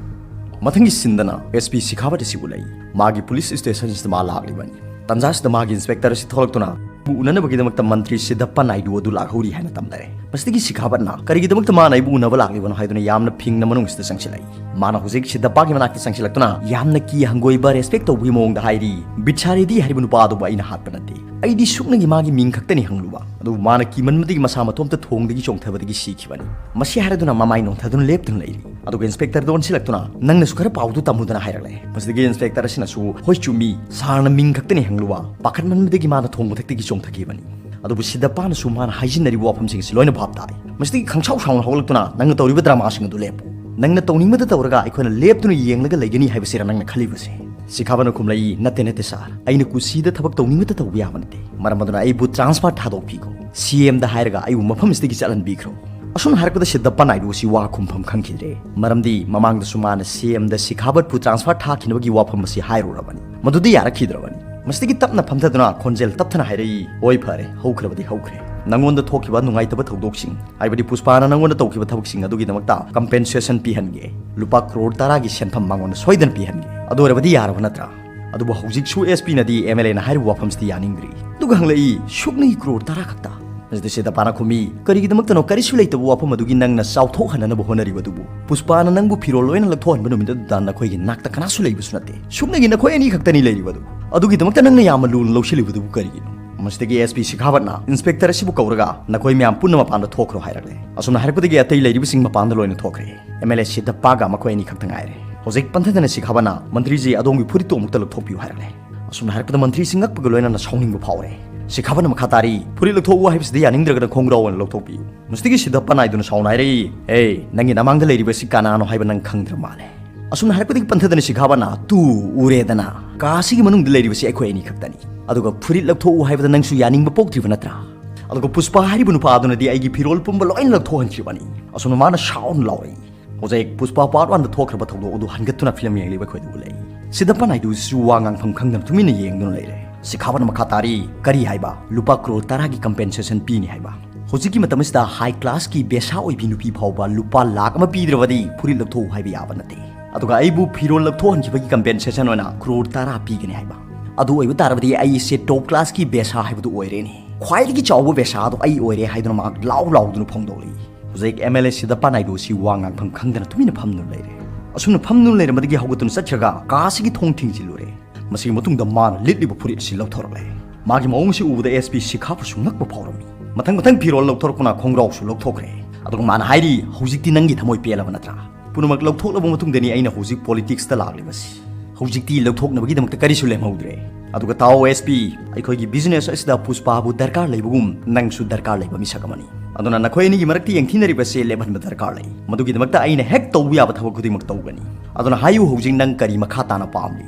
ꯃꯊꯪꯒꯤ ꯁꯤꯟꯗꯅ ꯑꯦꯁ ꯄꯤ ꯁꯤꯈꯥꯕꯠ ꯑꯁꯤ ꯎꯠꯂꯛꯏ꯫ ꯃꯥꯒꯤ ꯄꯨꯂꯤꯁ ꯁ꯭ꯇꯦꯁꯟꯁꯤꯗ ꯃꯥ ꯂꯥꯛꯂꯤꯕꯅꯤ꯫ ꯇꯟꯖꯥꯁꯤꯗ ꯃꯥꯒꯤ ꯏꯟꯁꯄꯦꯛꯇꯔ ꯑꯁꯤ ꯊꯣꯛꯂꯛꯇꯨꯅ ꯎꯅꯅꯕꯒꯤꯗꯃꯛꯇ ꯃꯟꯇ꯭ꯔꯤ ꯁꯤꯗꯞꯄ ꯅꯥꯏꯗꯨ ꯑꯗꯨ ꯂꯥꯛꯍꯧꯔꯤ ꯍꯥꯏꯅ ꯇꯝꯅꯔꯦ꯫ ꯃꯁꯤꯗꯒꯤ ꯁꯤꯈꯥꯕꯠꯅ ꯀꯔꯤꯒꯤꯗꯃꯛꯇ ꯃꯥꯅ ꯑꯩꯕꯨ ꯎꯅꯕ ꯂꯥꯛꯂꯤꯕꯅꯣ ꯍꯥꯏꯗꯨꯅ ꯌꯥꯝꯅ ꯐꯤꯡꯅ ꯃꯅꯨꯡꯁꯤꯗ ꯆꯪꯁꯤꯜꯂꯛꯏ꯫ ꯃꯥꯅ ꯍꯧꯖꯤꯛ ꯁꯤꯗꯞꯄꯒꯤ ꯃꯅꯥꯛꯇ ꯆꯪꯁꯤꯜꯂꯛꯇꯨꯅ ꯌꯥꯝꯅ ꯀꯤ ꯍꯪꯒꯣꯏꯕ, ꯔꯦꯁꯄꯦꯛ ꯇꯧꯕꯒꯤ ꯃꯑꯣꯡꯗ ꯍꯥꯏꯔꯤ, "ꯕꯤꯠꯁꯥꯔꯦꯗꯤ ꯍꯥꯏꯔꯤꯕ ꯅꯨꯄꯥ ꯑꯗꯨꯕꯨ ꯑꯩꯅ ꯍꯥꯠꯄ ꯅꯠꯇꯦ꯫ ꯑꯩꯗꯤ ꯁꯨꯞꯅꯒꯤ ꯃꯥꯒꯤ ꯃꯤꯡ ꯈꯛꯇꯅꯤ ꯍꯪꯂꯨꯕ, ꯑꯗꯨꯕꯨ ꯃꯥꯅ ꯀꯤꯃꯟꯕꯗꯒꯤ ꯃꯁꯥ ꯃꯇꯣꯝꯇ ꯊꯣꯡꯗꯒꯤ ꯆꯣꯡꯊꯕꯗꯒꯤ ꯁꯤꯈꯤꯕꯅꯤ꯫ ꯃꯁꯤ ꯍꯥꯏꯔꯗꯨꯅ ꯃꯃꯥꯏ ꯅꯣꯟꯊꯗꯨꯅ ꯂꯦꯞꯇꯨꯅ ꯂꯩꯔꯤ꯫ ꯑꯗꯨꯒ ꯏꯟꯁꯄꯦꯛꯇꯔꯗ ꯑꯣꯟꯁꯤꯜꯂꯛꯇꯨꯅ, "ꯅꯪꯅꯁꯨ ꯈꯔ ꯄꯥꯎꯗꯨ ꯇꯝꯃꯨꯗꯅ" ꯍꯥꯏꯔꯛꯂꯦ꯫ ꯃꯁꯤꯗꯒꯤ ꯏꯟꯁꯄꯦꯛꯇꯔ ꯑꯁꯤꯅꯁꯨ, "ꯍꯣꯏ, ꯆꯨꯝꯃꯤ, ꯁꯥꯔꯅ ꯃꯤꯡ ꯈꯛꯇꯅꯤ ꯍꯪꯂꯨꯕ, ꯄꯥꯈꯠꯃꯟꯕꯗꯒꯤ ꯃꯥꯅ ꯊꯣꯡ ꯃꯊꯛꯇꯒꯤ ꯆꯣꯡꯊꯈꯤꯕꯅꯤ"꯫ ꯑꯗꯨꯕꯨ ꯁꯤꯗꯞꯄꯥꯅꯁꯨ ꯃꯥꯅ ꯍꯥꯏꯖꯤꯟꯅꯔꯤꯕ ꯋꯥꯐꯝꯁꯤꯡ ꯑꯁꯤ ꯂꯣꯏꯅ ꯚꯥꯞ ꯇꯥꯏ꯫ ꯃꯁꯤꯗꯒꯤ ꯈꯪꯁꯥꯎ ꯁꯥꯎꯅ ꯍꯧꯒꯠꯂꯛꯇꯨꯅ, "ꯅꯪꯅ ꯇꯧꯔꯤꯕ ꯗ꯭ꯔꯃꯥꯁꯤꯡ ꯑꯗꯨ ꯂꯦꯞꯄꯨ꯫ ꯅꯪꯅ ꯇꯧꯅꯤꯡꯕꯗ ꯇꯧꯔꯒ ꯑꯩꯈꯣꯏꯅ ꯂꯦꯞꯇꯨꯅ ꯌꯦꯡꯂꯒ ꯂꯩꯒꯅꯤ ꯍꯥꯏꯕꯁꯤꯔ ꯅꯪꯅ ꯈꯜꯂꯤꯕꯁꯦ?" ꯁꯤꯈꯥꯕꯅ ꯈꯨꯝꯂꯛꯏ, "ꯅꯠꯇꯦ, ꯅꯠꯇꯦ ꯁꯥꯔ, ꯑꯩꯅ ꯀꯨꯁꯤꯗ ꯊꯕꯛ ꯇꯧꯅꯤꯡꯕꯇ ꯇꯧꯕ ꯌꯥꯕ ꯅꯠꯇꯦ꯫ ꯃꯔꯝ ꯑꯗꯨꯅ ꯑꯩꯕꯨ ꯇ꯭ꯔꯥꯟꯁꯐꯔ ꯊꯥꯗꯣꯛꯄꯤꯈꯣ꯫ ꯁꯤ ꯑꯦꯝꯗ ꯍꯥꯏꯔꯒ ꯑꯩꯕꯨ ꯃꯐꯝꯁꯤꯗꯒꯤ ꯆꯠꯍꯟꯕꯤꯈ꯭ꯔꯣ"꯫ ꯑꯁꯨꯝꯅ ꯍꯥꯏꯔꯛꯄꯗ ꯁꯤꯗꯞꯄ ꯅꯥꯏꯗꯨ ꯑꯁꯤ ꯋꯥ ꯈꯨꯝꯐꯝ ꯈꯪꯈꯤꯗ꯭ꯔꯦ꯫ ꯃꯔꯝꯗꯤ ꯃꯃꯥꯡꯗꯁꯨ ꯃꯥꯅ ꯁꯤ ꯑꯦꯝꯗ ꯁꯤꯈꯥꯕꯠꯄꯨ ꯇ꯭ꯔꯥꯟꯁꯐꯔ ꯊꯥꯈꯤꯅꯕꯒꯤ ꯋꯥꯐꯝ ꯑꯁꯤ ꯍꯥꯏꯔꯨꯔꯕꯅꯤ꯫ ꯃꯗꯨꯗꯤ ꯌꯥꯔꯛꯈꯤꯗ꯭ꯔꯕꯅꯤ꯫ ꯃꯁꯤꯗꯒꯤ ꯇꯞꯅ ꯐꯝꯊꯗꯨꯅ ꯈꯣꯟꯖꯦꯜ ꯇꯞꯊꯅ ꯍꯥꯏꯔꯛꯏ, "ꯍꯣꯏ, ꯐꯔꯦ, ꯍꯧꯈ꯭ꯔꯕꯗꯤ ꯍꯧꯈ꯭ꯔꯦ꯫ ꯅꯪꯉꯣꯟꯗ ꯊꯣꯛꯈꯤꯕ ꯅꯨꯡꯉꯥꯏꯇꯕ ꯊꯧꯗꯣꯛꯁꯤꯡ, ꯍꯥꯏꯕꯗꯤ ꯄꯨꯁꯄꯥꯅ ꯅꯪꯉꯣꯟꯗ ꯇꯧꯈꯤꯕ ꯊꯕꯛꯁꯤꯡ ꯑꯗꯨꯒꯤꯗꯃꯛꯇ ꯀꯝꯄꯦꯟꯁꯦꯁꯟ ꯄꯤꯍꯟꯒꯦ꯫ ꯂꯨꯄꯥ ꯀ꯭ꯔꯣꯔ ꯇꯔꯥꯒꯤ ꯁꯦꯟꯐꯝ ꯃꯉꯣꯟꯗ ꯁꯣꯏꯗꯅ ꯄꯤꯍꯟꯒꯦ꯫ ꯑꯗꯨ ꯑꯣꯏꯔꯕꯗꯤ ꯌꯥꯔꯕ ꯅꯠꯇ꯭ꯔꯥ?" ꯑꯗꯨꯕꯨ ꯍꯧꯖꯤꯛꯁꯨ ꯑꯦꯁ ꯄꯤꯅꯗꯤ ꯑꯦꯝ ꯑꯦꯜ ꯑꯦꯅ ꯍꯥꯏꯔꯤꯕ ꯋꯥꯐꯝꯁꯤꯗꯤ ꯌꯥꯅꯤꯡꯗ꯭ꯔꯤ꯫ ꯑꯗꯨꯒ ꯍꯪꯂꯛꯏ, "ꯁꯨꯞꯅꯒꯤ ꯀ꯭ꯔꯣꯔ ꯇꯔꯥ ꯈꯛꯇ?" ꯃꯁꯤꯗ ꯁꯤꯗꯞꯄꯥꯅ ꯈꯨꯝꯃꯤ, "ꯀꯔꯤꯒꯤꯗꯃꯛꯇꯅꯣ ꯀꯔꯤꯁꯨ ꯂꯩꯇꯕ ꯋꯥꯐꯝ ꯑꯗꯨꯒꯤ ꯅꯪꯅ ꯆꯥꯎꯊꯣꯛꯍꯟꯅꯅꯕ ꯍꯣꯠꯅꯔꯤꯕ ꯑꯗꯨꯕꯨ? ꯄꯨꯁꯄꯥꯅ ꯅꯪꯕꯨ ꯐꯤꯔꯣꯜ ꯂꯣꯏꯅ ꯂꯧꯊꯣꯛꯍꯟꯕ ꯅꯨꯃꯤꯠ ꯑꯗꯨꯗ ꯅꯈꯣꯏꯒꯤ ꯅꯥꯛꯇ ꯀꯅꯥꯁꯨ ꯂꯩꯕꯁꯨ ꯅꯠꯇꯦ꯫ ꯁꯨꯞꯅꯒꯤ ꯅꯈꯣꯏ ꯑꯅꯤ ꯈꯛꯇꯅꯤ ꯂꯩꯔꯤꯕ ꯑꯗꯨ꯫ ꯑꯗꯨꯒꯤꯗꯃꯛꯇ ꯅꯪꯅ ꯌꯥꯝꯅ ꯂꯨꯅ ꯂꯧꯁꯤꯜꯂꯤꯕꯗꯨꯕꯨ ꯀꯔꯤꯒꯤꯅꯣ?" ꯃꯁꯤꯗꯒꯤ ꯑꯦꯁ ꯄꯤ ꯁꯤꯈꯥꯋꯠꯅ ꯏꯟꯁꯄꯦꯛꯇꯔ ꯑꯁꯤꯕꯨ ꯀꯧꯔꯒ, "ꯅꯈꯣꯏ ꯃꯌꯥꯝ ꯄꯨꯟꯅ ꯃꯄꯥꯟꯗ ꯊꯣꯛꯈ꯭ꯔꯣ" ꯍꯥꯏꯔꯛꯂꯦ꯫ ꯑꯁꯨꯝꯅ ꯍꯥꯏꯔꯛꯄꯗꯒꯤ ꯑꯇꯩ ꯂꯩꯔꯤꯕꯁꯤꯡ ꯃꯄꯥꯟꯗ ꯂꯣꯏꯅ ꯊꯣꯛꯈ꯭ꯔꯦ꯫ ꯑꯦꯝ ꯑꯦꯜ ꯑꯦ ꯁꯤꯗꯞꯄꯥꯒ ꯃꯈꯣꯏ ꯑꯅꯤ ꯈꯛꯇ ꯉꯥꯏꯔꯦ꯫ ꯍꯧꯖꯤꯛ ꯄꯟꯊꯗꯅ ꯁꯤꯈꯥꯋꯠꯅ, "ꯃꯟꯇ꯭ꯔꯤꯖꯤ, ꯑꯗꯣꯝꯒꯤ ꯐꯨꯔꯤꯠꯇꯨ ꯑꯃꯨꯛꯇ ꯂꯧꯊꯣꯛꯄꯤꯌꯨ" ꯍꯥꯏꯔꯛꯂꯦ꯫ ꯑꯁꯨꯝꯅ ꯍꯥꯏꯔꯛꯄꯗ ꯃꯟꯇ꯭ꯔꯤꯁꯤ ꯉꯛꯄꯒ ꯂꯣꯏꯅꯅ ꯁꯥꯎꯅꯤꯡꯕ ꯐꯥꯎꯔꯦ꯫ ꯁꯤꯈꯥꯋꯠꯅ ꯃꯈꯥ ꯇꯥꯔꯤ, "ꯐꯨꯔꯤꯠ ꯂꯧꯊꯣꯛꯎ ꯍꯥꯏꯕꯁꯤꯗ ꯌꯥꯅꯤꯡꯗ꯭ꯔꯒꯅ ꯈꯣꯡꯒ꯭ꯔꯥꯎ ꯑꯣꯏꯅ ꯂꯧꯊꯣꯛꯄꯤꯌꯨ"꯫ ꯃꯁꯤꯗꯒꯤ ꯁꯤꯗꯞꯄ ꯅꯥꯏꯗꯨꯅ ꯁꯥꯎꯅ ꯍꯥꯏꯔꯛꯏ, "ꯑꯦ, ꯅꯪꯒꯤ ꯅꯃꯥꯡꯗ ꯂꯩꯔꯤꯕꯁꯤ ꯀꯅꯥꯅꯣ ꯍꯥꯏꯕ ꯅꯪ ꯈꯪꯗ꯭ꯔ ꯃꯥꯜꯂꯦ"꯫ ꯑꯁꯨꯝꯅ ꯍꯥꯏꯔꯛꯄꯗꯒꯤ ꯄꯟꯊꯗꯅ ꯁꯤꯈꯥꯋꯠꯅ, "ꯇꯨ, ꯎꯔꯦꯗꯅ, ꯀꯥ ꯑꯁꯤꯒꯤ ꯃꯅꯨꯡꯗ ꯂꯩꯔꯤꯕꯁꯤ ꯑꯩꯈꯣꯏ ꯑꯅꯤ ꯈꯛꯇꯅꯤ꯫ ꯑꯗꯨꯒ ꯐꯨꯔꯤꯠ ꯂꯧꯊꯣꯛꯎ ꯍꯥꯏꯕꯗ ꯅꯪꯁꯨ ꯌꯥꯅꯤꯡꯕ ꯄꯣꯛꯇ꯭ꯔꯤꯕ ꯅꯠꯇ꯭ꯔꯥ? ꯑꯗꯨꯒ ꯄꯨꯁꯄꯥ ꯍꯥꯏꯔꯤꯕ ꯅꯨꯄꯥ ꯑꯗꯨꯅꯗꯤ ꯑꯩꯒꯤ ꯐꯤꯔꯣꯜ ꯄꯨꯝꯕ ꯂꯣꯏꯅ ꯂꯧꯊꯣꯛꯍꯟꯈꯤꯕꯅꯤ"꯫ ꯑꯁꯨꯝꯅ ꯃꯥꯅ ꯁꯥꯎꯅ ꯂꯥꯎꯔꯛꯏ꯫ ꯍꯧꯖꯤꯛ ꯄꯨꯁꯄꯥ ꯄꯥꯔꯠ ꯋꯥꯟꯗ ꯊꯣꯛꯈ꯭ꯔꯕ ꯊꯧꯗꯣꯛ ꯑꯗꯨ ꯍꯟꯒꯠꯇꯨꯅ ꯐꯤꯂꯝ ꯌꯦꯡꯂꯤꯕ ꯑꯩꯈꯣꯏꯗ ꯎꯠꯂꯛꯏ꯫ ꯁꯤꯗꯞꯄ ꯅꯥꯏꯗꯨꯁꯤꯁꯨ ꯋꯥ ꯉꯥꯡꯐꯝ ꯈꯪꯗꯅ ꯇꯨꯃꯤꯟꯅ ꯌꯦꯡꯗꯨꯅ ꯂꯩꯔꯦ꯫ ꯁꯤꯈꯥꯋꯠꯅ ꯃꯈꯥ ꯇꯥꯔꯤ, "ꯀꯔꯤ ꯍꯥꯏꯕ? ꯂꯨꯄꯥ ꯀ꯭ꯔꯣꯔ ꯇꯔꯥꯒꯤ ꯀꯝꯄꯦꯟꯁꯦꯁꯟ ꯄꯤꯅꯤ ꯍꯥꯏꯕ? ꯍꯧꯖꯤꯛꯀꯤ ꯃꯇꯝ ꯑꯁꯤꯗ ꯍꯥꯏ ꯀ꯭ꯂꯥꯁꯀꯤ ꯕꯦꯁꯥ ꯑꯣꯏꯕꯤ ꯅꯨꯄꯤ ꯐꯥꯎꯕ ꯂꯨꯄꯥ ꯂꯥꯈ ꯑꯃ ꯄꯤꯗ꯭ꯔꯕꯗꯤ ꯐꯨꯔꯤꯠ ꯂꯧꯊꯣꯛꯎ ꯍꯥꯏꯕ ꯌꯥꯕ ꯅꯠꯇꯦ꯫ ꯑꯗꯨꯒ ꯑꯩꯕꯨ ꯐꯤꯔꯣꯜ ꯂꯧꯊꯣꯛꯍꯟꯈꯤꯕꯒꯤ ꯀꯝꯄꯦꯟꯁꯦꯁꯟ ꯑꯣꯏꯅ ꯀ꯭ꯔꯣꯔ ꯇꯔꯥ ꯄꯤꯒꯅꯤ ꯍꯥꯏꯕ꯫ ꯑꯗꯨ ꯑꯣꯏꯕ ꯇꯥꯔꯕꯗꯤ ꯑꯩꯁꯦ ꯇꯣꯞ ꯀ꯭ꯂꯥꯁꯀꯤ ꯕꯦꯁꯥ ꯍꯥꯏꯕꯗꯨ ꯑꯣꯏꯔꯦꯅꯦ꯫ ꯈ꯭ꯋꯥꯏꯗꯒꯤ ꯆꯥꯎꯕ ꯕꯦꯁꯥ ꯑꯗꯨ ꯑꯩ ꯑꯣꯏꯔꯦ" ꯍꯥꯏꯗꯨꯅ ꯃꯍꯥꯛ ꯂꯥꯎ ꯂꯥꯎꯗꯨꯅ ꯐꯣꯡꯗꯣꯛꯂꯛꯏ꯫ ꯍꯧꯖꯤꯛ ꯑꯦꯝ ꯑꯦꯜ ꯑꯦ ꯁꯤꯗꯞꯄ ꯅꯥꯏꯗꯨ ꯑꯁꯤ ꯋꯥ ꯉꯥꯡꯐꯝ ꯈꯪꯗꯅ ꯇꯨꯃꯤꯟꯅ ꯐꯝꯗꯨꯅ ꯂꯩꯔꯦ꯫ ꯑꯁꯨꯝꯅ ꯐꯝꯗꯨꯅ ꯂꯩꯔꯝꯕꯗꯒꯤ ꯍꯧꯒꯠꯇꯨꯅ ꯆꯠꯈ꯭ꯔꯒ ꯀꯥ ꯑꯁꯤꯒꯤ ꯊꯣꯡ ꯊꯤꯡꯖꯤꯜꯂꯨꯔꯦ꯫ ꯃꯁꯤꯒꯤ ꯃꯇꯨꯡꯗ ꯃꯥꯅ ꯂꯤꯠꯂꯤꯕ ꯐꯨꯔꯤꯠ ꯑꯁꯤ ꯂꯧꯊꯣꯔꯛꯂꯦ꯫ ꯃꯥꯒꯤ ꯃꯑꯣꯡꯁꯤ ꯎꯕꯗ ꯑꯦꯁ ꯄꯤ ꯁꯤꯈꯥꯕꯁꯨ ꯉꯛꯄ ꯐꯥꯎꯔꯝꯃꯤ꯫ ꯃꯊꯪ ꯃꯊꯪ ꯐꯤꯔꯣꯜ ꯂꯧꯊꯣꯔꯛꯄꯅ ꯈꯣꯡꯒ꯭ꯔꯥꯎꯁꯨ ꯂꯧꯊꯣꯛꯈ꯭ꯔꯦ꯫ ꯑꯗꯨꯒ ꯃꯥꯅ ꯍꯥꯏꯔꯤ, "ꯍꯧꯖꯤꯛꯇꯤ ꯅꯪꯒꯤ ꯊꯃꯣꯏ ꯄꯦꯜꯂꯕ ꯅꯠꯇ꯭ꯔꯥ? ꯄꯨꯝꯅꯃꯛ ꯂꯧꯊꯣꯛꯂꯕ ꯃꯇꯨꯡꯗꯅꯤ ꯑꯩꯅ ꯍꯧꯖꯤꯛ ꯄꯣꯂꯤꯇꯤꯛꯁꯇ ꯂꯥꯛꯂꯤꯕꯁꯤ꯫ ꯍꯧꯖꯤꯛꯇꯤ ꯂꯧꯊꯣꯛꯅꯕꯒꯤꯗꯃꯛꯇ ꯀꯔꯤꯁꯨ ꯂꯦꯝꯍꯧꯗ꯭ꯔꯦ꯫ ꯑꯗꯨꯒ ꯇꯥꯎ ꯑꯦꯁ ꯄꯤ, ꯑꯩꯈꯣꯏꯒꯤ ꯕꯤꯖꯤꯅꯦꯁ ꯑꯁꯤꯗ ꯄꯨꯁꯄꯥꯕꯨ ꯗꯔꯀꯥꯔ ꯂꯩꯕꯒꯨꯝ ꯅꯪꯁꯨ ꯗꯔꯀꯥꯔ ꯂꯩꯕ ꯃꯤꯁꯛ ꯑꯃꯅꯤ꯫ ꯑꯗꯨꯅ ꯅꯈꯣꯏ ꯑꯅꯤꯒꯤ ꯃꯔꯛꯇ ꯌꯦꯡꯊꯤꯅꯔꯤꯕꯁꯦ ꯂꯦꯞꯍꯟꯕ ꯗꯔꯀꯥꯔ ꯂꯩ꯫ ꯃꯗꯨꯒꯤꯗꯃꯛꯇ ꯑꯩꯅ ꯍꯦꯛ ꯇꯧꯕ ꯌꯥꯕ ꯊꯕꯛ ꯈꯨꯗꯤꯡꯃꯛ ꯇꯧꯒꯅꯤ꯫ ꯑꯗꯨꯅ ꯍꯥꯏꯌꯨ, ꯍꯧꯖꯤꯛ ꯅꯪ ꯀꯔꯤ ꯃꯈꯥ ꯇꯥꯅ ꯄꯥꯝꯂꯤ?"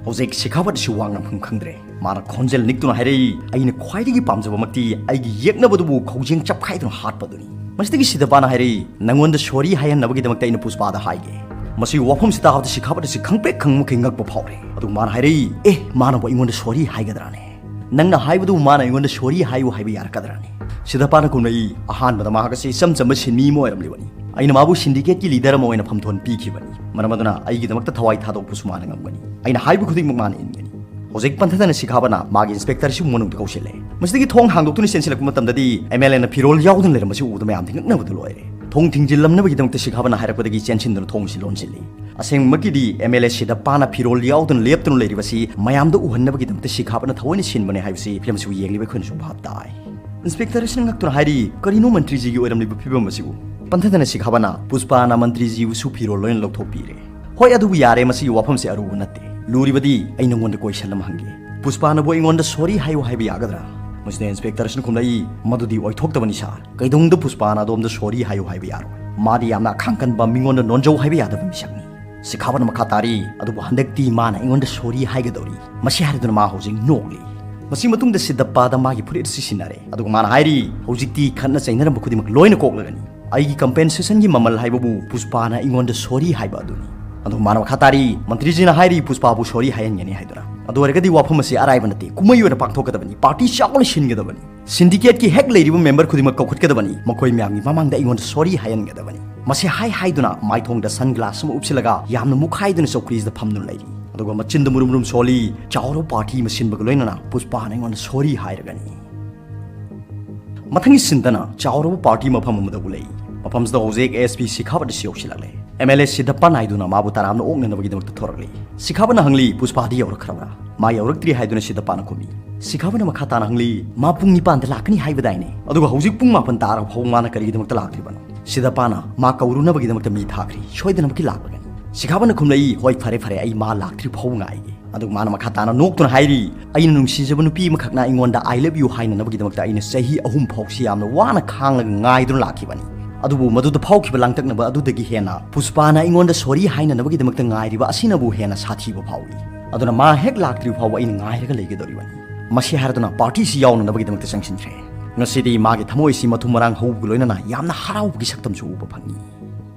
ꯍꯧꯖꯤꯛ ꯁꯤꯈꯥꯕꯠ ꯑꯁꯤ ꯋꯥ ꯉꯥꯡꯐꯝ ꯈꯪꯗ꯭ꯔꯦ꯫ ꯃꯥꯅ ꯈꯣꯟꯖꯦꯜ ꯅꯤꯛꯇꯨꯅ ꯍꯥꯏꯔꯛꯏ, "ꯑꯩꯅ ꯈ꯭ꯋꯥꯏꯗꯒꯤ ꯄꯥꯝꯖꯕꯃꯛꯇꯤ ꯑꯩꯒꯤ ꯌꯦꯛꯅꯕꯗꯨꯕꯨ ꯈꯧꯖꯦꯡ ꯆꯞꯈꯥꯏꯗꯨꯅ ꯍꯥꯠꯄꯗꯨꯅꯤ꯫" ꯃꯁꯤꯗꯒꯤ ꯁꯤꯗꯄꯥꯅ ꯍꯥꯏꯔꯛꯏ, "ꯅꯪꯉꯣꯟꯗ ꯁꯣꯔꯤ ꯍꯥꯏꯍꯟꯅꯕꯒꯤꯗꯃꯛꯇ ꯑꯩꯅ ꯄꯨꯁꯄꯥꯗ ꯍꯥꯏꯒꯦ꯫" ꯃꯁꯤꯒꯤ ꯋꯥꯐꯝꯁꯤ ꯇꯥꯕꯗ ꯁꯤꯈꯥꯕꯠ ꯑꯁꯤ ꯈꯪꯄ꯭ꯔꯦꯛ ꯈꯪꯕꯃꯈꯩ ꯉꯛꯄ ꯐꯥꯎꯔꯦ꯫ ꯑꯗꯨꯒ ꯃꯥꯅ ꯍꯥꯏꯔꯛꯏ, "ꯑꯦ, ꯃꯥꯅꯕꯨ ꯑꯩꯉꯣꯟꯗ ꯁꯣꯔꯤ ꯍꯥꯏꯒꯗ꯭ꯔꯥꯅꯦ? ꯅꯪꯅ ꯍꯥꯏꯕꯗꯨ ꯃꯥꯅ ꯑꯩꯉꯣꯟꯗ ꯁꯣꯔꯤ ꯍꯥꯏꯌꯨ ꯍꯥꯏꯕ ꯌꯥꯔꯛꯀꯗ꯭ꯔꯥꯅꯦ?" ꯁꯤꯗꯄꯥꯅ ꯈꯨꯝꯂꯛꯏ, "ꯑꯍꯥꯟꯕꯗ ꯃꯍꯥꯛ ꯑꯁꯤ ꯏꯆꯝ ꯆꯝꯕ ꯁꯤꯟꯃꯤ ꯑꯃ ꯑꯣꯏꯔꯝꯂꯤꯕꯅꯤ꯫ ꯑꯩꯅ ꯃꯥꯕꯨ ꯁꯤꯟꯗꯤꯀꯦꯠꯀꯤ ꯂꯤꯗꯔ ꯑꯃ ꯑꯣꯏꯅ ꯐꯝꯊꯣꯟ ꯄꯤꯈꯤꯕꯅꯤ꯫ ꯃꯔꯝ ꯑꯗꯨꯅ ꯑꯩꯒꯤꯗꯃꯛꯇ ꯊꯋꯥꯏ ꯊꯥꯗꯣꯛꯄꯁꯨ ꯃꯥꯅ ꯉꯝꯒꯅꯤ꯫ ꯑꯩꯅ ꯍꯥꯏꯕ ꯈꯨꯗꯤꯡꯃꯛ ꯃꯥꯅ ꯏꯟꯒꯅꯤ꯫" ꯍꯧꯖꯤꯛ ꯄꯟꯊꯗꯅ ꯁꯤꯈꯥꯕꯅ ꯃꯥꯒꯤ ꯏꯟꯁꯄꯦꯛꯇꯔꯁꯤꯕꯨ ꯃꯅꯨꯡꯗ ꯀꯧꯁꯤꯜꯂꯦ꯫ ꯃꯁꯤꯗꯒꯤ ꯊꯣꯡ ꯍꯥꯡꯗꯣꯛꯇꯨꯅ ꯆꯦꯟꯁꯤꯜꯂꯛꯄ ꯃꯇꯝꯗꯗꯤ ꯑꯦꯝ ꯑꯦꯜ ꯑꯦꯅ ꯐꯤꯔꯣꯜ ꯌꯥꯎꯗꯅ ꯂꯩꯔꯝꯕꯁꯤ ꯎꯕꯗ ꯃꯌꯥꯝ ꯊꯤꯡꯉꯛꯅꯕꯗꯨ ꯂꯣꯏꯔꯦ꯫ ꯊꯣꯡ ꯊꯤꯡꯖꯤꯜꯂꯝꯅꯕꯒꯤꯗꯃꯛꯇ ꯁꯤꯈꯥꯕꯅ ꯍꯥꯏꯔꯛꯄꯗꯒꯤ ꯆꯦꯟꯁꯤꯟꯗꯨꯅ ꯊꯣꯡꯁꯤ ꯂꯣꯟꯁꯤꯜꯂꯤ꯫ ꯑꯁꯦꯡꯕꯃꯛꯀꯤꯗꯤ ꯑꯦꯝ ꯑꯦꯜ ꯑꯦ ꯁꯤꯗꯄꯥꯅ ꯐꯤꯔꯣꯜ ꯌꯥꯎꯗꯅ ꯂꯦꯞꯇꯨꯅ ꯂꯩꯔꯤꯕꯁꯤ ꯃꯌꯥꯝꯗ ꯎꯍꯟꯅꯕꯒꯤꯗꯃꯛꯇ ꯁꯤꯈꯥꯕꯅ ꯊꯑꯣꯏꯅ ꯁꯤꯟꯕꯅꯦ ꯍꯥꯏꯕꯁꯤ ꯐꯤꯂꯝꯁꯤꯕꯨ ꯌꯦꯡꯂꯤꯕ ꯑꯩꯈꯣꯏꯅꯁꯨ ꯚꯥꯞ ꯇꯥꯏ꯫ ꯏꯟꯁꯄꯦꯛꯇꯔ ꯑꯁꯤꯅ ꯉꯛꯇꯨꯅ ꯍꯥꯏꯔꯤ, "ꯀꯔꯤꯅꯣ ꯃꯟꯇ꯭ꯔꯤꯖꯤꯒꯤ ꯑꯣꯏꯔꯝꯂꯤꯕ ꯐꯤꯕꯝ ꯑꯁꯤꯕꯨ?" ꯄꯟꯊꯗꯅ ꯁꯤꯈꯥꯕꯅ ꯄꯨꯁꯄꯥꯅ ꯃꯟꯇ꯭ꯔꯤꯖꯤꯕꯨꯁꯨ ꯐꯤꯔꯣꯜ ꯂꯣꯏꯅ ꯂꯧꯊꯣꯛꯄꯤꯔꯦ꯫ "ꯍꯣꯏ, ꯑꯗꯨꯕꯨ ꯌꯥꯔꯦ, ꯃꯁꯤꯒꯤ ꯋꯥꯐꯝꯁꯦ ꯑꯔꯨꯕ ꯅꯠꯇꯦ꯫ ꯂꯨꯔꯤꯕꯗꯤ ꯑꯩ ꯅꯉꯣꯟꯗ ꯀꯣꯏꯁꯟ ꯑꯃ ꯍꯪꯒꯦ꯫ ꯄꯨꯁꯄꯥꯅꯕꯨ ꯑꯩꯉꯣꯟꯗ ꯁꯣꯔꯤ ꯍꯥꯏꯌꯨ ꯍꯥꯏꯕ ꯌꯥꯒꯗ꯭ꯔꯥ?" ꯃꯁꯤꯗ ꯏꯟꯁꯄꯦꯛꯇꯔ ꯑꯁꯤꯅ ꯈꯨꯝꯂꯛꯏ, "ꯃꯗꯨꯗꯤ ꯑꯣꯏꯊꯣꯛꯇꯕꯅꯤ ꯁꯥꯔ꯫ ꯀꯩꯗꯧꯅꯨꯡꯗ ꯄꯨꯁꯄꯥꯅ ꯑꯗꯣꯝꯗ ꯁꯣꯔꯤ ꯍꯥꯏꯌꯨ ꯍꯥꯏꯕ ꯌꯥꯔꯣꯏ꯫ ꯃꯥꯗꯤ ꯌꯥꯝꯅ ꯑꯈꯥꯡ ꯀꯟꯕ, ꯃꯤꯉꯣꯟꯗ ꯅꯣꯟꯖꯧ ꯍꯥꯏꯕ ꯌꯥꯗꯕ ꯃꯤꯁꯛꯅꯤ꯫" ꯁꯤꯈꯥꯕꯅ ꯃꯈꯥ ꯇꯥꯔꯤ, "ꯑꯗꯨꯕꯨ ꯍꯟꯗꯛꯇꯤ ꯃꯥꯅ ꯑꯩꯉꯣꯟꯗ ꯁꯣꯔꯤ ꯍꯥꯏꯒꯗꯧꯔꯤ꯫" ꯃꯁꯤ ꯍꯥꯏꯔꯗꯨꯅ ꯃꯥ ꯍꯧꯖꯤꯛ ꯅꯣꯛꯂꯤ꯫ ꯃꯁꯤ ꯃꯇꯨꯡꯗ ꯁꯤꯗꯞꯄꯥꯗ ꯃꯥꯒꯤ ꯐꯨꯔꯤꯠ ꯑꯁꯤ ꯁꯤꯟꯅꯔꯦ꯫ ꯑꯗꯨꯒ ꯃꯥꯅ ꯍꯥꯏꯔꯤ, "ꯍꯧꯖꯤꯛꯇꯤ ꯈꯠꯅ ꯆꯩꯅꯔꯝꯕ ꯈꯨꯗꯤꯡꯃꯛ ꯂꯣꯏꯅ ꯀꯣꯛꯂꯒꯅꯤ꯫ ꯑꯩꯒꯤ ꯀꯝꯄꯦꯟꯁꯦꯁꯟꯒꯤ ꯃꯃꯜ ꯍꯥꯏꯕꯕꯨ ꯄꯨꯁꯄꯥꯅ ꯑꯩꯉꯣꯟꯗ ꯁꯣꯔꯤ ꯍꯥꯏꯕ ꯑꯗꯨꯅꯤ꯫" ꯑꯗꯨꯒ ꯃꯥꯅ ꯃꯈꯥ ꯇꯥꯔꯤ, "ꯃꯟꯇ꯭ꯔꯤꯖꯤꯅ ꯍꯥꯏꯔꯤ ꯄꯨꯁꯄꯥꯕꯨ ꯁꯣꯔꯤ ꯍꯥꯏꯍꯟꯒꯅꯤ ꯍꯥꯏꯗꯨꯅ꯫ ꯑꯗꯨ ꯑꯣꯏꯔꯒꯗꯤ ꯋꯥꯐꯝ ꯑꯁꯤ ꯑꯔꯥꯏꯕ ꯅꯠꯇꯦ, ꯀꯨꯝꯍꯩ ꯑꯣꯏꯅ ꯄꯥꯡꯊꯣꯛꯀꯗꯕꯅꯤ, ꯄꯥꯔꯇꯤ ꯆꯥꯎꯅ ꯁꯤꯟꯒꯗꯕꯅꯤ꯫ ꯁꯤꯟꯗꯤꯀꯦꯠꯀꯤ ꯍꯦꯛ ꯂꯩꯔꯤꯕ ꯃꯦꯝꯕꯔ ꯈꯨꯗꯤꯡꯃꯛ ꯀꯧꯈꯠꯀꯗꯕꯅꯤ, ꯃꯈꯣꯏ ꯃꯌꯥꯝꯒꯤ ꯃꯃꯥꯡꯗ ꯑꯩꯉꯣꯟꯗ ꯁꯣꯔꯤ ꯍꯥꯏꯍꯟꯒꯗꯕꯅꯤ꯫" ꯃꯁꯤ ꯍꯥꯏ ꯍꯥꯏꯗꯨꯅ ꯃꯥꯏꯊꯣꯡꯗ ꯁꯟ ꯒ꯭ꯂꯥꯁ ꯑꯃ ꯎꯞꯁꯤꯜꯂꯒ ꯌꯥꯝꯅ ꯃꯨꯛꯈꯥꯏꯗꯨꯅ ꯆꯧꯀ꯭ꯔꯤꯁꯤꯗ ꯐꯝꯗꯨꯅ ꯂꯩꯔꯤ꯫ ꯑꯗꯨꯒ ꯃꯆꯤꯟꯗ ꯃꯨꯔꯨꯝ ꯃꯨꯔꯨꯝ ꯁꯣꯜꯂꯤ, "ꯆꯥꯎꯔꯕ ꯄꯥꯔꯇꯤ ꯑꯃ ꯁꯤꯟꯕꯒ ꯂꯣꯏꯅꯅ ꯄꯨꯁꯄꯥꯅ ꯑꯩꯉꯣꯟꯗ ꯁꯣꯔꯤ ꯍꯥꯏꯔꯒꯅꯤ꯫" ꯃꯊꯪꯒꯤ ꯁꯤꯟꯗꯅ ꯆꯥꯎꯔꯕ ꯄꯥꯔꯇꯤ ꯃꯐꯝ ꯑꯃꯗ ꯎꯠꯂꯛꯏ꯫ ꯃꯐꯝꯁꯤꯗ ꯍꯧꯖꯤꯛ ꯑꯦꯁ ꯄꯤ ꯁꯤꯈꯥꯕꯠ ꯑꯁꯤ ꯌꯧꯁꯤꯜꯂꯛꯂꯦ꯫ ꯑꯦꯝ ꯑꯦꯜ ꯑꯦ ꯁꯤꯗꯞꯄꯥ ꯅꯥꯏꯗꯨꯅ ꯃꯥꯕꯨ ꯇꯔꯥꯝꯅ ꯑꯣꯛꯅꯅꯕꯒꯤꯗꯃꯛꯇ ꯊꯣꯔꯛꯂꯤ꯫ ꯁꯤꯈꯥꯕꯠꯅ ꯍꯪꯂꯤ, "ꯄꯨꯁꯄꯥꯗꯤ ꯌꯧꯔꯛꯈ꯭ꯔꯕ꯭ꯔꯥ?" "ꯃꯥ ꯌꯧꯔꯛꯇ꯭ꯔꯤ" ꯍꯥꯏꯗꯨꯅ ꯁꯤꯗꯞꯄꯥꯅ ꯈꯨꯝꯃꯤ꯫ ꯁꯤꯈꯥꯕꯅ ꯃꯈꯥ ꯇꯥꯅ ꯍꯪꯂꯤ, "ꯃꯥ ꯄꯨꯡ ꯅꯤꯄꯥꯟꯗ ꯂꯥꯛꯀꯅꯤ ꯍꯥꯏꯕꯗꯥꯏꯅꯦ? ꯑꯗꯨꯒ ꯍꯧꯖꯤꯛ ꯄꯨꯡ ꯃꯥꯄꯟ ꯇꯥꯔꯕ ꯐꯥꯎ ꯃꯥꯅ ꯀꯔꯤꯒꯤꯗꯃꯛꯇ ꯂꯥꯛꯇ꯭ꯔꯤꯕꯅꯣ?" ꯁꯤꯗꯞꯄꯥꯅ, "ꯃꯥ ꯀꯧꯔꯨꯅꯕꯒꯤꯗꯃꯛꯇ ꯃꯤ ꯊꯥꯈ꯭ꯔꯤ, ꯁꯣꯏꯗꯅꯃꯛꯀꯤ ꯂꯥꯛꯂꯒꯅꯤ꯫" ꯁꯤꯈꯥꯕꯅ ꯈꯨꯝꯂꯛꯏ, "ꯍꯣꯏ, ꯐꯔꯦ ꯐꯔꯦ, ꯑꯩ ꯃꯥ ꯂꯥꯛꯇ꯭ꯔꯤ ꯐꯥꯎ ꯉꯥꯏꯒꯦ꯫" ꯑꯗꯨꯒ ꯃꯥꯅ ꯃꯈꯥ ꯇꯥꯅ ꯅꯣꯛꯇꯨꯅ ꯍꯥꯏꯔꯤ, "ꯑꯩꯅ ꯅꯨꯡꯁꯤꯖꯕ ꯅꯨꯄꯤ ꯑꯃꯈꯛꯅ ꯑꯩꯉꯣꯟꯗ I love you ꯍꯥꯏꯅꯅꯕꯒꯤꯗꯃꯛꯇ ꯑꯩꯅ ꯆꯍꯤ ꯑꯍꯨꯝ ꯐꯥꯎꯁꯤ ꯌꯥꯝꯅ ꯋꯥꯅ ꯈꯥꯡꯂꯒ ꯉꯥꯏꯗꯨꯅ ꯂꯥꯛꯈꯤꯕꯅꯤ꯫ ꯑꯗꯨꯕꯨ ꯃꯗꯨꯗ ꯐꯥꯎꯈꯤꯕ ꯂꯥꯡꯇꯛꯅꯕ ꯑꯗꯨꯗꯒꯤ ꯍꯦꯟꯅ ꯄꯨꯁꯄꯥꯅ ꯑꯩꯉꯣꯟꯗ sorry ꯍꯥꯏꯅꯅꯕꯒꯤꯗꯃꯛꯇ ꯉꯥꯏꯔꯤꯕ ꯑꯁꯤꯅꯕꯨ ꯍꯦꯟꯅ ꯁꯥꯊꯤꯕ ꯐꯥꯎꯏ꯫ ꯑꯗꯨꯅ ꯃꯥ ꯍꯦꯛ ꯂꯥꯛꯇ꯭ꯔꯤꯕ ꯐꯥꯎꯕ ꯑꯩꯅ ꯉꯥꯏꯔꯒ ꯂꯩꯒꯗꯧꯔꯤꯕꯅꯤ꯫" ꯃꯁꯤ ꯍꯥꯏꯔꯗꯨꯅ partyꯁꯤ ꯌꯥꯎꯅꯅꯕꯒꯤꯗꯃꯛꯇ ꯆꯪꯁꯤꯟꯈ꯭ꯔꯦ꯫ ꯉꯁꯤꯗꯤ ꯃꯥꯒꯤ ꯊꯃꯣꯏꯁꯤ ꯃꯊꯨꯝ ꯃꯔꯥꯡ ꯍꯧꯕꯒ ꯂꯣꯏꯅꯅ ꯌꯥꯝꯅ ꯍꯔꯥꯎꯕꯒꯤ ꯁꯛꯇꯝꯁꯨ ꯎꯕ ꯐꯪꯉꯤ꯫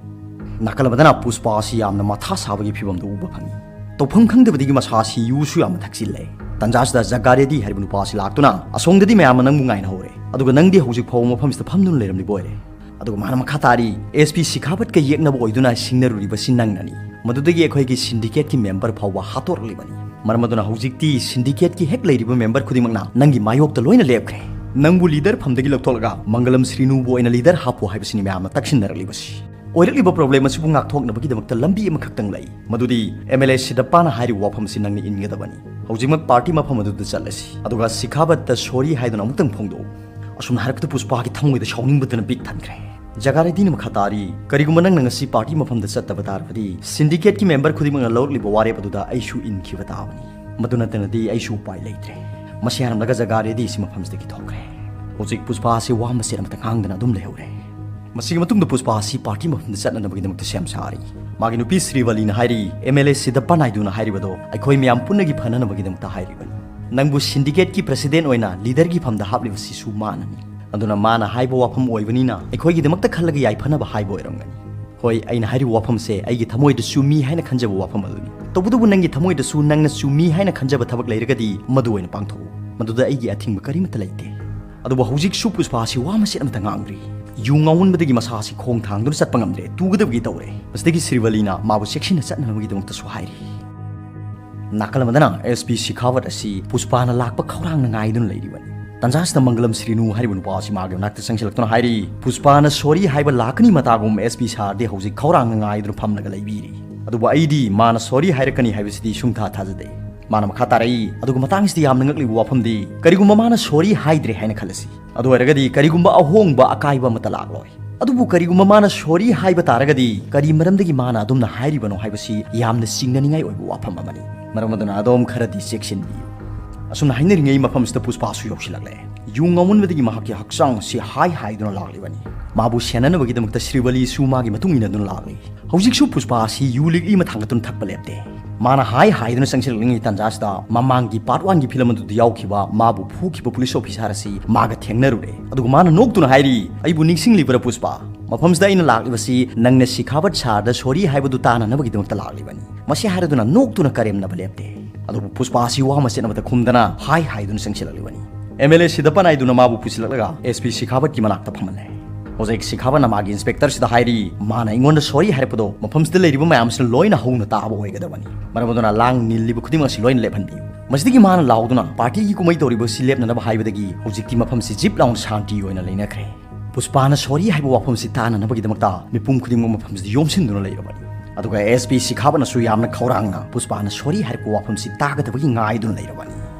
ꯅꯥꯀꯜ ꯑꯃꯗꯅ ꯄꯨꯁꯄꯥ ꯑꯁꯤ ꯌꯥꯝꯅ ꯃꯊꯥ ꯁꯥꯕꯒꯤ ꯐꯤꯕꯝꯗꯨ ꯎꯕ ꯐꯪꯉꯤ꯫ ꯇꯧꯐꯝ ꯈꯪꯗꯕꯗꯒꯤ ꯃꯁꯥꯁꯤ ꯌꯨꯁꯨ ꯌꯥꯝꯅ ꯊꯛꯆꯤꯜꯂꯦ꯫ ꯇꯟꯖꯥꯁꯤꯗ ꯖꯒꯥꯔꯦꯗꯤ ꯍꯥꯏꯔꯤꯕ ꯅꯨꯄꯥ ꯑꯁꯤ ꯂꯥꯛꯇꯨꯅ, "ꯑꯁꯣꯝꯗꯗꯤ ꯃꯌꯥꯝꯅ ꯅꯪꯕꯨ ꯉꯥꯏꯅꯍꯧꯔꯦ, ꯑꯗꯨꯒ ꯅꯪꯗꯤ ꯍꯧꯖꯤꯛ ꯐꯥꯎꯕ ꯃꯐꯝꯁꯤꯗ ꯐꯝꯗꯨꯅ ꯂꯩꯔꯝꯂꯤꯕ ꯑꯣꯏꯔꯦ꯫" ꯑꯗꯨꯒ ꯃꯥꯅ ꯃꯈꯥ ꯇꯥꯔꯤ, "SP ꯁꯤꯈꯥꯕꯠꯀ ꯌꯦꯛꯅꯕ ꯑꯣꯏꯗꯨꯅ ꯁꯤꯡꯅꯔꯨꯔꯤꯕꯁꯤ ꯅꯪꯅꯅꯤ꯫ ꯃꯗꯨꯗꯒꯤ ꯑꯩꯈꯣꯏꯒꯤ syndicateꯀꯤ member ꯐꯥꯎꯕ ꯍꯥꯠꯇꯣꯔꯛꯂꯤꯕꯅꯤ꯫ ꯃꯔꯝ ꯑꯗꯨꯅ ꯍꯧꯖꯤꯛꯇꯤ syndicateꯀꯤ ꯍꯦꯛ ꯂꯩꯔꯤꯕ member ꯈꯨꯗꯤꯡꯃꯛꯅ ꯅꯪꯒꯤ ꯃꯥꯌꯣꯛꯇ ꯂꯣꯏꯅ ꯂꯦꯞꯈ꯭ꯔꯦ꯫ ꯅꯪꯕꯨ leader ꯐꯝꯗꯒꯤ ꯂꯧꯊꯣꯛꯂꯒ ꯃꯪꯒꯂꯝ ꯁ꯭ꯔꯤꯅꯨꯕꯨ ꯑꯣꯏꯅ leader ꯍꯥꯞꯄꯨ ꯍꯥꯏꯕꯁꯤꯅꯤ ꯃꯌꯥꯝꯅ ꯇꯛꯁꯤꯟꯅꯔꯛꯂꯤꯕꯁꯤ꯫ ꯑꯣꯏꯔꯛꯂꯤꯕ problemꯁꯤꯕꯨ ꯉꯥꯛꯊꯣꯛꯅꯕꯒꯤꯗꯃꯛꯇ ꯂꯝꯕꯤ ꯑꯃꯈꯛꯇꯪ ꯂꯩ, ꯃꯗꯨꯗꯤ MLA ꯁꯤꯗꯞꯄꯥꯅ ꯍꯥꯏꯔꯤꯕ ꯋꯥꯐꯝ ꯑꯁꯤ ꯅꯪꯅ ꯏꯟꯒꯗꯕꯅꯤ꯫ ꯍꯧꯖꯤꯛꯃꯛ party ꯃꯐꯝ ꯑꯗꯨꯗ ꯆꯠꯂꯁꯤ, ꯑꯗꯨꯒ ꯁꯤꯈꯥꯕꯠꯇ sorry ꯍꯥꯏꯗꯨꯅ ꯑꯃꯨꯛꯇꯪ ꯐꯣꯡꯗꯣꯛꯎ꯫" ꯑꯁꯨꯝꯅ ꯍꯥꯏꯔꯛꯄꯗ ꯄꯨꯁꯄꯥꯒꯤ ꯊꯃꯣꯏꯗ ꯁꯥꯎꯅꯤꯡꯕꯗꯨꯅ ꯄꯤꯛ ꯊꯟꯈ꯭ꯔꯦ꯫ ꯖꯒꯥꯔꯦꯗꯤꯅ ꯃꯈꯥ ꯇꯥꯔꯤ, "ꯀꯔꯤꯒꯨꯝꯕ ꯅꯪꯅ ꯉꯁꯤ party ꯃꯐꯝꯗ ꯆꯠꯇꯕ ꯇꯥꯔꯕꯗꯤ, syndicateꯀꯤ member ꯈꯨꯗꯤꯡꯃꯛꯅ ꯂꯧꯔꯛꯂꯤꯕ ꯋꯥꯔꯦꯞ ꯑꯗꯨꯗ ꯑꯩꯁꯨ ꯏꯟꯈꯤꯕ ꯇꯥꯕꯅꯤ꯫ ꯃꯗꯨ ꯅꯠꯇꯅꯗꯤ ꯑꯩꯁꯨ ꯎꯄꯥꯏ ꯂꯩꯇ꯭ꯔꯦ꯫" ꯃꯁꯤ ꯍꯥꯏꯔꯝꯂꯒ ꯖꯒꯥꯔꯦꯗꯤꯁꯤ ꯃꯐꯝꯁꯤꯗꯒꯤ ꯊꯣꯛꯈ꯭ꯔꯦ꯫ ꯍꯧꯖꯤꯛ ꯄꯨꯁꯄꯥ ꯑꯁꯤ ꯋꯥ ꯃꯆꯦꯠ ꯑꯃꯠꯇ ꯉꯥꯡꯗꯅ ꯑꯗꯨꯝ ꯂꯩꯍꯧꯔꯦ꯫ ꯃꯁꯤꯒꯤ ꯃꯇꯨꯡꯗ ꯄꯨꯁꯄꯥ ꯑꯁꯤ party ꯃꯐꯝꯗ ꯆꯠꯅꯅꯕꯒꯤꯗꯃꯛꯇ ꯁꯦꯝ ꯁꯥꯔꯤ꯫ ꯃꯥꯒꯤ ꯅꯨꯄꯤ ꯁ꯭ꯔꯤꯚꯂꯤꯅ ꯍꯥꯏꯔꯤ, "MLA ꯁꯤꯗꯞꯄ ꯅꯥꯏꯗꯨꯅ ꯍꯥꯏꯔꯤꯕꯗꯣ ꯑꯩꯈꯣꯏ ꯃꯌꯥꯝ ꯄꯨꯟꯅꯒꯤ ꯐꯅꯅꯕꯒꯤꯗꯃꯛꯇ ꯍꯥꯏꯔꯤꯕꯅꯤ꯫ ꯅꯪꯕꯨ syndicateꯀꯤ president ꯑꯣꯏꯅ leaderꯒꯤ ꯐꯝꯗ ꯍꯥꯞꯂꯤꯕꯁꯤꯁꯨ ꯃꯥꯅꯅꯤ꯫ ꯑꯗꯨꯅ ꯃꯥꯅ ꯍꯥꯏꯕ ꯋꯥꯐꯝ ꯑꯣꯏꯕꯅꯤꯅ ꯑꯩꯈꯣꯏꯒꯤꯗꯃꯛꯇ ꯈꯜꯂꯒ ꯌꯥꯏꯐꯅꯕ ꯍꯥꯏꯕ ꯑꯣꯏꯔꯝꯒꯅꯤ꯫ ꯍꯣꯏ, ꯑꯩꯅ ꯍꯥꯏꯔꯤꯕ ꯋꯥꯐꯝꯁꯦ ꯑꯩꯒꯤ ꯊꯃꯣꯏꯗ ꯆꯨꯝꯃꯤ ꯍꯥꯏꯅ ꯈꯟꯖꯕ ꯋꯥꯐꯝ ꯑꯗꯨꯅꯤ꯫ ꯇꯧꯕꯇꯕꯨ ꯅꯪꯒꯤ ꯊꯃꯣꯏꯗꯁꯨ ꯅꯪꯅ ꯆꯨꯝꯃꯤ ꯍꯥꯏꯅ ꯈꯟꯖꯕ ꯊꯕꯛ ꯂꯩꯔꯒꯗꯤ ꯃꯗꯨ ꯑꯣꯏꯅ ꯄꯥꯡꯊꯣꯛꯎ꯫ ꯃꯗꯨꯗ ꯑꯩꯒꯤ ꯑꯊꯤꯡꯕ ꯀꯔꯤꯃꯠꯇ ꯂꯩꯇꯦ꯫" ꯑꯗꯨꯕꯨ ꯍꯧꯖꯤꯛꯁꯨ ꯄꯨꯁꯄꯥ ꯑꯁꯤ ꯋꯥ ꯃꯆꯦꯠ ꯑꯃꯠꯇ ꯉꯥꯡꯗ꯭ꯔꯤ꯫ ꯌꯨ ꯉꯥꯎꯃꯟꯕꯗꯒꯤ ꯃꯁꯥ ꯑꯁꯤ ꯈꯣꯡ ꯊꯥꯡꯗꯨꯅ ꯆꯠꯄ ꯉꯝꯗ꯭ꯔꯦ, ꯇꯨꯒꯗꯕꯒꯤ ꯇꯧꯔꯦ꯫ ꯃꯁꯤꯗꯒꯤ ꯁ꯭ꯔꯤꯚꯂꯤꯅ ꯃꯥꯕꯨ ꯆꯦꯛꯁꯤꯟꯅ ꯆꯠꯅꯅꯕꯒꯤꯗꯃꯛꯇꯁꯨ ꯍꯥꯏꯔꯤ꯫ ꯅꯥꯀꯜ ꯑꯃꯗꯅ SP ꯁꯤꯈꯥꯋꯠ ꯑꯁꯤ ꯄꯨꯁꯄꯥꯅ ꯂꯥꯛꯄ ꯈꯧꯔꯥꯡꯅ ꯉꯥꯏꯗꯨꯅ ꯂꯩꯔꯤꯕꯅꯤ꯫ ꯇꯟꯖꯥꯁꯤꯗ ꯃꯪꯒꯂꯝ ꯁ꯭ꯔꯤꯅꯨ ꯍꯥꯏꯔꯤꯕ ꯅꯨꯄꯥ ꯑꯁꯤ ꯃꯥꯒꯤ ꯃꯅꯥꯛꯇ ꯆꯪꯁꯤꯜꯂꯛꯇꯨꯅ ꯍꯥꯏꯔꯤ, "ꯄꯨꯁꯄꯥꯅ sorry ꯍꯥꯏꯕ ꯂꯥꯛꯀꯅꯤ ꯃꯇꯥꯒꯨꯝ SP ꯁꯥꯔꯗꯤ ꯍꯧꯖꯤꯛ ꯈꯧꯔꯥꯡꯅ ꯉꯥꯏꯗꯨꯅ ꯐꯝꯂꯒ ꯂꯩꯕꯤꯔꯤ꯫ ꯑꯗꯨꯕꯨ ꯑꯩꯗꯤ ꯃꯥꯅ sorry ꯍꯥꯏꯔꯛꯀꯅꯤ ꯍꯥꯏꯕꯁꯤꯗꯤ ꯁꯨꯡꯊꯥ ꯊꯥꯖꯗꯦ꯫ ꯃꯥꯅ ꯃꯈꯥ ꯇꯥꯔꯛꯏ, ꯑꯗꯨꯒ ꯃꯇꯥꯡꯁꯤꯗ ꯌꯥꯝꯅ ꯉꯛꯂꯤꯕ ꯋꯥꯐꯝꯗꯤ, ꯀꯔꯤꯒꯨꯝꯕ ꯃꯥꯅ ꯁꯣꯔꯤ ꯍꯥꯏꯗ꯭ꯔꯦ ꯍꯥꯏꯅ ꯈꯜꯂꯁꯤ, ꯑꯗꯨ ꯑꯣꯏꯔꯒꯗꯤ ꯀꯔꯤꯒꯨꯝꯕ ꯑꯍꯣꯡꯕ ꯑꯀꯥꯏꯕ ꯑꯃꯠꯇ ꯂꯥꯛꯂꯣꯏ꯫ ꯑꯗꯨꯕꯨ ꯀꯔꯤꯒꯨꯝꯕ ꯃꯥꯅ ꯁꯣꯔꯤ ꯍꯥꯏꯕ ꯇꯥꯔꯒꯗꯤ, ꯀꯔꯤ ꯃꯔꯝꯗꯒꯤ ꯃꯥꯅ ꯑꯗꯨꯝꯅ ꯍꯥꯏꯔꯤꯕꯅꯣ ꯍꯥꯏꯕꯁꯤ ꯌꯥꯝꯅ ꯆꯤꯡꯅꯅꯤꯡꯉꯥꯏ ꯑꯣꯏꯕ ꯋꯥꯐꯝ ꯑꯃꯅꯤ꯫ ꯃꯔꯝ ꯑꯗꯨꯅ ꯑꯗꯣꯝ ꯈꯔꯗꯤ ꯆꯦꯛꯁꯤꯟꯕꯤꯌꯨ꯫ ꯑꯁꯨꯝꯅ ꯍꯥꯏꯅꯔꯤꯉꯩ ꯃꯐꯝꯁꯤꯗ ꯄꯨꯁꯄꯥꯁꯨ ꯌꯧꯁꯤꯜꯂꯛꯂꯦ꯫ ꯌꯨ ꯉꯥꯎꯃꯟꯕꯗꯒꯤ ꯃꯍꯥꯛꯀꯤ ꯍꯛꯆꯥꯡ ꯑꯁꯤ ꯍꯥꯏ ꯍꯥꯏꯗꯨꯅ ꯂꯥꯛꯂꯤꯕꯅꯤ꯫ ꯃꯥꯕꯨ ꯁꯦꯟꯅꯅꯕꯒꯤꯗꯃꯛꯇ ꯁ꯭ꯔꯤꯕꯂꯤꯁꯨ ꯃꯥꯒꯤ ꯃꯇꯨꯡ ꯏꯟꯅꯗꯨꯅ ꯂꯥꯛꯂꯤ꯫ ꯍꯧꯖꯤꯛꯁꯨ ꯄꯨꯁꯄꯥ ꯑꯁꯤ ꯌꯨ ꯂꯤꯛꯂꯤ ꯑꯃ ꯊꯥꯡꯒꯠꯇꯨꯅ ꯊꯛꯄ ꯂꯦꯞꯇꯦ꯫ ꯃꯥꯅ ꯍꯥꯏ ꯍꯥꯏꯗꯨꯅ ꯆꯪꯁꯤꯜꯂꯛꯂꯤꯉꯩ ꯇꯥꯟꯖꯥꯁꯤꯗ ꯃꯃꯥꯡꯒꯤ part one ꯒꯤ film ꯑꯗꯨꯗ ꯌꯥꯎꯈꯤꯕ ꯃꯥꯕꯨ ꯐꯨꯈꯤꯕ police officer ꯑꯁꯤ ꯃꯥꯒ ꯊꯦꯡꯅꯔꯨꯔꯦ꯫ ꯑꯗꯨꯒ ꯃꯥꯅ ꯅꯣꯛꯇꯨꯅ ꯍꯥꯏꯔꯤ, "ꯑꯩꯕꯨ ꯅꯤꯡꯁꯤꯡꯂꯤꯕ꯭ꯔꯥ ꯄꯨꯁꯄꯥ? ꯃꯐꯝꯁꯤꯗ ꯑꯩꯅ ꯂꯥꯛꯂꯤꯕꯁꯤ ꯅꯪꯅ ꯁꯤꯈꯥꯕꯠ ꯁꯥꯔꯗ ꯁꯣꯔꯤ ꯍꯥꯏꯕꯗꯨ ꯇꯥꯅꯅꯕꯒꯤꯗꯃꯛꯇ ꯂꯥꯛꯂꯤꯕꯅꯤ꯫" ꯃꯁꯤ ꯍꯥꯏꯔꯗꯨꯅ ꯅꯣꯛꯇꯨꯅ ꯀꯔꯦꯝꯅꯕ ꯂꯦꯞꯇꯦ꯫ ꯑꯗꯨꯕꯨ ꯄꯨꯁꯄꯥ ꯑꯁꯤ ꯋꯥ ꯃꯆꯦꯠ ꯑꯃꯠꯇ ꯈꯨꯝꯗꯅ ꯍꯥꯏ ꯍꯥꯏꯗꯨꯅ ꯆꯪꯁꯤꯜꯂꯛꯂꯤꯕꯅꯤ꯫ MLA ꯁꯤꯗꯄꯟ ꯍꯥꯏꯗꯨꯅ ꯃꯥꯕꯨ ꯄꯨꯁꯤꯜꯂꯛꯂꯒ SP ꯁꯤꯈꯥꯕꯠꯀꯤ ꯃꯅꯥꯛꯇ ꯐꯝꯍꯜꯂꯦ꯫ ꯍꯧꯖꯤꯛ ꯁꯤꯈꯥꯕꯠꯅ ꯃꯥꯒꯤ inspector ꯁꯤꯗ ꯍꯥꯏꯔꯤ, ꯃꯥꯅ ꯑꯩꯉꯣꯟꯗ ꯁꯣꯔꯤ ꯍꯥꯏꯔꯛꯄꯗꯣ ꯃꯐꯝꯁꯤꯗ ꯂꯩꯔꯤꯕ ꯃꯌꯥꯝꯁꯤꯅ ꯂꯣꯏꯅ ꯍꯧꯅ ꯇꯥꯕ ꯑꯣꯏꯒꯗꯕꯅꯤ꯫ ꯃꯔꯝ ꯑꯗꯨꯅ ꯂꯥꯡ ꯅꯤꯜꯂꯤꯕ ꯈꯨꯗꯤꯡꯃꯛ ꯑꯁꯤ ꯂꯣꯏꯅ ꯂꯦꯞꯍꯟꯕꯤꯌꯨ꯫ ꯃꯁꯤꯗꯒꯤ ꯃꯥꯅ ꯂꯥꯎꯗꯨꯅ party ꯒꯤ ꯀꯨꯝꯍꯩ ꯇꯧꯔꯤꯕ ꯑꯁꯤ ꯂꯦꯞꯅꯅꯕ ꯍꯥꯏꯕꯗꯒꯤ ꯍꯧꯖꯤꯛꯇꯤ ꯃꯐꯝꯁꯤ ꯖꯤꯞ ꯂꯥꯎꯅ ꯁꯥꯟꯇꯤ ꯑꯣꯏꯅ ꯂꯩꯅꯈ꯭ꯔꯦ꯫ ꯄꯨꯁꯄꯥꯅ ꯁꯣꯔꯤ ꯍꯥꯏꯕ ꯋꯥꯐꯝꯁꯤ ꯇꯥꯅꯅꯕꯒꯤꯗꯃꯛꯇ ꯃꯤꯄꯨꯝ ꯈꯨꯗꯤꯡꯃꯛ ꯃꯐꯝꯁꯤꯗ ꯌꯣꯝꯁꯤꯟꯗꯨꯅ ꯂꯩꯔꯕꯅꯤ꯫ ꯑꯗꯨꯒ SP ꯁꯤꯈꯥꯕꯠꯅꯁꯨ ꯌꯥꯝꯅ ꯈꯧꯔꯥꯡꯅ ꯄꯨꯁꯄꯥꯅ ꯁꯣꯔꯤ ꯍꯥꯏꯔꯛꯄ ꯋꯥꯐꯝꯁꯤ ꯇꯥꯒꯗꯕꯒꯤ ꯉꯥꯏꯗꯨꯅ ꯂꯩꯔꯕꯅꯤ꯫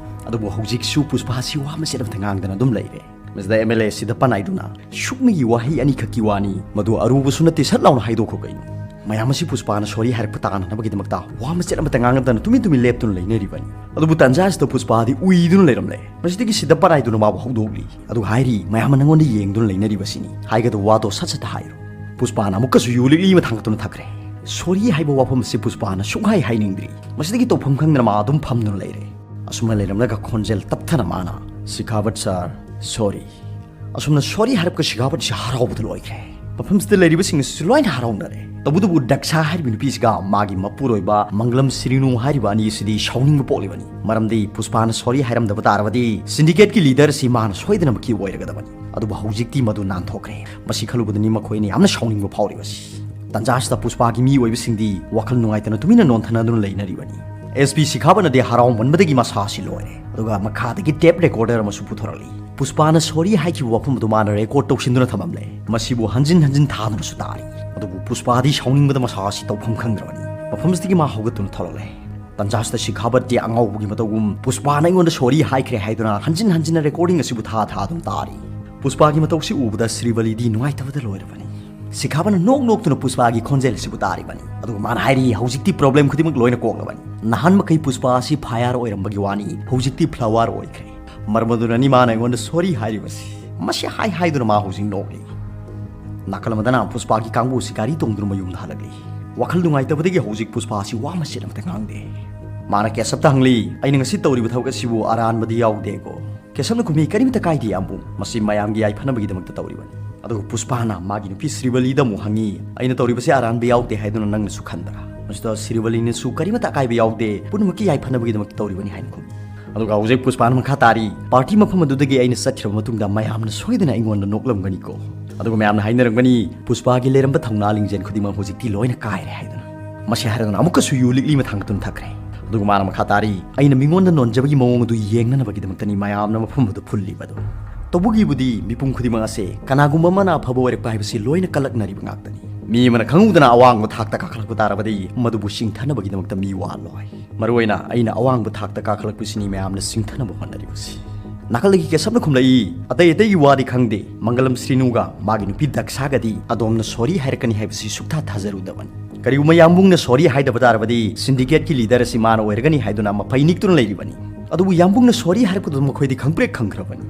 ꯑꯗꯨꯕꯨ ꯍꯧꯖꯤꯛꯁꯨ ꯄꯨꯁꯄꯥ ꯑꯁꯤ ꯋꯥ ꯃꯆꯦꯠ ꯑꯃꯠꯇ ꯉꯥꯡꯗꯅ ꯑꯗꯨꯝ ꯂꯩꯔꯦ꯫ ꯃꯁꯤꯗ MLA ꯁꯤꯗꯄꯟ ꯍꯥꯏꯗꯨꯅ, "ꯁꯨꯞꯅꯒꯤ ꯋꯥꯍꯩ ꯑꯅꯤꯈꯛꯀꯤ ꯋꯥꯅꯤ, ꯃꯗꯨ ꯑꯔꯨꯕꯁꯨ ꯅꯠꯇꯦ, ꯁꯠ ꯂꯥꯎꯅ ꯍꯥꯏꯗꯣꯛꯈ꯭ꯔꯣ ꯀꯩꯅꯣ?" ꯃꯌꯥꯝ ꯑꯁꯤ ꯄꯨꯁꯄꯥꯅ ꯁꯣꯔꯤ ꯍꯥꯏꯔꯛꯄ ꯇꯥꯅꯅꯕꯒꯤꯗꯃꯛꯇ ꯋꯥ ꯃꯆꯦꯠ ꯑꯃꯠꯇ ꯉꯥꯡꯅꯗꯅ ꯇꯨꯃꯤꯟ ꯇꯨꯃꯤꯟ ꯂꯦꯞꯇꯨꯅ ꯂꯩꯅꯔꯤꯕꯅꯤ꯫ ꯑꯗꯨꯕꯨ ꯇꯥꯟꯖꯥ ꯑꯁꯤꯗ ꯄꯨꯁꯄꯥꯗꯤ ꯎꯏꯗꯨꯅ ꯂꯩꯔꯝꯂꯦ꯫ ꯃꯁꯤꯗꯒꯤ ꯁꯤꯗꯄꯟ ꯍꯥꯏꯗꯨꯅ ꯃꯥꯕꯨ ꯍꯧꯗꯣꯛꯂꯤ꯫ ꯑꯗꯨꯒ ꯍꯥꯏꯔꯤ, "ꯃꯌꯥꯝꯅ ꯅꯉꯣꯟꯗ ꯌꯦꯡꯗꯨꯅ ꯂꯩꯅꯔꯤꯕꯁꯤꯅꯤ꯫ ꯍꯥꯏꯒꯗꯕ ꯋꯥꯗꯣ ꯁꯠ ꯁꯠꯇ ꯍꯥꯏꯔꯣ꯫" ꯄꯨꯁꯄꯥꯅ ꯑꯃꯨꯛꯀꯁꯨ ꯌꯨ ꯂꯤꯛꯂꯤ ꯑꯃ ꯊꯥꯡꯒꯠꯇꯨꯅ ꯊꯛꯈ꯭ꯔꯦ꯫ ꯁꯣꯔꯤ ꯍꯥꯏꯕ ꯋꯥꯐꯝ ꯑꯁꯤ ꯄꯨꯁꯄꯥꯅ ꯁꯨꯡꯍꯥꯏ ꯍꯥꯏꯅꯤꯡꯗ꯭ꯔꯤ꯫ ꯃꯁꯤꯗꯒꯤ ꯇꯧꯐꯝ ꯈꯪꯗꯅ ꯃꯥ ꯑꯗꯨꯝ ꯐꯝꯗꯨꯅ ꯂꯩꯔꯦ꯫ ꯑꯁꯨꯝꯅ ꯂꯩꯔꯝꯂꯒ ꯈꯣꯟꯖꯦꯜ ꯇꯞꯊꯅ ꯃꯥꯅ, "ꯁꯤꯈꯥꯕꯠ ꯁꯥꯔ, ꯁꯣꯔꯤ꯫" ꯑꯁꯨꯝꯅ ꯁꯣꯔꯤ ꯍꯥꯏꯔꯛꯄ ꯁꯤꯈꯥꯕꯠꯁꯤ ꯍꯔꯥꯎꯕꯗ ꯂꯣꯏꯈ꯭ꯔꯦ꯫ ꯃꯐꯝꯁꯤꯗ ꯂꯩꯔꯤꯕꯁꯤꯡ ꯑꯁꯤꯁꯨ ꯂꯣꯏꯅ ꯍꯔꯥꯎꯅꯔꯦ꯫ ꯇꯧꯕꯇꯕꯨ ꯗꯛꯁꯥ ꯍꯥꯏꯔꯤꯕ ꯅꯨꯄꯤꯁꯤꯒ ꯃꯥꯒꯤ ꯃꯄꯨꯔꯣꯏꯕ ꯃꯪꯒꯂꯝ ꯁꯤꯔꯤꯅꯨ ꯍꯥꯏꯔꯤꯕ ꯑꯅꯤ ꯑꯁꯤꯗꯤ ꯁꯥꯎꯅꯤꯡꯕ ꯄꯣꯛꯂꯤꯕꯅꯤ꯫ ꯃꯔꯝꯗꯤ ꯄꯨꯁꯄꯥꯅ ꯁꯣꯔꯤ ꯍꯥꯏꯔꯝꯗꯕ ꯇꯥꯔꯕꯗꯤ syndicate ꯀꯤ leader ꯑꯁꯤ ꯃꯥꯅ ꯁꯣꯏꯗꯅꯃꯛꯀꯤ ꯑꯣꯏꯔꯒꯗꯕꯅꯤ꯫ ꯑꯗꯨꯕꯨ ꯍꯧꯖꯤꯛꯇꯤ ꯃꯗꯨ ꯅꯥꯟꯊꯣꯛꯈ꯭ꯔꯦ꯫ ꯃꯁꯤ ꯈꯜꯂꯨꯕꯗꯅꯤ ꯃꯈꯣꯏꯅ ꯌꯥꯝꯅ ꯁꯥꯎꯅꯤꯡꯕ ꯐꯥꯎꯔꯤꯕꯁꯤ꯫ ꯇꯥꯟꯖꯥ ꯑꯁꯤꯗ ꯄꯨꯁꯄꯥꯒꯤ ꯃꯤ ꯑꯣꯏꯕꯁꯤꯡꯗꯤ ꯋꯥꯈꯜ ꯅꯨꯡꯉꯥꯏꯇꯅ ꯇꯨꯃꯤꯟꯅ ꯅꯣꯟꯊꯅꯗꯨꯅ ꯂꯩꯅꯔꯤꯕꯅꯤ꯫ SP ꯁꯤꯈꯥꯕꯠꯅꯗꯤ ꯍꯔꯥꯎꯃꯟꯕꯗꯒꯤ ꯃꯁꯥ ꯑꯁꯤ ꯂꯣꯏꯔꯦ꯫ ꯑꯗꯨꯒ ꯃꯈꯥꯗꯒꯤ tape recorder ꯑꯃꯁꯨ ꯄꯨꯊꯣꯔꯛꯂꯤ꯫ ꯄꯨꯁꯄꯥꯅ ꯁꯣꯔꯤ ꯍꯥꯏꯈꯤꯕ ꯋꯥꯐꯝ ꯑꯗꯨ ꯃꯥꯅ record ꯇꯧꯁꯤꯟꯗꯨꯅ ꯊꯝꯂꯝꯂꯦ꯫ ꯃꯁꯤꯕꯨ ꯍꯟꯖꯤꯟ ꯍꯟꯖꯤꯟ ꯊꯥꯗꯨꯅꯁꯨ ꯇꯥꯔꯤ꯫ ꯑꯗꯨꯕꯨ ꯄꯨꯁꯄꯥꯗꯤ ꯁꯥꯎꯅꯤꯡꯕꯗ ꯃꯁꯥ ꯑꯁꯤ ꯇꯧꯐꯝ ꯈꯪꯗ꯭ꯔꯕꯅꯤ꯫ ꯃꯐꯝꯁꯤꯗꯒꯤ ꯃꯥ ꯍꯧꯒꯠꯇꯨꯅ ꯊꯣꯛꯂꯛꯂꯦ꯫ ꯇꯟꯖꯥꯁꯤꯗ ꯁꯤꯈꯥꯕꯠꯇꯤ ꯑꯉꯥꯎꯕꯒꯤ ꯃꯇꯧꯒꯨꯝ ꯄꯨꯁꯄꯥꯅ ꯑꯩꯉꯣꯟꯗ ꯁꯣꯔꯤ ꯍꯥꯏꯈ꯭ꯔꯦ ꯍꯥꯏꯗꯨꯅ ꯍꯟꯖꯤꯟ ꯍꯟꯖꯤꯟꯅ ꯔꯦꯀꯣꯔꯗꯤꯡ ꯑꯁꯤꯕꯨ ꯊꯥ ꯊꯥ ꯑꯗꯨꯝ ꯇꯥꯔꯤ꯫ ꯄꯨꯁꯄꯥꯒꯤ ꯃꯇꯧꯁꯤ ꯎꯕꯗ ꯁ꯭ꯔꯤꯕꯂꯤꯗꯤ ꯅꯨꯡꯉꯥꯏꯇꯕꯗ ꯂꯣꯏꯔꯕꯅꯤ꯫ ꯁꯤꯈꯥꯕꯅ ꯅꯣꯛ ꯅꯣꯛꯇꯨꯅ ꯄꯨꯁꯄꯥꯒꯤ ꯈꯣꯟꯖꯦꯜ ꯑꯁꯤꯕꯨ ꯇꯥꯔꯤꯕꯅꯤ꯫ ꯑꯗꯨꯒ ꯃꯥꯅ ꯍꯥꯏꯔꯤ, "ꯍꯧꯖꯤꯛꯇꯤ ꯄ꯭ꯔꯣꯕ꯭ꯂꯦꯝ ꯈꯨꯗꯤꯡꯃꯛ ꯂꯣꯏꯅ ꯀꯣꯛꯂꯕꯅꯤ꯫ ꯅꯍꯥꯟ ꯃꯈꯩ ꯄꯨꯁꯄꯥ ꯑꯁꯤ ꯐꯥꯌꯔ ꯑꯣꯏꯔꯝꯕꯒꯤ ꯋꯥꯅꯤ, ꯍꯧꯖꯤꯛꯇꯤ ꯐ꯭ꯂꯥꯋꯔ ꯑꯣꯏꯈ꯭ꯔꯦ꯫ ꯃꯔꯝ ꯑꯗꯨꯅꯅꯤ ꯃꯥꯅ ꯑꯩꯉꯣꯟꯗ ꯁꯣꯔꯤ ꯍꯥꯏꯔꯤꯕꯁꯤ"꯫ ꯃꯁꯤ ꯍꯥꯏ ꯍꯥꯏꯗꯨꯅ ꯃꯥ ꯍꯧꯖꯤꯛ ꯅꯣꯛꯂꯤ꯫ ꯅꯥꯀꯜ ꯑꯃꯗꯅ ꯄꯨꯁꯄꯥꯒꯤ ꯀꯥꯡꯕꯨ ꯑꯁꯤ ꯒꯥꯔꯤ ꯇꯣꯡꯗꯨꯅ ꯃꯌꯨꯝꯗ ꯍꯜꯂꯛꯂꯤ꯫ ꯋꯥꯈꯜ ꯅꯨꯡꯉꯥꯏꯇꯕꯗꯒꯤ ꯍꯧꯖꯤꯛ ꯄꯨꯁꯄꯥ ꯑꯁꯤ ꯋꯥ ꯃꯆꯦꯠ ꯑꯃꯠꯇ ꯉꯥꯡꯗꯦ꯫ ꯃꯥꯅ ꯀꯦꯁꯞꯇ ꯍꯪꯂꯤ, "ꯑꯩꯅ ꯉꯁꯤ ꯇꯧꯔꯤꯕ ꯊꯕꯛ ꯑꯁꯤꯕꯨ ꯑꯔꯥꯟꯕꯗꯤ ꯌꯥꯎꯗꯦꯀꯣ?" ꯀꯦꯁꯞꯅ ꯈꯨꯝꯃꯤ, "ꯀꯔꯤꯃꯇ ꯀꯥꯏꯗꯦ ꯌꯥꯝꯕꯨꯡ, ꯃꯁꯤ ꯃꯌꯥꯝꯒꯤ ꯌꯥꯏꯐꯅꯕꯒꯤꯗꯃꯛꯇ ꯇꯧꯔꯤꯕꯅꯤ"꯫ ꯑꯗꯨꯒ ꯄꯨꯁꯄꯥꯅ ꯃꯥꯒꯤ ꯅꯨꯄꯤ ꯁ꯭ꯔꯤꯕꯂꯤꯗ ꯑꯃꯨꯛ ꯍꯪꯉꯤ, "ꯑꯩꯅ ꯇꯧꯔꯤꯕꯁꯤ ꯑꯔꯥꯟꯕ ꯌꯥꯎꯗꯦ ꯍꯥꯏꯗꯨꯅ ꯅꯪꯅꯁꯨ ꯈꯟꯕ꯭ꯔꯥ?" ꯃꯁꯤꯗ ꯁ꯭ꯔꯤꯕꯂꯤꯅꯁꯨ, "ꯀꯔꯤꯃꯇ ꯑꯀꯥꯏꯕ ꯌꯥꯎꯗꯦ, ꯄꯨꯝꯅꯃꯛꯀꯤ ꯌꯥꯏꯐꯅꯕꯒꯤꯗꯃꯛꯇ ꯇꯧꯔꯤꯕꯅꯤ" ꯍꯥꯏꯅ ꯈꯨꯝꯃꯤ꯫ ꯑꯗꯨꯒ ꯍꯧꯖꯤꯛ ꯄꯨꯁꯄꯥꯅ ꯃꯈꯥ ꯇꯥꯔꯤ, "ꯄꯥꯔꯇꯤ ꯃꯐꯝ ꯑꯗꯨꯗꯒꯤ ꯑꯩꯅ ꯆꯠꯈ꯭ꯔꯕ ꯃꯇꯨꯡꯗ ꯃꯌꯥꯝꯅ ꯁꯣꯏꯗꯅ ꯑꯩꯉꯣꯟꯗ ꯅꯣꯛꯂꯝꯒꯅꯤꯀꯣ꯫ ꯑꯗꯨꯒ ꯃꯌꯥꯝꯅ ꯍꯥꯏꯅꯔꯝꯒꯅꯤ, ꯄꯨꯁꯄꯥꯒꯤ ꯂꯩꯔꯝꯕ ꯊꯧꯅꯥ ꯂꯤꯡꯖꯦꯜ ꯈꯨꯗꯤꯡꯃꯛ ꯍꯧꯖꯤꯛꯇꯤ ꯂꯣꯏꯅ ꯀꯥꯏꯔꯦ ꯍꯥꯏꯗꯨꯅ"꯫ ꯃꯁꯤ ꯍꯥꯏꯔꯗꯨꯅ ꯑꯃꯨꯛꯀꯁꯨ ꯌꯨ ꯂꯤꯛꯂꯤ ꯃꯊꯥꯡ ꯀꯇꯨꯅ ꯊꯛꯈ꯭ꯔꯦ꯫ ꯑꯗꯨꯒ ꯃꯥꯅ ꯃꯈꯥ ꯇꯥꯔꯤ, "ꯑꯩꯅ ꯃꯤꯉꯣꯟꯗ ꯅꯣꯟꯖꯕꯒꯤ ꯃꯑꯣꯡ ꯑꯗꯨ ꯌꯦꯡꯅꯅꯕꯒꯤꯗꯃꯛꯇꯅꯤ ꯃꯌꯥꯝꯅ ꯃꯐꯝ ꯑꯗꯨ ꯐꯨꯜꯂꯤꯕ ꯑꯗꯨ꯫ ꯇꯧꯕꯒꯤꯕꯨꯗꯤ ꯃꯤꯄꯨꯝ ꯈꯨꯗꯤꯡꯃꯛ ꯑꯁꯦ ꯀꯅꯥꯒꯨꯝꯕ ꯑꯃꯅ ꯑꯐꯕ ꯑꯣꯏꯔꯛꯄ ꯍꯥꯏꯕꯁꯤ ꯂꯣꯏꯅ ꯀꯜꯂꯛꯅꯔꯤꯕ ꯉꯥꯛꯇꯅꯤ꯫ ꯃꯤ ꯑꯃꯅ ꯈꯪꯍꯧꯗꯅ ꯑꯋꯥꯡꯕ ꯊꯥꯛꯇ ꯀꯥꯈꯠꯂꯛꯄ ꯇꯥꯔꯕꯗꯤ ꯃꯗꯨꯕꯨ ꯆꯤꯡꯊꯅꯕꯒꯤꯗꯃꯛꯇ ꯃꯤ ꯋꯥꯠꯂꯣꯏ꯫ ꯃꯔꯨꯑꯣꯏꯅ ꯑꯩꯅ ꯑꯋꯥꯡꯕ ꯊꯥꯛꯇ ꯀꯥꯈꯠꯂꯛꯄꯁꯤꯅꯤ ꯃꯌꯥꯝꯅ ꯆꯤꯡꯊꯅꯕ ꯍꯣꯠꯅꯔꯤꯕꯁꯤ"꯫ ꯅꯥꯀꯜꯗꯒꯤ ꯀꯦꯁꯞꯅ ꯈꯨꯝꯂꯛꯏ, "ꯑꯇꯩ ꯑꯇꯩꯒꯤ ꯋꯥꯗꯤ ꯈꯪꯗꯦ, ꯃꯪꯒꯂꯝ ꯁ꯭ꯔꯤꯅꯨꯒ ꯃꯥꯒꯤ ꯅꯨꯄꯤ ꯗꯛꯁꯥꯒꯗꯤ ꯑꯗꯣꯝꯅ ꯁꯣꯔꯤ ꯍꯥꯏꯔꯛꯀꯅꯤ ꯍꯥꯏꯕꯁꯤ ꯁꯨꯛꯊꯥ ꯊꯥꯖꯔꯨꯗꯕꯅꯤ꯫ ꯀꯔꯤꯒꯨꯝꯕ ꯌꯥꯝꯕꯨꯡꯅ ꯁꯣꯔꯤ ꯍꯥꯏꯗꯕ ꯇꯥꯔꯕꯗꯤ ꯁꯤꯟꯗꯤꯀꯦꯠꯀꯤ ꯂꯤꯗꯔ ꯑꯁꯤ ꯃꯥꯅ ꯑꯣꯏꯔꯒꯅꯤ ꯍꯥꯏꯗꯨꯅ ꯃꯐꯩ ꯅꯤꯛꯇꯨꯅ ꯂꯩꯔꯤꯕꯅꯤ꯫ ꯑꯗꯨꯕꯨ ꯌꯥꯝꯕꯨꯡꯅ ꯁꯣꯔꯤ ꯍꯥꯏꯔꯛꯄꯗꯨ ꯃꯈꯣꯏꯗꯤ ꯈꯪꯄ꯭ꯔꯦꯛ ꯈꯪꯈ꯭ꯔꯕꯅꯤ"꯫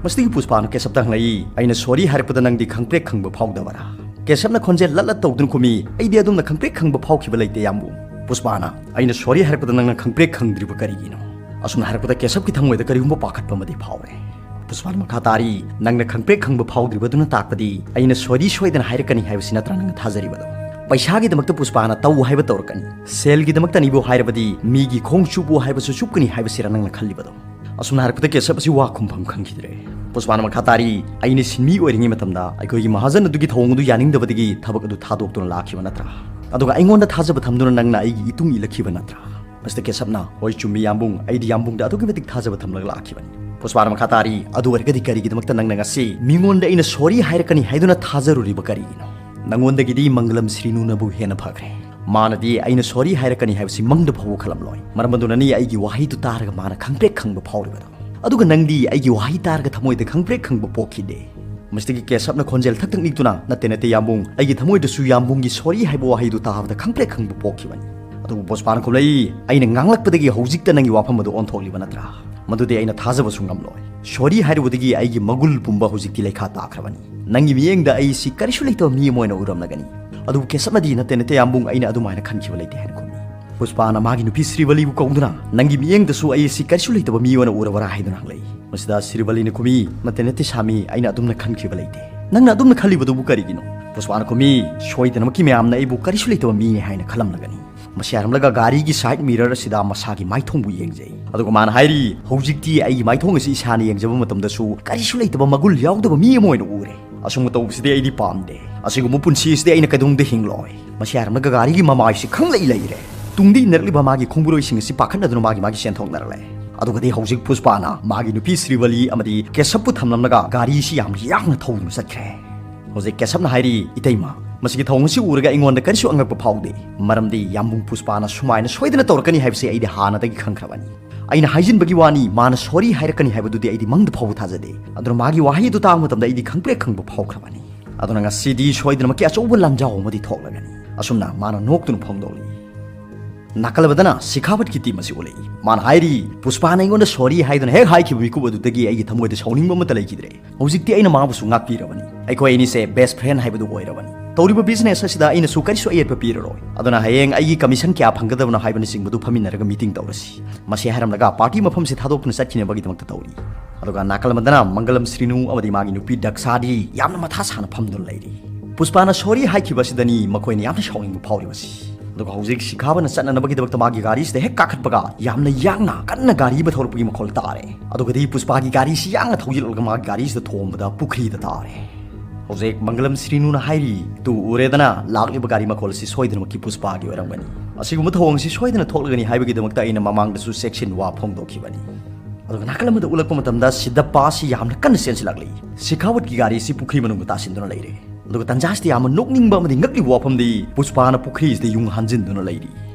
ꯃꯁꯤꯗꯒꯤ ꯄꯨꯁꯄꯥꯅ ꯀꯦꯁꯞꯇ ꯍꯪꯂꯛꯏ, "ꯑꯩꯅ ꯁꯣꯔꯤ ꯍꯥꯏꯔꯛꯄꯗ ꯅꯪꯗꯤ ꯈꯪꯄ꯭ꯔꯦꯛ ꯈꯪꯕ ꯐꯥꯎꯗꯕꯔꯥ?" ꯀꯦꯁꯞꯅ ꯈꯣꯟꯖꯦꯜ ꯂꯠ ꯂꯠ ꯇꯧꯗꯨꯅ ꯈꯨꯝꯃꯤ, "ꯑꯩꯗꯤ ꯑꯗꯨꯝꯅ ꯈꯪꯄ꯭ꯔꯦꯛ ꯈꯪꯕ ꯐꯥꯎꯈꯤꯕ ꯂꯩꯇꯦ ꯌꯥꯝꯕꯨꯡ"꯫ ꯄꯨꯁꯄꯥꯅ, "ꯑꯩꯅ ꯁꯣꯔꯤ ꯍꯥꯏꯔꯛꯄꯗ ꯅꯪꯅ ꯈꯪꯄ꯭ꯔꯦꯛ ꯈꯪꯗ꯭ꯔꯤꯕ ꯀꯔꯤꯒꯤꯅꯣ?" ꯑꯁꯨꯝꯅ ꯍꯥꯏꯔꯛꯄꯗ ꯀꯦꯁꯞꯀꯤ ꯊꯃꯣꯏꯗ ꯀꯔꯤꯒꯨꯝꯕ ꯄꯥꯈꯠꯄ ꯑꯃꯗꯤ ꯐꯥꯎꯔꯦ꯫ ꯄꯨꯁꯄꯥꯅ ꯃꯈꯥ ꯇꯥꯔꯤ, "ꯅꯪꯅ ꯈꯪꯄ꯭ꯔꯦꯛ ꯈꯪꯕ ꯐꯥꯎꯗ꯭ꯔꯤꯕꯗꯨꯅ ꯇꯥꯛꯄꯗꯤ ꯑꯩꯅ ꯁꯣꯔꯤ ꯁꯣꯏꯗꯅ ꯍꯥꯏꯔꯛꯀꯅꯤ ꯍꯥꯏꯕꯁꯤ ꯅꯠꯇ꯭ꯔꯥ ꯅꯪꯅ ꯊꯥꯖꯔꯤꯕꯗꯣ? ꯄꯩꯁꯥꯒꯤꯗꯃꯛꯇ ꯄꯨꯁꯄꯥꯅ ꯇꯧ ꯍꯥꯏꯕ ꯇꯧꯔꯛꯀꯅꯤ, ꯁꯦꯜꯒꯤꯗꯃꯛꯇꯅꯤꯕꯨ ꯍꯥꯏꯔꯕꯗꯤ ꯃꯤꯒꯤ ꯈꯣꯡ ꯆꯨꯞꯄꯨ ꯍꯥꯏꯕꯁꯨ ꯆꯨꯞꯀꯅꯤ ꯍꯥꯏꯕꯁꯤꯔꯥ ꯅꯪꯅ ꯈꯜꯂꯤꯕꯗꯣ?" ꯑꯁꯨꯝꯅ ꯍꯥꯏꯔꯛꯄꯗ ꯀꯦꯁꯞ ꯑꯁꯤ ꯋꯥ ꯈꯨꯝꯐꯝ ꯈꯪꯈꯤꯗ꯭ꯔꯦ꯫ ꯄꯨꯁꯄꯥꯅ ꯃꯈꯥ ꯇꯥꯔꯤ, "ꯑꯩꯅ ꯁꯤꯟꯃꯤ ꯑꯣꯏꯔꯤꯉꯩ ꯃꯇꯝꯗ ꯑꯩꯈꯣꯏꯒꯤ ꯃꯍꯥꯖꯟ ꯑꯗꯨꯒꯤ ꯊꯧꯑꯣꯡ ꯑꯗꯨ ꯌꯥꯅꯤꯡꯗꯕꯗꯒꯤ ꯊꯕꯛ ꯑꯗꯨ ꯊꯥꯗꯣꯛꯇꯨꯅ ꯂꯥꯛꯈꯤꯕ ꯅꯠꯇ꯭ꯔꯥ? ꯑꯗꯨꯒ ꯑꯩꯉꯣꯟꯗ ꯊꯥꯖꯕ ꯊꯝꯗꯨꯅ ꯅꯪꯅ ꯑꯩꯒꯤ ꯏꯇꯨꯡ ꯏꯜꯂꯛꯈꯤꯕ ꯅꯠꯇ꯭ꯔꯥ?" ꯃꯁꯤꯗ ꯀꯦꯁꯞꯅ, "ꯍꯣꯏ ꯆꯨꯝꯃꯤ ꯌꯥꯝꯕꯨꯡ, ꯑꯩꯗꯤ ꯌꯥꯝꯕꯨꯡꯗ ꯑꯗꯨꯛꯀꯤ ꯃꯇꯤꯛ ꯊꯥꯖꯕ ꯊꯝꯂꯒ ꯂꯥꯛꯈꯤꯕꯅꯤ"꯫ ꯄꯨꯁꯄꯥꯅ ꯃꯈꯥ ꯇꯥꯔꯤ, "ꯑꯗꯨ ꯑꯣꯏꯔꯒꯗꯤ ꯀꯔꯤꯒꯤꯗꯃꯛꯇ ꯅꯪꯅ ꯉꯁꯤ ꯃꯤꯉꯣꯟꯗ ꯑꯩꯅ ꯁꯣꯔꯤ ꯍꯥꯏꯔꯛꯀꯅꯤ ꯍꯥꯏꯗꯨꯅ ꯊꯥꯖꯔꯨꯔꯤꯕ ꯀꯔꯤꯒꯤꯅꯣ? ꯅꯪꯉꯣꯟꯗꯒꯤꯗꯤ ꯃꯪꯒꯂꯝ ꯁ꯭ꯔꯤꯅꯨꯅꯕꯨ ꯍꯦꯟꯅ ꯐꯈ꯭ꯔꯦ꯫ ꯃꯥꯅꯗꯤ ꯑꯩꯅ ꯁꯣꯔꯤ ꯍꯥꯏꯔꯛꯀꯅꯤ ꯍꯥꯏꯕꯁꯤ ꯃꯪꯗ ꯐꯥꯎꯕ ꯈꯜꯂꯝꯂꯣꯏ꯫ ꯃꯔꯝ ꯑꯗꯨꯅꯅꯤ ꯑꯩꯒꯤ ꯋꯥꯍꯩꯗꯨ ꯇꯥꯔꯒ ꯃꯥꯅ ꯈꯪꯄ꯭ꯔꯦꯛ ꯈꯪꯕ ꯐꯥꯎꯔꯤꯕꯗꯣ꯫ ꯑꯗꯨꯒ ꯅꯪꯗꯤ ꯑꯩꯒꯤ ꯋꯥꯍꯩ ꯇꯥꯔꯒ ꯊꯃꯣꯏꯗ ꯈꯪꯄ꯭ꯔꯦꯛ ꯈꯪꯕ ꯄꯣꯛꯈꯤꯗꯦ꯫ ꯃꯁꯤꯗꯒꯤ ꯀꯦꯁꯞꯅ ꯈꯣꯟꯖꯦꯜ ꯊꯛ ꯊꯛ ꯅꯤꯛꯇꯨꯅ, "ꯅꯠꯇꯦ, ꯅꯠꯇꯦ, ꯌꯥꯝꯕꯨꯡ, ꯑꯩꯒꯤ ꯊꯃꯣꯏꯗꯁꯨ ꯌꯥꯝꯕꯨꯡꯒꯤ ꯁꯣꯔꯤ ꯍꯥꯏꯕ ꯋꯥꯍꯩꯗꯨ ꯇꯥꯕꯗ ꯈꯪꯄ꯭ꯔꯦꯛ ꯈꯪꯕ ꯄꯣꯛꯈꯤꯕꯅꯤ꯫" ꯑꯗꯨꯕꯨ ꯄꯨꯁꯄꯥꯅ ꯈꯨꯝꯂꯛꯏ, "ꯑꯩꯅ ꯉꯥꯡꯂꯛꯄꯗꯒꯤ ꯍꯧꯖꯤꯛꯇ ꯅꯪꯒꯤ ꯋꯥꯐꯝ ꯑꯗꯨ ꯑꯣꯟꯊꯣꯛꯂꯤꯕ ꯅꯠꯇ꯭ꯔꯥ? ꯃꯗꯨꯗꯤ ꯑꯩꯅ ꯊꯥꯖꯕꯁꯨ ꯉꯝꯂꯣꯏ꯫ ꯁꯣꯔꯤ ꯍꯥꯏꯔꯨꯕꯗꯒꯤ ꯑꯩꯒꯤ ꯃꯒꯨꯜ ꯄꯨꯝꯕ ꯍꯧꯖꯤꯛꯇꯤ ꯂꯩꯈꯥ ꯇꯥꯈ꯭ꯔꯕꯅꯤ꯫ ꯅꯪꯒꯤ ꯃꯤꯠꯌꯦꯡꯗ ꯑꯩꯁꯤ ꯀꯔꯤꯁꯨ ꯂꯩꯇꯕ ꯃꯤ ꯑꯃ ꯑꯣꯏꯅ ꯎꯔꯝꯂꯒꯅꯤ꯫" ꯑꯗꯨꯕꯨ ꯀꯦꯁꯞꯅꯗꯤ, "ꯅꯠꯇꯦ, ꯅꯠꯇꯦ, ꯌꯥꯝꯕꯨꯡ, ꯑꯩꯅ ꯑꯗꯨꯃꯥꯏꯅ ꯈꯟꯈꯤꯕ ꯂꯩꯇꯦ" ꯍꯥꯏꯅ ꯈꯨꯝꯃꯤ꯫ ꯄꯨꯁꯄꯥꯅ ꯃꯥꯒꯤ ꯅꯨꯄꯤ ꯁ꯭ꯔꯤꯕꯂꯤꯕꯨ ꯀꯧꯗꯨꯅ, "ꯅꯪꯒꯤ ꯃꯤꯠꯌꯦꯡꯗꯁꯨ ꯑꯩꯁꯤ ꯀꯔꯤꯁꯨ ꯂꯩꯇꯕ ꯃꯤ ꯑꯣꯏꯅ ꯎꯔꯕꯔꯥ?" ꯍꯥꯏꯗꯨꯅ ꯍꯪꯂꯛꯏ꯫ ꯃꯁꯤꯗ ꯁ꯭ꯔꯤꯕꯂꯤꯅ ꯈꯨꯝꯃꯤ, "ꯅꯠꯇꯦ, ꯅꯠꯇꯦ, ꯁꯥꯃꯤ, ꯑꯩꯅ ꯑꯗꯨꯝꯅ ꯈꯟꯈꯤꯕ ꯂꯩꯇꯦ꯫" "ꯅꯪꯅ ꯑꯗꯨꯝꯅ ꯈꯜꯂꯤꯕꯗꯨꯕꯨ ꯀꯔꯤꯒꯤꯅꯣ?" ꯄꯨꯁꯄꯥꯅ ꯈꯨꯝꯃꯤ, "ꯁꯣꯏꯗꯅꯃꯛꯀꯤ ꯃꯌꯥꯝꯅ ꯑꯩꯕꯨ ꯀꯔꯤꯁꯨ ꯂꯩꯇꯕ ꯃꯤꯅꯤ ꯍꯥꯏꯅ ꯈꯜꯂꯝꯂꯒꯅꯤ꯫" ꯃꯁꯤ ꯍꯥꯏꯔꯝꯂꯒ ꯒꯥꯔꯤꯒꯤ ꯁꯥꯏꯠ ꯃꯤꯔꯔ ꯑꯁꯤꯗ ꯃꯁꯥꯒꯤ ꯃꯥꯏꯊꯣꯡꯕꯨ ꯌꯦꯡꯖꯩ꯫ ꯑꯗꯨꯒ ꯃꯥꯅ ꯍꯥꯏꯔꯤ, "ꯍꯧꯖꯤꯛꯇꯤ ꯑꯩꯒꯤ ꯃꯥꯏꯊꯣꯡ ꯑꯁꯤ ꯏꯁꯥꯅ ꯌꯦꯡꯖꯕ ꯃꯇꯝꯗꯁꯨ ꯀꯔꯤꯁꯨ ꯂꯩꯇꯕ ꯃꯒꯨꯜ ꯌꯥꯎꯗꯕ ꯃꯤ ꯑꯃ ꯑꯣꯏꯅ ꯎꯔꯦ꯫ ꯑꯁꯨꯝꯅ ꯇꯧꯕꯁꯤꯗꯤ ꯑꯩꯗꯤ ꯄꯥꯝꯗꯦ꯫ ꯑꯁꯤꯒꯨꯝꯕ ꯄꯨꯟꯁꯤ ꯑꯁꯤꯗꯤ ꯑꯩꯅ ꯀꯩꯗꯧꯅꯨꯡꯗ ꯍꯤꯡꯂꯣꯏ꯫" ꯃꯁꯤ ꯍꯥꯏꯔꯝꯂꯒ ꯒꯥꯔꯤꯒꯤ ꯃꯃꯥꯏꯁꯤ ꯈꯪꯂꯩ ꯂꯩꯔꯦ꯫ ꯇꯨꯡꯗ ꯏꯟꯅꯔꯛꯂꯤꯕ ꯃꯥꯒꯤ ꯈꯣꯡꯕꯨꯔꯣꯏꯁꯤꯡ ꯑꯁꯤ ꯄꯥꯈꯠꯅꯗꯨꯅ ꯃꯥꯒꯤ ꯃꯥꯒꯤ ꯆꯦꯟꯊꯣꯛꯅꯔꯛꯂꯦ꯫ ꯑꯗꯨꯒꯗꯤ ꯍꯧꯖꯤꯛ ꯄꯨꯁꯄꯥꯅ ꯃꯥꯒꯤ ꯅꯨꯄꯤ ꯁ꯭ꯔꯤꯕꯂꯤ ꯑꯃꯗꯤ ꯀꯦꯁꯞꯄꯨ ꯊꯝꯂꯝꯂꯒ ꯒꯥꯔꯤꯁꯤ ꯌꯥꯝ ꯌꯥꯡꯅ ꯊꯧꯗꯨꯅ ꯆꯠꯈ꯭ꯔꯦ꯫ ꯍꯧꯖꯤꯛ ꯀꯦꯁꯞꯅ ꯍꯥꯏꯔꯤ, "ꯏꯇꯩꯃ, ꯃꯁꯤꯒꯤ ꯊꯧꯑꯣꯡ ꯑꯁꯤ ꯎꯔꯒ ꯑꯩꯉꯣꯟꯗ ꯀꯔꯤꯁꯨ ꯑꯉꯛꯄ ꯐꯥꯎꯗꯦ, ꯃꯔꯝꯗꯤ ꯌꯥꯝꯕꯨꯡ ꯄꯨꯁꯄꯥꯅ ꯁꯨꯃꯥꯏꯅ ꯁꯣꯏꯗꯅ ꯇꯧꯔꯛꯀꯅꯤ ꯍꯥꯏꯕꯁꯤ ꯑꯩꯗꯤ ꯍꯥꯟꯅꯗꯒꯤ ꯈꯪꯈ꯭ꯔꯕꯅꯤ꯫ ꯑꯩꯅ ꯍꯥꯏꯖꯤꯟꯕꯒꯤ ꯋꯥꯅꯤ, ꯃꯥꯅ ꯁꯣꯔꯤ ꯍꯥꯏꯔꯛꯀꯅꯤ ꯍꯥꯏꯕꯗꯨꯗꯤ ꯑꯩꯗꯤ ꯃꯪꯗ ꯐꯥꯎꯕ ꯊꯥꯖꯗꯦ꯫ ꯑꯗꯨꯅ ꯃꯥꯒꯤ ꯋꯥꯍꯩ ꯑꯗꯨ ꯇꯥꯕ ꯃꯇꯝꯗ ꯑꯩꯗꯤ ꯈꯪꯄ꯭ꯔꯦꯛ ꯈꯪꯕ ꯐꯥꯎꯈ꯭ꯔꯕꯅꯤ꯫ ꯑꯗꯨꯅ ꯉꯁꯤꯗꯤ ꯁꯣꯏꯗꯅꯃꯛꯀꯤ ꯑꯆꯧꯕ ꯂꯥꯟꯖꯥꯎ ꯑꯃꯗꯤ ꯊꯣꯛꯂꯒꯅꯤ꯫" ꯑꯁꯨꯝꯅ ꯃꯥꯅ ꯅꯣꯛꯇꯨꯅ ꯐꯣꯡꯗꯣꯛꯂꯤ꯫ ꯅꯥꯀꯜ ꯑꯃꯗꯅ ꯁꯤꯈꯥꯋꯠꯀꯤ ꯇꯤꯝ ꯑꯁꯤ ꯎꯠꯂꯛꯏ꯫ ꯃꯥꯅ ꯍꯥꯏꯔꯤ, "ꯄꯨꯁꯄꯥꯅ ꯑꯩꯉꯣꯟꯗ ꯁꯣꯔꯤ ꯍꯥꯏꯗꯨꯅ ꯍꯦꯛ ꯍꯥꯏꯈꯤꯕ ꯃꯤꯀꯨꯞ ꯑꯗꯨꯗꯒꯤ ꯑꯩꯒꯤ ꯊꯃꯣꯏꯗ ꯁꯥꯎꯅꯤꯡꯕ ꯑꯃꯠꯇ ꯂꯩꯈꯤꯗ꯭ꯔꯦ꯫ ꯍꯧꯖꯤꯛꯇꯤ ꯑꯩꯅ ꯃꯥꯕꯨꯁꯨ ꯉꯥꯛꯄꯤꯔꯕꯅꯤ꯫ ꯑꯩꯈꯣꯏ ꯑꯅꯤꯁꯦ ꯕꯦꯁ ꯐ꯭ꯔꯦꯟ ꯍꯥꯏꯕꯗꯨ ꯑꯣꯏꯔꯕꯅꯤ꯫ ꯇꯧꯔꯤꯕ ꯕꯤꯖꯤꯅꯦꯁ ꯑꯁꯤꯗ ꯑꯩꯅꯁꯨ ꯀꯔꯤꯁꯨ ꯑꯌꯦꯠꯄ ꯄꯤꯔꯔꯣꯏ꯫ ꯑꯗꯨꯅ ꯍꯌꯦꯡ ꯑꯩꯒꯤ ꯀꯃꯤꯁꯟ ꯀꯌꯥ ꯐꯪꯒꯗꯕꯅꯣ ꯍꯥꯏꯕꯅꯆꯤꯡꯕꯗꯨ ꯐꯝꯃꯤꯟꯅꯔꯒ ꯃꯤꯇꯤꯡ ꯇꯧꯔꯁꯤ꯫" ꯃꯁꯤ ꯍꯥꯏꯔꯝꯂꯒ ꯄꯥꯔꯇꯤ ꯃꯐꯝꯁꯤ ꯊꯥꯗꯣꯛꯇꯨꯅ ꯆꯠꯈꯤꯅꯕꯒꯤꯗꯃꯛꯇ ꯇꯧꯔꯤ꯫ ꯑꯗꯨꯒ ꯅꯥꯀꯜ ꯑꯃꯗꯅ ꯃꯪꯒꯂꯝ ꯁ꯭ꯔꯤꯅꯨ ꯑꯃꯗꯤ ꯃꯥꯒꯤ ꯅꯨꯄꯤ ꯗꯛꯁꯥꯗꯤ ꯌꯥꯝꯅ ꯃꯊꯥ ꯁꯥꯅ ꯐꯝꯗꯨꯅ ꯂꯩꯔꯤ꯫ ꯄꯨꯁꯄꯥꯅ ꯁꯣꯔꯤ ꯍꯥꯏꯈꯤꯕ ꯑꯁꯤꯗꯅꯤ ꯃꯈꯣꯏꯅ ꯌꯥꯝꯅ ꯁꯥꯎꯅꯤꯡꯕ ꯐꯥꯎꯔꯤꯕꯁꯤ꯫ ꯑꯗꯨꯒ ꯍꯧꯖꯤꯛ ꯁꯤꯈꯥꯕꯅ ꯆꯠꯅꯅꯕꯒꯤꯗꯃꯛꯇ ꯃꯥꯒꯤ ꯒꯥꯔꯤꯁꯤꯗ ꯍꯦꯛ ꯀꯥꯈꯠꯄꯒ ꯌꯥꯝꯅ ꯌꯥꯡꯅ ꯀꯟꯅ ꯒꯥꯔꯤ ꯑꯃ ꯊꯧꯔꯛꯄꯒꯤ ꯃꯈꯣꯜ ꯇꯥꯔꯦ꯫ ꯑꯗꯨꯒꯗꯤ ꯄꯨꯁꯄꯥꯒꯤ ꯒꯥꯔꯤꯁꯤ ꯌꯥꯡꯅ ꯊꯧꯖꯤꯜꯂꯛꯂꯒ ꯃꯥꯒꯤ ꯒꯥꯔꯤꯁꯤꯗ ꯊꯣꯝꯕꯗ ꯄꯨꯈ꯭ꯔꯤꯗ ꯇꯥꯔꯦ꯫ ꯍꯧꯖꯤꯛ ꯃꯪꯒꯂꯝ ꯁ꯭ꯔꯤꯅꯨꯅ ꯍꯥꯏꯔꯤ, "ꯇꯨ ꯎꯔꯦꯗꯅ, ꯂꯥꯛꯂꯤꯕ ꯒꯥꯔꯤ ꯃꯈꯣꯜ ꯑꯁꯤ ꯁꯣꯏꯗꯅꯃꯛꯀꯤ ꯄꯨꯁꯄꯥꯒꯤ ꯑꯣꯏꯔꯝꯒꯅꯤ꯫ ꯑꯁꯤꯒꯨꯝꯕ ꯊꯧꯑꯣꯡ ꯑꯁꯤ ꯁꯣꯏꯗꯅ ꯊꯣꯛꯂꯒꯅꯤ ꯍꯥꯏꯕꯒꯤꯗꯃꯛꯇ ꯑꯩꯅ ꯃꯃꯥꯡꯗꯁꯨ ꯆꯦꯛꯁꯤꯟ ꯋꯥ ꯐꯣꯡꯗꯣꯛꯈꯤꯕꯅꯤ꯫" ꯑꯗꯨꯒ ꯅꯥꯀꯜ ꯑꯃꯗ ꯎꯠꯂꯛꯄ ꯃꯇꯝꯗ ꯁꯤꯗꯞꯄꯥ ꯑꯁꯤ ꯌꯥꯝꯅ ꯀꯟꯅ ꯆꯦꯟꯁꯤꯜꯂꯛꯂꯤ꯫ ꯁꯤꯈꯥꯋꯠꯀꯤ ꯒꯥꯔꯤ ꯑꯁꯤ ꯄꯨꯈ꯭ꯔꯤ ꯃꯅꯨꯡꯗ ꯇꯥꯁꯤꯟꯗꯨꯅ ꯂꯩꯔꯦ꯫ ꯑꯗꯨꯒ ꯇꯟꯖꯥꯁꯤꯗ ꯌꯥꯝꯅ ꯅꯣꯛꯅꯤꯡꯕ ꯑꯃꯗꯤ ꯉꯛꯂꯤꯕ ꯋꯥꯐꯝꯗꯤ, ꯄꯨꯁꯄꯥꯅ ꯄꯨꯈ꯭ꯔꯤꯁꯤꯗ ꯌꯨꯡ ꯍꯥꯟꯖꯤꯟꯗꯨꯅ ꯂꯩꯔꯤ꯫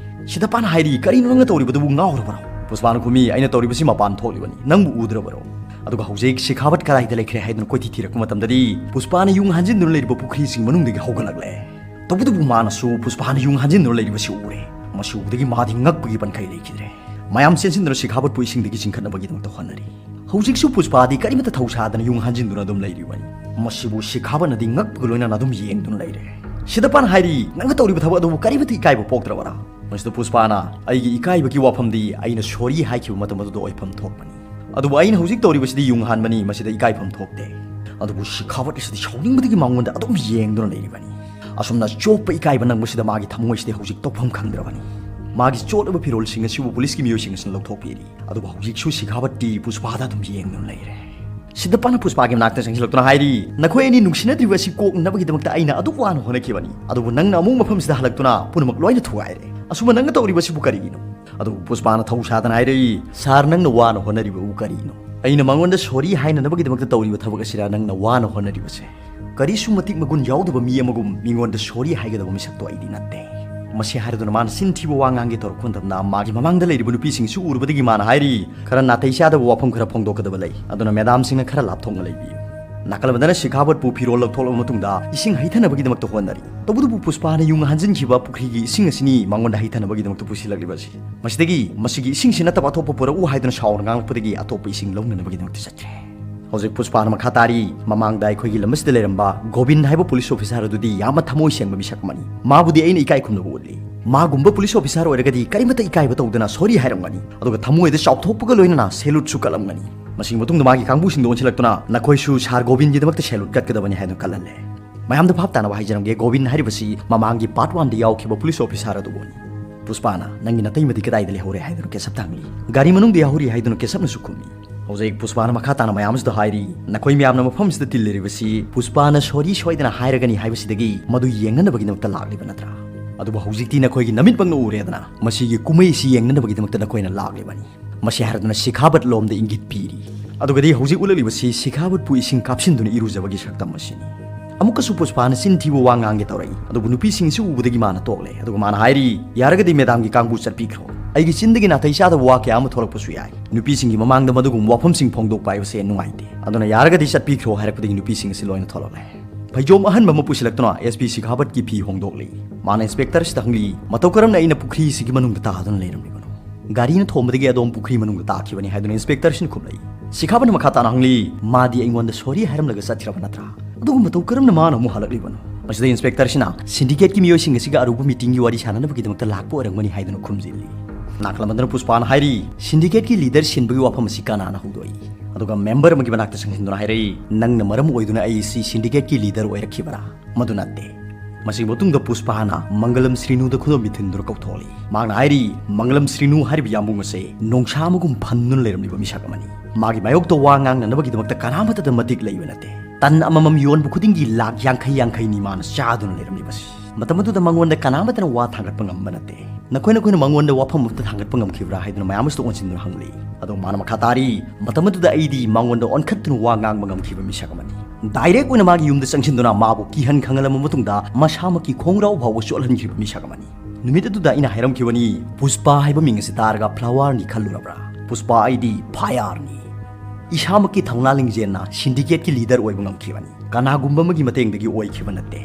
ꯁꯤꯗꯄꯥꯟ ꯍꯥꯏꯔꯤ, "ꯀꯔꯤꯅꯣ ꯅꯪꯅ ꯇꯧꯔꯤꯕꯗꯨꯕꯨ? ꯉꯥꯎꯔꯕ꯭ꯔꯣ?" ꯄꯨꯁꯄꯥꯅ ꯈꯨꯝꯃꯤ, "ꯑꯩꯅ ꯇꯧꯔꯤꯕꯁꯤ ꯃꯄꯥꯟ ꯊꯣꯛꯂꯤꯕꯅꯤ, ꯅꯪꯕꯨ ꯎꯗ꯭ꯔꯕꯔꯣ?" ꯑꯗꯨꯒ ꯍꯧꯖꯤꯛ ꯁꯤꯈꯥꯕꯠ ꯀꯗꯥꯏꯗ ꯂꯩꯈ꯭ꯔꯦ ꯍꯥꯏꯗꯨꯅ ꯀꯣꯏꯊꯤ ꯊꯤꯔꯛꯄ ꯃꯇꯝꯗꯗꯤ, ꯄꯨꯁꯄꯥꯅ ꯌꯨꯡ ꯍꯥꯟꯖꯤꯟꯗꯨꯅ ꯂꯩꯔꯤꯕ ꯄꯨꯈ꯭ꯔꯤꯁꯤꯡ ꯃꯅꯨꯡꯗꯒꯤ ꯍꯧꯒꯠꯂꯛꯂꯦ꯫ ꯇꯧꯕꯇꯕꯨ ꯃꯥꯅꯁꯨ ꯄꯨꯁꯄꯥꯅ ꯌꯨꯡ ꯍꯥꯟꯖꯤꯟꯗꯨꯅ ꯂꯩꯔꯤꯕꯁꯤ ꯎꯔꯦ꯫ ꯃꯁꯤ ꯎꯕꯗꯒꯤ ꯃꯥꯗꯤ ꯉꯛꯄꯒꯤ ꯄꯟꯈꯩ ꯂꯩꯈꯤꯗ꯭ꯔꯦ꯫ ꯃꯌꯥꯝ ꯆꯦꯟꯁꯤꯟꯗꯨꯅ ꯁꯤꯈꯥꯕꯠꯄꯨ ꯏꯁꯤꯡꯗꯒꯤ ꯆꯤꯡꯈꯠꯅꯕꯒꯤꯗꯃꯛꯇ ꯍꯣꯠꯅꯔꯤ꯫ ꯍꯧꯖꯤꯛꯁꯨ ꯄꯨꯁꯄꯥꯗꯤ ꯀꯔꯤꯃꯠꯇ ꯊꯧꯁꯥꯗꯅ ꯌꯨꯡ ꯍꯥꯟꯖꯤꯟꯗꯨꯅ ꯑꯗꯨꯝ ꯂꯩꯔꯤꯕꯅꯤ꯫ ꯃꯁꯤꯕꯨ ꯁꯤꯈꯥꯕꯠꯅꯗꯤ ꯉꯛꯄꯒ ꯂꯣꯏꯅꯅ ꯑꯗꯨꯝ ꯌꯦꯡꯗꯨꯅ ꯂꯩꯔꯦ꯫ ꯁꯤꯗꯄꯥꯟ ꯍꯥꯏꯔꯤ, "ꯅꯪꯅ ꯇꯧꯔꯤꯕ ꯊꯕꯛ ꯑꯗꯨꯕꯨ ꯀꯔꯤꯃꯠꯇ ꯏꯀꯥꯏꯕ ꯄꯣꯛꯇ꯭ꯔꯕꯔꯥ?" ꯃꯁꯤꯗ ꯄꯨꯁꯄꯥꯅ, "ꯑꯩꯒꯤ ꯏꯀꯥꯏꯕꯒꯤ ꯋꯥꯐꯝꯗꯤ ꯑꯩꯅ sorry ꯍꯥꯏꯈꯤꯕ ꯃꯇꯝ ꯑꯗꯨꯗ ꯑꯣꯏꯐꯝ ꯊꯣꯛꯄꯅꯤ꯫ ꯑꯗꯨꯕꯨ ꯑꯩꯅ ꯍꯧꯖꯤꯛ ꯇꯧꯔꯤꯕꯁꯤꯗꯤ ꯌꯨꯡ ꯍꯥꯟꯕꯅꯤ, ꯃꯁꯤꯗ ꯏꯀꯥꯏꯐꯝ ꯊꯣꯛꯇꯦ꯫" ꯑꯗꯨꯕꯨ ꯁꯤꯈꯥꯕꯠ ꯑꯁꯤꯗꯤ ꯁꯥꯎꯅꯤꯡꯕꯗꯒꯤ ꯃꯉꯣꯟꯗ ꯑꯗꯨꯝ ꯌꯦꯡꯗꯨꯅ ꯂꯩꯔꯤꯕꯅꯤ꯫ ꯑꯁꯨꯝꯅ ꯆꯣꯞꯄ ꯏꯀꯥꯏꯕ ꯅꯪꯕꯁꯤꯗ ꯃꯥꯒꯤ ꯊꯃꯣꯏꯁꯤꯗꯤ ꯍꯧꯖꯤꯛ ꯇꯧꯐꯝ ꯈꯪꯗ꯭ꯔꯕꯅꯤ꯫ ꯃꯥꯒꯤ ꯆꯣꯠꯂꯕ ꯐꯤꯔꯣꯜꯁꯤꯡ ꯑꯁꯤꯕꯨ ꯄꯨꯂꯤꯁꯀꯤ ꯃꯤꯑꯣꯏꯁꯤꯡ ꯑꯁꯤꯅ ꯂꯧꯊꯣꯛꯄꯤꯔꯤ꯫ ꯑꯗꯨꯕꯨ ꯍꯧꯖꯤꯛꯁꯨ ꯁꯤꯈꯥꯕꯠꯇꯤ ꯄꯨꯁꯄꯥꯗ ꯑꯗꯨꯝ ꯌꯦꯡꯗꯨꯅ ꯂꯩꯔꯦ꯫ ꯁꯤꯗꯄꯥꯟꯅ ꯄꯨꯁꯄꯥꯒꯤ ꯃꯅꯥꯛꯇ ꯆꯪꯁꯤꯜꯂꯛꯇꯨꯅ ꯍꯥꯏꯔꯤ, "ꯅꯈꯣꯏ ꯑꯅꯤ ꯅꯨꯡꯁꯤꯅꯗ꯭ꯔꯤꯕ ꯑꯁꯤ ꯀꯣꯛꯅꯕꯒꯤꯗꯃꯛꯇ ꯑꯩꯅ ꯑꯗꯨꯛ ꯋꯥꯅ ꯍꯣꯠꯅꯈꯤꯕꯅꯤ, ꯑꯗꯨꯕꯨ ꯅꯪꯅ ꯑꯃꯨꯛ ꯃꯐꯝꯁꯤꯗ ꯍꯜꯂꯛꯇꯨꯅ ꯄꯨꯝꯅꯃꯛ ꯂꯣꯏꯅ ꯊꯨꯒꯥꯏꯔꯦ꯫ ꯑꯁꯨꯝꯕ ꯅꯪꯅ ꯇꯧꯔꯤꯕꯁꯤꯕꯨ ꯀꯔꯤꯒꯤꯅꯣ?" ꯑꯗꯨꯕꯨ ꯄꯨꯁꯄꯥꯅ ꯊꯧ ꯁꯥꯗꯅ ꯍꯥꯏꯔꯛꯏ, "ꯁꯥꯔ, ꯅꯪꯅ ꯋꯥꯅ ꯍꯣꯠꯅꯔꯤꯕꯕꯨ ꯀꯔꯤꯅꯣ? ꯑꯩꯅ ꯃꯉꯣꯟꯗ sorry ꯍꯥꯏꯅꯅꯕꯒꯤꯗꯃꯛꯇ ꯇꯧꯔꯤꯕ ꯊꯕꯛ ꯑꯁꯤꯔ ꯅꯪꯅ ꯋꯥꯅ ꯍꯣꯠꯅꯔꯤꯕꯁꯦ? ꯀꯔꯤꯁꯨ ꯃꯇꯤꯛ ꯃꯒꯨꯟ ꯌꯥꯎꯗꯕ ꯃꯤ ꯑꯃꯒꯨꯝ ꯃꯤꯉꯣꯟꯗ sorry ꯍꯥꯏꯒꯗꯕ ꯃꯤꯁꯛꯇꯣ ꯑꯩꯗꯤ ꯅꯠꯇꯦ꯫" ꯃꯁꯤ ꯍꯥꯏꯔꯗꯨꯅ ꯃꯥꯅ ꯆꯤꯟ ꯊꯤꯕ ꯋꯥ ꯉꯥꯡꯒꯦ ꯇꯧꯔꯛꯄ ꯃꯇꯝꯗ, ꯃꯥꯒꯤ ꯃꯃꯥꯡꯗ ꯂꯩꯔꯤꯕ ꯅꯨꯄꯤꯁꯤꯡꯁꯨ ꯎꯔꯨꯕꯗꯒꯤ ꯃꯥꯅ ꯍꯥꯏꯔꯤ, "ꯈꯔ ꯅꯥꯇꯩ ꯆꯥꯗꯕ ꯋꯥꯐꯝ ꯈꯔ ꯐꯣꯡꯗꯣꯛꯀꯗꯕ ꯂꯩ, ꯑꯗꯨꯅ ꯃꯦꯗꯥꯝꯁꯤꯡꯅ ꯈꯔ ꯂꯥꯞꯊꯣꯛꯅ ꯂꯩꯕꯤꯌꯨ꯫" ꯅꯥꯀꯜ ꯑꯃꯗꯅ ꯁꯤꯈꯥꯕꯠꯄꯨ ꯐꯤꯔꯣꯜ ꯂꯧꯊꯣꯛꯂꯕ ꯃꯇꯨꯡꯗ ꯏꯁꯤꯡ ꯍꯩꯊꯅꯕꯒꯤꯗꯃꯛꯇ ꯍꯣꯠꯅꯔꯤ꯫ ꯇꯧꯕꯇꯕꯨ ꯄꯨꯁꯄꯥꯅ ꯌꯨꯡ ꯍꯥꯟꯖꯤꯟꯈꯤꯕ ꯄꯨꯈ꯭ꯔꯤꯒꯤ ꯏꯁꯤꯡ ꯑꯁꯤꯅꯤ ꯃꯉꯣꯟꯗ ꯍꯩꯊꯅꯕꯒꯤꯗꯃꯛꯇ ꯄꯨꯁꯤꯜꯂꯛꯂꯤꯕ ꯑꯁꯤ꯫ ꯃꯁꯤꯗꯒꯤ ꯃꯁꯤꯒꯤ ꯏꯁꯤꯡꯁꯤ ꯅꯠꯇꯕ ꯑꯇꯣꯞꯄ ꯄꯨꯔꯛꯎ ꯍꯥꯏꯗꯨꯅ ꯁꯥꯎꯅ ꯉꯥꯡꯂꯛꯄꯗꯒꯤ ꯑꯇꯣꯞꯄ ꯏꯁꯤꯡ ꯂꯧꯅꯅꯕꯒꯤꯗꯃꯛꯇ ꯆꯠꯈ꯭ꯔꯦ꯫ ꯍꯧꯖꯤꯛ ꯄꯨꯁꯄꯥꯅ ꯃꯈꯥ ꯇꯥꯔꯤ, ꯃꯃꯥꯡꯗ ꯑꯩꯈꯣꯏꯒꯤ ꯂꯝ ꯑꯁꯤꯗ ꯂꯩꯔꯝꯕ ꯒꯣꯕꯤꯟ ꯍꯥꯏꯕ ꯄꯨꯂꯤꯁ ꯑꯣꯐꯤꯁꯥꯔ ꯑꯗꯨꯗꯤ ꯌꯥꯝꯅ ꯊꯃꯣꯏ ꯁꯦꯡꯕ ꯃꯤꯁꯛ ꯑꯃꯅꯤ꯫ ꯃꯥꯕꯨꯗꯤ ꯑꯩꯅ ꯏꯀꯥꯏ ꯈꯨꯝꯅꯕ ꯎꯠꯂꯤ꯫ ꯃꯥꯒꯨꯝꯕ ꯄꯨꯂꯤꯁ ꯑꯣꯐꯤꯁꯥꯔ ꯑꯣꯏꯔꯒꯗꯤ ꯀꯔꯤꯃꯠꯇ ꯏꯀꯥꯏꯕ ꯇꯧꯗꯅ sorry ꯍꯥꯏꯔꯝꯒꯅꯤ, ꯑꯗꯨꯒ ꯊꯃꯣꯏꯗ ꯆꯥꯎꯊꯣꯛꯄꯒ ꯂꯣꯏꯅꯅ saluteꯁꯨ ꯀꯠꯂꯝꯒꯅꯤ꯫ ꯃꯁꯤꯒꯤ ꯃꯇꯨꯡꯗ ꯃꯥꯒꯤ ꯀꯥꯡꯕꯨꯁꯤꯡꯗ ꯑꯣꯟꯁꯤꯜꯂꯛꯇꯨꯅ, "ꯅꯈꯣꯏꯁꯨ ꯁꯥꯔ ꯒꯣꯕꯤꯟꯒꯤꯗꯃꯛꯇ salute ꯀꯠꯀꯗꯕꯅꯤ" ꯍꯥꯏꯗꯨꯅ ꯀꯜꯍꯜꯂꯦ꯫ ꯃꯌꯥꯝꯗ ꯚꯥꯞ ꯇꯥꯅꯕ ꯍꯥꯏꯖꯔꯝꯒꯦ, ꯒꯣꯕꯤꯟ ꯍꯥꯏꯔꯤꯕꯁꯤ ꯃꯃꯥꯡꯒꯤ part oneꯗ ꯌꯥꯎꯈꯤꯕ ꯄꯨꯂꯤꯁ ꯑꯣꯐꯤꯁꯥꯔ ꯑꯗꯨꯕꯨꯅꯤ꯫ ꯄꯨꯁꯄꯥꯅ, "ꯅꯪꯒꯤ ꯅꯇꯩꯃꯗꯤ ꯀꯗꯥꯏꯗ ꯂꯩꯍꯧꯔꯦ?" ꯍꯥꯏꯗꯨꯅ ꯀꯦꯁꯞꯇ ꯍꯪꯂꯤ꯫ "ꯒꯥꯔꯤ ꯃꯅꯨꯡꯗ ꯌꯥꯎꯍꯧꯔꯤ" ꯍꯥꯏꯗꯨꯅ ꯀꯦꯁꯞꯅꯁꯨ ꯈꯨꯝꯃꯤ꯫ ꯍꯧꯖꯤꯛ ꯄꯨꯁꯄꯥꯅ ꯃꯈꯥ ꯇꯥꯅ ꯃꯌꯥꯝꯁꯤꯗ ꯍꯥꯏꯔꯤ, "ꯅꯈꯣꯏ ꯃꯌꯥꯝꯅ ꯃꯐꯝꯁꯤꯗ ꯇꯤꯜꯂꯤꯔꯤꯕꯁꯤ ꯄꯨꯁꯄꯥꯅ sorry ꯁꯣꯏꯗꯅ ꯍꯥꯏꯔꯒꯅꯤ ꯍꯥꯏꯕꯁꯤꯗꯒꯤ ꯃꯗꯨ ꯌꯦꯡꯅꯅꯕꯒꯤꯗꯃꯛꯇ ꯂꯥꯛꯂꯤꯕ ꯅꯠꯇ꯭ꯔꯥ? ꯑꯗꯨꯕꯨ ꯍꯧꯖꯤꯛꯇꯤ ꯅꯈꯣꯏꯒꯤ ꯅꯃꯤꯠꯃꯛꯅ ꯎꯔꯦꯗꯅ, ꯃꯁꯤꯒꯤ ꯀꯨꯝꯍꯩ ꯑꯁꯤ ꯌꯦꯡꯅꯅꯕꯒꯤꯗꯃꯛꯇ ꯅꯈꯣꯏꯅ ꯂꯥꯛꯂꯤꯕꯅꯤ꯫" ꯃꯁꯤ ꯍꯥꯏꯔꯗꯨꯅ ꯁꯤꯈꯥꯕꯠ ꯂꯣꯝꯗ ꯏꯪꯒꯤꯠ ꯄꯤꯔꯤ꯫ ꯑꯗꯨꯒꯗꯤ ꯍꯧꯖꯤꯛ ꯎꯠꯂꯛꯂꯤꯕꯁꯤ ꯁꯤꯈꯥꯕꯠꯄꯨ ꯏꯁꯤꯡ ꯀꯥꯞꯁꯤꯟꯗꯨꯅ ꯏꯔꯨꯖꯕꯒꯤ ꯁꯛꯇꯝ ꯑꯁꯤꯅꯤ꯫ ꯑꯃꯨꯛꯀꯁꯨ ꯄꯨꯁꯄꯥꯅ ꯆꯤꯟ ꯊꯤꯕ ꯋꯥ ꯉꯥꯡꯒꯦ ꯇꯧꯔꯛꯏ꯫ ꯑꯗꯨꯕꯨ ꯅꯨꯄꯤꯁꯤꯡꯁꯤ ꯎꯕꯗꯒꯤ ꯃꯥꯅ ꯇꯣꯛꯂꯦ꯫ ꯑꯗꯨꯒ ꯃꯥꯅ ꯍꯥꯏꯔꯤ, "ꯌꯥꯔꯒꯗꯤ ꯃꯦꯗꯥꯝꯒꯤ ꯀꯥꯡꯕꯨ ꯆꯠꯄꯤꯈ꯭ꯔꯣ꯫ ꯑꯩꯒꯤ ꯆꯤꯟꯗꯒꯤ ꯅꯥꯇꯩ ꯆꯥꯗꯕ ꯋꯥ ꯀꯌꯥ ꯑꯃ ꯊꯣꯛꯂꯛꯄꯁꯨ ꯌꯥꯏ꯫ ꯅꯨꯄꯤꯁꯤꯡꯒꯤ ꯃꯃꯥꯡꯗ ꯃꯗꯨꯒꯨꯝꯕ ꯋꯥꯐꯝꯁꯤꯡ ꯐꯣꯡꯗꯣꯛꯄ ꯍꯥꯏꯕꯁꯦ ꯅꯨꯡꯉꯥꯏꯇꯦ꯫ ꯑꯗꯨꯅ ꯌꯥꯔꯒꯗꯤ ꯆꯠꯄꯤꯈ꯭ꯔꯣ" ꯍꯥꯏꯔꯛꯄꯗꯒꯤ ꯅꯨꯄꯤꯁꯤꯡ ꯑꯁꯤ ꯂꯣꯏꯅ ꯊꯣꯛꯂꯛꯂꯦ꯫ ꯐꯩꯖꯣꯝ ꯑꯍꯟꯕ ꯑꯃ ꯄꯨꯁꯤꯜꯂꯛꯇꯨꯅ ꯑꯦꯁ ꯄꯤ ꯁꯤꯈꯥꯕꯠꯀꯤ ꯐꯤ ꯍꯣꯡꯗꯣꯛꯂꯤ꯫ ꯃꯥꯅ ꯏꯟꯁꯄꯦꯛꯇꯔꯁꯤꯗ ꯍꯪꯂꯤ, "ꯃꯇꯧ ꯀꯔꯝꯅ ꯑꯩꯅ ꯄꯨꯈ꯭ꯔꯤꯁꯤꯒꯤ ꯃꯅꯨꯡꯗ ꯇꯥꯗꯨꯅ ꯂꯩꯔꯝꯂꯤꯕꯅꯣ? ꯒꯥꯔꯤꯅ ꯊꯣꯝꯕꯗꯒꯤ ꯑꯗꯣꯝ ꯄꯨꯈ꯭ꯔꯤ ꯃꯅꯨꯡꯗ ꯇꯥꯈꯤꯕꯅꯤ" ꯍꯥꯏꯗꯨꯅ ꯏꯟꯁꯄꯦꯛꯇꯔꯁꯤꯅ ꯈꯨꯝꯂꯛꯏ꯫ ꯁꯤꯈꯥꯕꯠꯅ ꯃꯈꯥ ꯇꯥꯅ ꯍꯪꯂꯤ, "ꯃꯥꯗꯤ ꯑꯩꯉꯣꯟꯗ ꯁꯣꯔꯤ ꯍꯥꯏꯔꯝꯂꯒ ꯆꯠꯈ꯭ꯔꯕ ꯅꯠꯇ꯭ꯔꯥ? ꯑꯗꯨꯒ ꯃꯇꯧ ꯀꯔꯝꯅ ꯃꯥꯅ ꯑꯃꯨꯛ ꯍꯜꯂꯛꯂꯤꯕꯅꯣ?" ꯃꯁꯤꯗ ꯏꯟꯁꯄꯦꯛꯇꯔꯁꯤꯅ ꯁꯤꯟꯗꯤꯀꯦꯠꯀꯤ ꯃꯤꯑꯣꯏꯁꯤꯡ ꯑꯁꯤꯒ ꯑꯔꯨꯕ ꯃꯤꯇꯤꯡꯒꯤ ꯋꯥꯔꯤ ꯁꯥꯟꯅꯅꯕꯒꯤꯗꯃꯛꯇ ꯂꯥꯛꯄ ꯑꯣꯏꯔꯝꯒꯅꯤ ꯍꯥꯏꯗꯨꯅ ꯈꯨꯝꯖꯤꯜꯂꯤ꯫ ꯅꯥꯀꯜ ꯑꯃꯗꯅ ꯄꯨꯁꯄꯥꯅ ꯍꯥꯏꯔꯤ, "ꯁꯤꯟꯗꯤꯀꯦꯠꯀꯤ ꯂꯤꯗꯔ ꯁꯤꯟꯕꯒꯤ ꯋꯥꯐꯝ ꯑꯁꯤ ꯀꯅꯥꯅ ꯍꯧꯗꯣꯛꯏ?" ꯑꯗꯨꯒ ꯃꯦꯝꯕꯔ ꯑꯃꯒꯤ ꯃꯅꯥꯛꯇ ꯆꯪꯁꯤꯟꯗꯨꯅ ꯍꯥꯏꯔꯛꯏ, "ꯅꯪꯅ ꯃꯔꯝ ꯑꯣꯏꯗꯨꯅ ꯑꯩ ꯁꯤ ꯁꯤꯟꯗꯤꯀꯦꯠꯀꯤ ꯂꯤꯗꯔ ꯑꯣꯏꯔꯛꯈꯤꯕꯔꯥ?" ꯃꯗꯨ ꯅꯠꯇꯦ꯫ ꯃꯁꯤꯒꯤ ꯃꯇꯨꯡꯗ ꯄꯨꯁꯄꯥꯅ ꯃꯪꯒꯂꯝ ꯁ꯭ꯔꯤꯅꯨꯗ ꯈꯨꯗꯣꯝꯕꯤ ꯊꯤꯟꯗꯨꯅ ꯀꯧꯊꯣꯛꯂꯤ꯫ ꯃꯍꯥꯛꯅ ꯍꯥꯏꯔꯤ, "ꯃꯪꯒꯂꯝ ꯁ꯭ꯔꯤꯅꯨ ꯍꯥꯏꯔꯤꯕ ꯌꯥꯝꯕꯨꯡ ꯑꯁꯦ ꯅꯣꯡꯁꯥ ꯑꯃꯒꯨꯝ ꯐꯟꯗꯨꯅ ꯂꯩꯔꯝꯂꯤꯕ ꯃꯤꯁꯛ ꯑꯃꯅꯤ꯫ ꯃꯥꯒꯤ ꯃꯥꯌꯣꯛꯇ ꯋꯥ ꯉꯥꯡꯅꯅꯕꯒꯤꯗꯃꯛꯇ ꯀꯅꯥꯃꯠꯇꯗ ꯃꯇꯤꯛ ꯂꯩꯕ ꯅꯠꯇꯦ꯫ ꯇꯟ ꯑꯃꯃꯝ ꯌꯣꯟꯕ ꯈꯨꯗꯤꯡꯒꯤ ꯂꯥꯛ ꯌꯥꯡꯈꯩ ꯌꯥꯡꯈꯩꯅꯤ ꯃꯥꯅ ꯆꯥꯗꯨꯅ ꯂꯩꯔꯝꯂꯤꯕꯁꯤ꯫ ꯃꯇꯝ ꯑꯗꯨꯗ ꯃꯉꯣꯟꯗ ꯀꯅꯥꯃꯠꯇꯅ ꯋꯥ ꯊꯥꯡꯒꯠꯄ ꯉꯝꯕ ꯅꯠꯇꯦ꯫ ꯅꯈꯣꯏ ꯅꯈꯣꯏꯅ ꯃꯉꯣꯟꯗ ꯋꯥꯐꯝ ꯑꯃꯠꯇ ꯊꯥꯡꯒꯠꯄ ꯉꯝꯈꯤꯕ꯭ꯔꯥ?" ꯍꯥꯏꯗꯨꯅ ꯃꯌꯥꯝ ꯑꯁꯤꯗ ꯑꯣꯟꯁꯤꯟꯗꯨꯅ ꯍꯪꯂꯤ꯫ ꯑꯗꯣ ꯃꯥꯅ ꯃꯈꯥ ꯇꯥꯔꯤ, "ꯃꯇꯝ ꯑꯗꯨꯗ ꯑꯩꯗꯤ ꯃꯉꯣꯟꯗ ꯑꯣꯟꯈꯠꯇꯨꯅ ꯋꯥ ꯉꯥꯡꯕ ꯉꯝꯈꯤꯕ ꯃꯤꯁꯛ ꯑꯃꯅꯤ꯫ ꯗꯥꯏꯔꯦꯛ ꯑꯣꯏꯅ ꯃꯥꯒꯤ ꯌꯨꯝꯗ ꯆꯪꯁꯤꯟꯗꯨꯅ ꯃꯥꯕꯨ ꯀꯤꯍꯟ ꯈꯪꯍꯜꯂꯕ ꯃꯇꯨꯡꯗ ꯃꯁꯥꯃꯛꯀꯤ ꯈꯣꯡꯒ꯭ꯔꯥꯎ ꯐꯥꯎꯕ ꯆꯣꯠꯍꯟꯈꯤꯕ ꯃꯤꯁꯛ ꯑꯃꯅꯤ꯫ ꯅꯨꯃꯤꯠ ꯑꯗꯨꯗ ꯑꯩꯅ ꯍꯥꯏꯔꯝꯈꯤꯕꯅꯤ, 'ꯄꯨꯁꯄꯥ ꯍꯥꯏꯕ ꯃꯤꯡ ꯑꯁꯤ ꯇꯥꯔꯒ ꯐ꯭ꯂꯥꯋꯔꯅꯤ ꯈꯜꯂꯨꯔꯕ꯭ꯔꯥ? ꯄꯨꯁꯄꯥ ꯑꯩꯗꯤ ꯐꯥꯌꯔꯅꯤ꯫ ꯏꯁꯥꯃꯛꯀꯤ ꯊꯧꯅꯥ ꯂꯤꯡꯖꯦꯜꯅ ꯁꯤꯟꯗꯤꯀꯦꯠꯀꯤ ꯂꯤꯗꯔ ꯑꯣꯏꯕ ꯉꯝꯈꯤꯕꯅꯤ꯫ ꯀꯅꯥꯒꯨꯝꯕ ꯑꯃꯒꯤ ꯃꯇꯦꯡꯗꯒꯤ ꯑꯣꯏꯈꯤꯕ ꯅꯠꯇꯦ.'"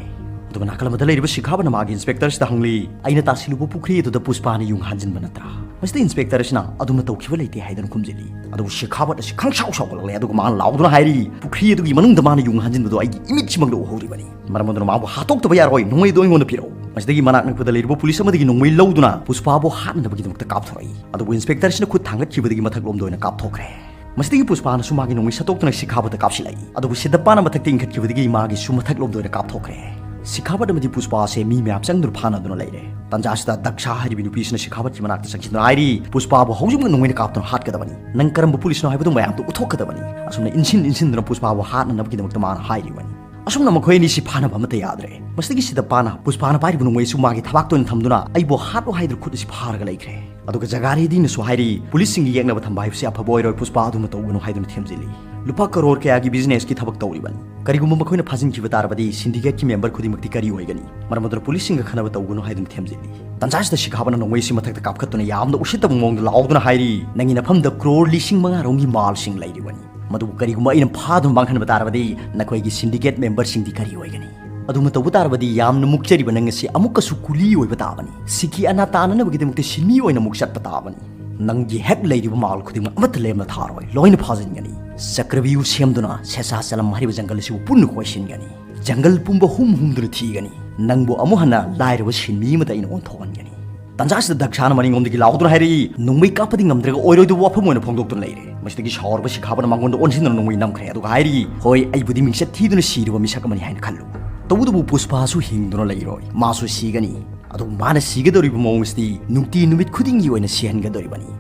ꯑꯗꯨꯒ ꯅꯥꯀꯜ ꯑꯃꯗ ꯂꯩꯔꯤꯕ ꯁꯤꯈꯥꯕꯠꯅ ꯃꯥꯒꯤ ꯏꯟꯁꯄꯦꯛꯇꯔꯁꯤꯗ ꯍꯪꯂꯤ, "ꯑꯩꯅ ꯇꯥꯁꯤꯜꯂꯨꯕ ꯄꯨꯈ꯭ꯔꯤ ꯑꯗꯨꯗ ꯄꯨꯁꯄꯥꯅ ꯌꯨꯡ ꯍꯥꯟꯖꯤꯟꯕ ꯅꯠꯇ꯭ꯔꯥ?" ꯃꯁꯤꯗ ꯏꯟꯁꯄꯦꯛꯇꯔ ꯑꯁꯤꯅ, "ꯑꯗꯨꯃ ꯇꯧꯈꯤꯕ ꯂꯩꯇꯦ" ꯍꯥꯏꯗꯨꯅ ꯈꯨꯝꯖꯤꯜꯂꯤ꯫ ꯑꯗꯨꯕꯨ ꯁꯤꯈꯥꯕꯠ ꯑꯁꯤ ꯈꯪꯁꯥꯎ ꯁꯥꯎꯒꯠꯂꯛꯂꯦ꯫ ꯑꯗꯨꯒ ꯃꯥꯅ ꯂꯥꯎꯗꯨꯅ ꯍꯥꯏꯔꯤ, "ꯄꯨꯈ꯭ꯔꯤ ꯑꯗꯨꯒꯤ ꯃꯅꯨꯡꯗ ꯃꯥꯅ ꯌꯨꯡ ꯍꯥꯟꯖꯤꯟꯕꯗꯣ ꯑꯩꯒꯤ ꯏꯃꯤꯠꯁꯤꯃꯛꯅ ꯎꯍꯧꯔꯤꯕꯅꯤ꯫ ꯃꯔꯝ ꯑꯗꯨꯅ ꯃꯥꯕꯨ ꯍꯥꯠꯇꯣꯛꯇꯕ ꯌꯥꯔꯣꯏ꯫ ꯅꯣꯡꯃꯩ ꯑꯗꯨ ꯑꯩꯉꯣꯟꯗ ꯄꯤꯔꯛꯎ꯫" ꯃꯁꯤꯗꯒꯤ ꯃꯅꯥꯛ ꯅꯛꯄꯗ ꯂꯩꯔꯤꯕ ꯄꯨꯂꯤꯁ ꯑꯃꯗꯒꯤ ꯅꯣꯡꯃꯩ ꯂꯧꯗꯨꯅ ꯄꯨꯁꯄꯥꯕꯨ ꯍꯥꯠꯅꯅꯕꯒꯤꯗꯃꯛꯇ ꯀꯥꯞꯊꯣꯔꯛꯏ꯫ ꯑꯗꯨꯕꯨ ꯏꯟꯁꯄꯦꯛꯇꯔ ꯑꯁꯤꯅ ꯈꯨꯠ ꯊꯥꯡꯒꯠꯈꯤꯕꯗꯒꯤ ꯃꯊꯛꯂꯣꯝꯗ ꯑꯣꯏꯅ ꯀꯥꯞꯊꯣꯛꯈ꯭ꯔꯦ꯫ ꯃꯁꯤꯗꯒꯤ ꯄꯨꯁꯄꯥꯅꯁꯨ ꯃꯥꯒꯤ ꯅꯣꯡꯃꯩ ꯁꯠꯇꯣꯛꯇꯨꯅ ꯁꯤꯈꯥꯕꯠꯇ ꯀꯥꯞꯁꯤꯜꯂꯛꯏ꯫ ꯑꯗꯨꯕꯨ ꯁꯤꯗꯞꯄꯥꯅ ꯃꯊꯛꯇ ꯏꯟꯈꯠꯈꯤꯕꯗꯒꯤ ꯃꯥꯒꯤꯁꯨ ꯃꯊꯛꯂꯣꯝꯗ ꯑꯣꯏꯅ ꯀꯥꯞꯊꯣꯛꯈ꯭ꯔꯦ꯫ ꯁꯤꯈꯥꯕꯠ ꯑꯃꯗꯤ ꯄꯨꯁꯄꯥ ꯑꯁꯦ ꯃꯤ ꯃꯌꯥꯝ ꯆꯪꯗꯨꯅ ꯐꯥꯅꯗꯨꯅ ꯂꯩꯔꯦ꯫ ꯇꯟꯖꯥꯁꯤꯗ ꯗꯛꯁꯥ ꯍꯥꯏꯔꯤꯕ ꯅꯨꯄꯤꯁꯤꯅ ꯁꯤꯈꯥꯕꯠꯀꯤ ꯃꯅꯥꯛꯇ ꯆꯪꯁꯤꯟꯗꯨꯅ ꯍꯥꯏꯔꯤ, "ꯄꯨꯁꯄꯥꯕꯨ ꯍꯧꯖꯤꯛꯃꯛ ꯅꯣꯡꯃꯩꯅ ꯀꯥꯞꯇꯨꯅ ꯍꯥꯠꯀꯗꯕꯅꯤ꯫ ꯅꯪ ꯀꯔꯝꯕ ꯄꯨꯂꯤꯁꯅꯣ ꯍꯥꯏꯕꯗꯨ ꯃꯌꯥꯝꯗ ꯎꯠꯊꯣꯛꯀꯗꯕꯅꯤ꯫" ꯑꯁꯨꯝꯅ ꯏꯟꯁꯤꯟ ꯏꯟꯁꯤꯟꯗꯨꯅ ꯄꯨꯁꯄꯥꯕꯨ ꯍꯥꯠꯅꯅꯕꯒꯤꯗꯃꯛꯇ ꯃꯥꯅ ꯍꯥꯏꯔꯤꯕꯅꯤ꯫ ꯑꯁꯨꯝꯅ ꯃꯈꯣꯏ ꯑꯅꯤꯁꯤ ꯐꯥꯅꯕ ꯑꯃꯠꯇ ꯌꯥꯗ꯭ꯔꯦ꯫ ꯃꯁꯤꯗꯒꯤ ꯁꯤꯗꯞꯄꯥꯅ ꯄꯨꯁꯄꯥꯅ ꯄꯥꯏꯔꯤꯕ ꯅꯣꯡꯃꯩꯁꯨ ꯃꯥꯒꯤ ꯊꯕꯥꯛꯇ ꯑꯣꯏꯅ ꯊꯝꯗꯨꯅ, "ꯑꯩꯕꯨ ꯍꯥꯠꯂꯣ ꯍꯥꯏꯗꯨꯅ ꯈꯨꯠ ꯑꯁꯤ ꯐꯥꯔꯒ ꯂꯩꯈ꯭ꯔꯦ꯫" ꯑꯗꯨꯒ ꯖꯒꯥꯔꯤꯗꯤꯅꯁꯨ ꯍꯥꯏꯔꯤ, "ꯄꯨꯂꯤꯁꯁꯤꯡꯒꯤ ꯌꯦꯛꯅꯕ ꯊꯝꯕ ꯍꯥꯏꯕꯁꯤ ꯑꯐꯕ ꯑꯣꯏꯔꯣꯏ, ꯄꯨꯁꯄꯥ ꯑꯗꯨꯃ ꯇꯧꯒꯅꯨ" ꯍꯥꯏꯗꯨꯅ ꯊꯦꯝꯖꯤꯜꯂꯤ꯫ ꯂꯨꯄꯥ ꯀꯔꯣꯔ ꯀꯌꯥꯒꯤ ꯕꯤꯖꯤꯅꯦꯁꯀꯤ ꯊꯕꯛ ꯇꯧꯔꯤꯕꯅꯤ꯫ ꯀꯔꯤꯒꯨꯝꯕ ꯃꯈꯣꯏꯅ ꯐꯥꯖꯤꯟꯈꯤꯕ ꯇꯥꯔꯕꯗꯤ ꯁꯤꯟꯗꯤꯀꯦꯠꯀꯤ ꯃꯦꯝꯕꯔ ꯈꯨꯗꯤꯡꯃꯛꯇꯤ ꯀꯔꯤ ꯑꯣꯏꯒꯅꯤ? ꯃꯔꯝ ꯑꯗꯨꯅ ꯄꯨꯂꯤꯁꯁꯤꯡꯒ ꯈꯟꯅꯕ ꯇꯧꯒꯅꯨ ꯍꯥꯏꯗꯨꯅ ꯊꯦꯝꯖꯤꯜꯂꯤ꯫ ꯇꯟꯖꯥꯁꯤꯗ ꯁꯤꯈꯥꯕꯅ ꯅꯣꯡꯃꯩ ꯑꯁꯤ ꯃꯊꯛꯇ ꯀꯥꯞꯈꯠꯇꯨꯅ ꯌꯥꯝꯅ ꯎꯁꯤꯠꯇꯕ ꯃꯑꯣꯡꯗ ꯂꯥꯎꯗꯨꯅ ꯍꯥꯏꯔꯤ, "ꯅꯪꯒꯤ ꯅꯐꯝꯗ ꯀ꯭ꯔꯣꯔ ꯂꯤꯁꯤꯡ ꯃꯉꯥ ꯔꯣꯝꯒꯤ ꯃꯥꯜꯁꯤꯡ ꯂꯩꯔꯤꯕꯅꯤ꯫ ꯃꯗꯨꯕꯨ ꯀꯔꯤꯒꯨꯝꯕ ꯑꯩꯅ ꯐꯥꯗꯨꯅ ꯃꯥꯡꯍꯟꯕ ꯇꯥꯔꯕꯗꯤ ꯅꯈꯣꯏꯒꯤ ꯁꯤꯟꯗꯤꯀꯦꯠ ꯃꯦꯝꯕꯔꯁꯤꯡꯗꯤ ꯀꯔꯤ ꯑꯣꯏꯒꯅꯤ? ꯑꯗꯨꯝꯅ ꯇꯧꯕ ꯇꯥꯔꯕꯗꯤ ꯌꯥꯝꯅ ꯃꯨꯛꯆꯔꯤꯕ ꯅꯪ ꯑꯁꯤ ꯑꯃꯨꯛꯀꯁꯨ ꯀꯨꯂꯤ ꯑꯣꯏꯕ ꯇꯥꯕꯅꯤ꯫ ꯁꯤꯀꯤ ꯑꯅꯥ ꯇꯥꯅꯅꯕꯒꯤꯗꯃꯛꯇ ꯁꯤꯟꯃꯤ ꯑꯣꯏꯅ ꯑꯃꯨꯛ ꯆꯠꯄ ꯇꯥꯕꯅꯤ꯫ ꯅꯪꯒꯤ ꯍꯦꯛ ꯂꯩꯔꯤꯕ ꯃꯥꯜ ꯈꯨꯗꯤꯡꯃꯛ ꯑꯃꯠꯇ ꯂꯦꯝꯅ ꯊꯥꯔꯣꯏ, ꯂꯣꯏꯅ ꯐꯥꯖꯤꯟꯒꯅꯤ꯫ ꯆꯀ꯭ꯔꯕ꯭ꯌꯨꯍ ꯁꯦꯝꯗꯨꯅ ꯁꯦꯁꯥꯆꯂꯝ ꯍꯥꯏꯔꯤꯕ ꯖꯪꯒꯜ ꯑꯁꯤꯕꯨ ꯄꯨꯟꯅ ꯀꯣꯏꯁꯤꯟꯒꯅꯤ꯫ ꯖꯪꯒꯜ ꯄꯨꯝꯕ ꯍꯨꯝ ꯍꯨꯝꯗꯨꯅ ꯊꯤꯒꯅꯤ꯫ ꯅꯪꯕꯨ ꯑꯃꯨꯛ ꯍꯟꯅ ꯂꯥꯏꯔꯕ ꯁꯤꯟꯃꯤ ꯑꯃꯗ ꯑꯩꯅ ꯑꯣꯟꯊꯣꯛꯍꯟꯒꯅꯤ"꯫ ꯇꯟꯖꯥꯁꯤꯗ ꯗꯛꯁꯥꯅ ꯃꯅꯤꯡꯂꯣꯝꯗꯒꯤ ꯂꯥꯎꯗꯨꯅ ꯍꯥꯏꯔꯛꯏ, "ꯅꯣꯡꯃꯩ ꯀꯥꯞꯄꯗꯤ ꯉꯝꯗ꯭ꯔꯒ ꯑꯣꯏꯔꯣꯏꯗꯕ ꯋꯥꯐꯝ ꯑꯣꯏꯅ ꯐꯣꯡꯗꯣꯛꯇꯨꯅ ꯂꯩꯔꯦ"꯫ ꯃꯁꯤꯗꯒꯤ ꯁꯥꯎꯔꯕ ꯁꯤꯈꯥꯕꯅ ꯃꯉꯣꯟꯗ ꯑꯣꯟꯁꯤꯟꯗꯨꯅ ꯅꯣꯡꯃꯩ ꯅꯝꯈ꯭ꯔꯦ, ꯑꯗꯨꯒ ꯍꯥꯏꯔꯤ, "ꯍꯣꯏ, ꯑꯩꯕꯨꯗꯤ ꯃꯤꯡꯆꯠ ꯊꯤꯗꯨꯅ ꯁꯤꯔꯕ ꯃꯤꯁꯛ ꯑꯃꯅꯤ ꯍꯥꯏꯅ ꯈꯜꯂꯨ꯫ ꯇꯧꯕꯇꯕꯨ ꯄꯨꯁꯄꯥꯁꯨ ꯍꯤꯡꯗꯨꯅ ꯂꯩꯔꯣꯏ, ꯃꯥꯁꯨ ꯁꯤꯒꯅꯤ꯫ ꯑꯗꯨꯕꯨ ꯃꯥꯅ ꯁꯤꯒꯗꯧꯔꯤꯕ ꯃꯑꯣꯡ ꯑꯁꯤꯗꯤ ꯅꯨꯡꯇꯤ ꯅꯨꯃꯤꯠ ꯈꯨꯗꯤꯡꯒꯤ ꯑꯣꯏꯅ ꯁꯤꯍꯟꯒꯗꯧꯔꯤꯕꯅꯤ"꯫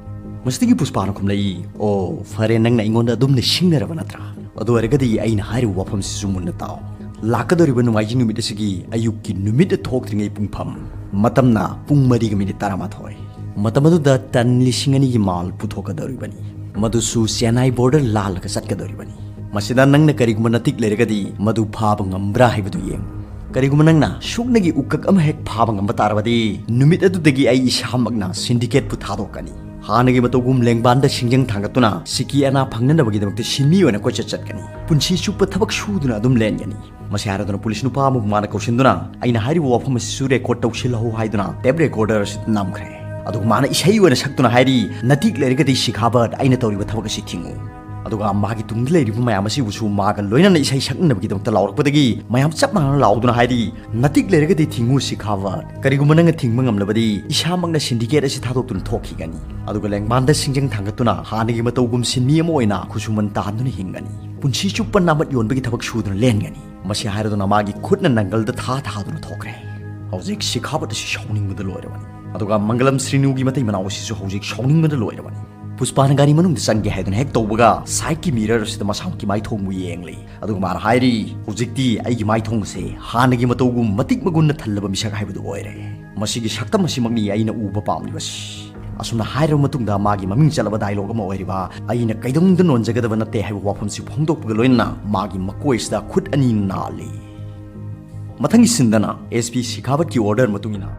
ꯃꯁꯤꯗꯒꯤ ꯄꯨꯁꯄꯥꯅ ꯈꯨꯝꯂꯛꯏ, "ꯑꯣ, ꯐꯔꯦ, ꯅꯪꯅ ꯑꯩꯉꯣꯟꯗ ꯑꯗꯨꯝ ꯅꯤꯡꯁꯤꯡꯅꯔꯕ ꯅꯠꯇ꯭ꯔꯥ? ꯑꯗꯨ ꯑꯣꯏꯔꯒꯗꯤ ꯑꯩꯅ ꯍꯥꯏꯔꯤꯕ ꯋꯥꯐꯝꯁꯤꯁꯨ ꯃꯨꯟꯅ ꯇꯥꯎ꯫ ꯂꯥꯛꯀꯗꯧꯔꯤꯕ ꯅꯣꯡꯃꯥꯏꯖꯤꯡ ꯅꯨꯃꯤꯠ ꯑꯁꯤꯒꯤ ꯑꯌꯨꯛꯀꯤ ꯅꯨꯃꯤꯠ ꯊꯣꯛꯇ꯭ꯔꯤꯉꯩ ꯄꯨꯡꯐꯝ, ꯃꯇꯝꯅ ꯄꯨꯡ ꯃꯔꯤꯒ ꯃꯤꯅꯤꯠ ꯇꯔꯥꯃꯥꯊꯣꯏ꯫ ꯃꯇꯝ ꯑꯗꯨꯗ ꯇꯟ ꯂꯤꯁꯤꯡ ꯑꯅꯤꯒꯤ ꯃꯥꯜ ꯄꯨꯊꯣꯛꯀꯗꯧꯔꯤꯕꯅꯤ꯫ ꯃꯗꯨꯁꯨ ꯆꯦꯟꯅꯥꯏ ꯕꯣꯔꯗꯔ ꯂꯥꯜꯂꯒ ꯆꯠꯀꯗꯧꯔꯤꯕꯅꯤ꯫ ꯃꯁꯤꯗ ꯅꯪꯅ ꯀꯔꯤꯒꯨꯝꯕ ꯅꯇꯤꯛ ꯂꯩꯔꯒꯗꯤ ꯃꯗꯨ ꯐꯥꯕ ꯉꯝꯕ꯭ꯔꯥ ꯍꯥꯏꯕꯗꯨ ꯌꯦꯡꯉꯨ꯫ ꯀꯔꯤꯒꯨꯝꯕ ꯅꯪꯅ ꯁꯨꯞꯅꯒꯤ ꯎꯀꯛ ꯑꯃ ꯍꯦꯛ ꯐꯥꯕ ꯉꯝꯕ ꯇꯥꯔꯕꯗꯤ, ꯅꯨꯃꯤꯠ ꯑꯗꯨꯗꯒꯤ ꯑꯩ ꯏꯁꯥꯃꯛꯅ ꯁꯤꯟꯗꯤꯀꯦꯠꯄꯨ ꯊꯥꯗꯣꯛꯀꯅꯤ꯫ ꯍꯥꯟꯅꯒꯤ ꯃꯇꯧꯒꯨꯝ ꯂꯦꯡꯕꯥꯟꯗ ꯁꯤꯡꯖꯪ ꯊꯥꯡꯒꯠꯇꯨꯅ ꯁꯤꯀꯤ ꯑꯅꯥ ꯐꯪꯅꯅꯕꯒꯤꯗꯃꯛꯇ ꯁꯤꯟꯃꯤ ꯑꯣꯏꯅ ꯀꯣꯏꯆꯠ ꯆꯠꯀꯅꯤ꯫ ꯄꯨꯟꯁꯤ ꯆꯨꯞꯄ ꯊꯕꯛ ꯁꯨꯗꯨꯅ ꯑꯗꯨꯝ ꯂꯦꯟꯒꯅꯤ"꯫ ꯃꯁꯤ ꯍꯥꯏꯔꯗꯨꯅ ꯄꯨꯂꯤꯁ ꯅꯨꯄꯥ ꯑꯃꯕꯨ ꯃꯥꯅ ꯀꯧꯁꯤꯟꯗꯨꯅ, "ꯑꯩꯅ ꯍꯥꯏꯔꯤꯕ ꯋꯥꯐꯝ ꯑꯁꯤꯁꯨ ꯔꯦꯀꯣꯔꯗ ꯇꯧꯁꯤꯜꯍꯧ" ꯍꯥꯏꯗꯨꯅ ꯇꯦꯞ ꯔꯦꯀꯣꯔꯗꯔ ꯑꯁꯤꯗ ꯅꯝꯈ꯭ꯔꯦ꯫ ꯑꯗꯨꯒ ꯃꯥꯅ ꯏꯁꯩ ꯑꯣꯏꯅ ꯁꯛꯇꯨꯅ ꯍꯥꯏꯔꯤ, "ꯅꯇꯤꯛ ꯂꯩꯔꯒꯗꯤ ꯁꯤꯈꯥꯕꯠ, ꯑꯩꯅ ꯇꯧꯔꯤꯕ ꯊꯕꯛ ꯑꯁꯤ ꯊꯤꯡꯉꯨ"꯫ ꯑꯗꯨꯒ ꯃꯥꯒꯤ ꯇꯨꯡꯗ ꯂꯩꯔꯤꯕ ꯃꯌꯥꯝ ꯑꯁꯤꯕꯨꯁꯨ ꯃꯥꯒ ꯂꯣꯏꯅꯅ ꯏꯁꯩ ꯁꯛꯅꯅꯕꯒꯤꯗꯃꯛꯇ ꯂꯥꯎꯔꯛꯄꯗꯒꯤ ꯃꯌꯥꯝ ꯆꯞ ꯃꯥꯟꯅꯅ ꯂꯥꯎꯗꯨꯅ ꯍꯥꯏꯔꯤ, "ꯅꯇꯤꯛ ꯂꯩꯔꯒꯗꯤ ꯊꯤꯡꯉꯨ ꯁꯤꯈꯥꯕꯠ꯫ ꯀꯔꯤꯒꯨꯝꯕ ꯅꯪꯅ ꯊꯤꯡꯕ ꯉꯝꯂꯕꯗꯤ ꯏꯁꯥꯃꯛꯅ ꯁꯤꯟꯗꯤꯀꯦꯠ ꯑꯁꯤ ꯊꯥꯗꯣꯛꯇꯨꯅ ꯊꯣꯛꯈꯤꯒꯅꯤ꯫ ꯑꯗꯨꯒ ꯂꯦꯡꯕꯥꯟꯗ ꯁꯤꯡꯖꯪ ꯊꯥꯡꯒꯠꯇꯨꯅ ꯍꯥꯟꯅꯒꯤ ꯃꯇꯧꯒꯨꯝ ꯁꯤꯟꯃꯤ ꯑꯃ ꯑꯣꯏꯅ ꯈꯨꯠꯁꯨꯃꯟ ꯇꯥꯍꯟꯗꯨꯅ ꯍꯤꯡꯒꯅꯤ꯫ ꯄꯨꯟꯁꯤ ꯆꯨꯞꯄ ꯅꯥꯃꯠ ꯌꯣꯟꯕꯒꯤ ꯊꯕꯛ ꯁꯨꯗꯨꯅ ꯂꯦꯟꯒꯅꯤ"꯫ ꯃꯁꯤ ꯍꯥꯏꯔꯗꯨꯅ ꯃꯥꯒꯤ ꯈꯨꯠꯅ ꯅꯪꯒꯜꯗ ꯊꯥ ꯊꯥꯗꯨꯅ ꯊꯣꯛꯈ꯭ꯔꯦ꯫ ꯍꯧꯖꯤꯛ ꯁꯤꯈꯥꯕꯠ ꯑꯁꯤ ꯁꯥꯎꯅꯤꯡꯕꯗ ꯂꯣꯏꯔꯕꯅꯤ꯫ ꯑꯗꯨꯒ ꯃꯪꯒꯂꯝ ꯁ꯭ꯔꯤꯅꯨꯒꯤ ꯃꯇꯩ ꯃꯅꯥꯎ ꯑꯁꯤꯁꯨ ꯍꯧꯖꯤꯛ ꯁꯥꯎꯅꯤꯡꯕꯗ ꯂꯣꯏꯔꯕꯅꯤ꯫ ꯄꯨꯁꯄꯥꯅ ꯒꯥꯔꯤ ꯃꯅꯨꯡꯗ ꯆꯪꯒꯦ ꯍꯥꯏꯗꯨꯅ ꯍꯦꯛ ꯇꯧꯕꯒ, ꯁꯥꯏꯠꯀꯤ ꯃꯤꯔꯔ ꯑꯁꯤꯗ ꯃꯁꯥꯃꯛꯀꯤ ꯃꯥꯏꯊꯣꯡꯕꯨ ꯌꯦꯡꯂꯤ꯫ ꯑꯗꯨꯒ ꯃꯥꯅ ꯍꯥꯏꯔꯤ, "ꯍꯧꯖꯤꯛꯇꯤ ꯑꯩꯒꯤ ꯃꯥꯏꯊꯣꯡ ꯑꯁꯦ ꯍꯥꯟꯅꯒꯤ ꯃꯇꯧꯒꯨꯝ ꯃꯇꯤꯛ ꯃꯒꯨꯟꯅ ꯊꯜꯂꯕ ꯃꯤꯁꯛ ꯍꯥꯏꯕꯗꯨ ꯑꯣꯏꯔꯦ꯫ ꯃꯁꯤꯒꯤ ꯁꯛꯇꯝ ꯑꯁꯤꯃꯛꯅꯤ ꯑꯩꯅ ꯎꯕ ꯄꯥꯝꯂꯤꯕꯁꯤ"꯫ ꯑꯁꯨꯝꯅ ꯍꯥꯏꯔꯕ ꯃꯇꯨꯡꯗ ꯃꯥꯒꯤ ꯃꯃꯤꯡ ꯆꯠꯂꯕ ꯗꯥꯏꯂꯣꯒ ꯑꯃ ꯑꯣꯏꯔꯤꯕ "ꯑꯩꯅ ꯀꯩꯗꯧꯅꯨꯡꯗ ꯅꯣꯟꯖꯒꯗꯕ ꯅꯠꯇꯦ" ꯍꯥꯏꯕ ꯋꯥꯐꯝꯁꯤ ꯐꯣꯡꯗꯣꯛꯄꯒ ꯂꯣꯏꯅꯅ ꯃꯥꯒꯤ ꯃꯀꯣꯏꯁꯤꯗ ꯈꯨꯠ ꯑꯅꯤ ꯅꯥꯜꯂꯤ꯫ ꯃꯊꯪꯒꯤ ꯁꯤꯟꯗꯅ ꯑꯦꯁ ꯄꯤ ꯁꯤꯈꯥꯕꯠꯀꯤ ꯑꯣꯔꯗꯔ ꯃꯇꯨꯡ ꯏꯟꯅ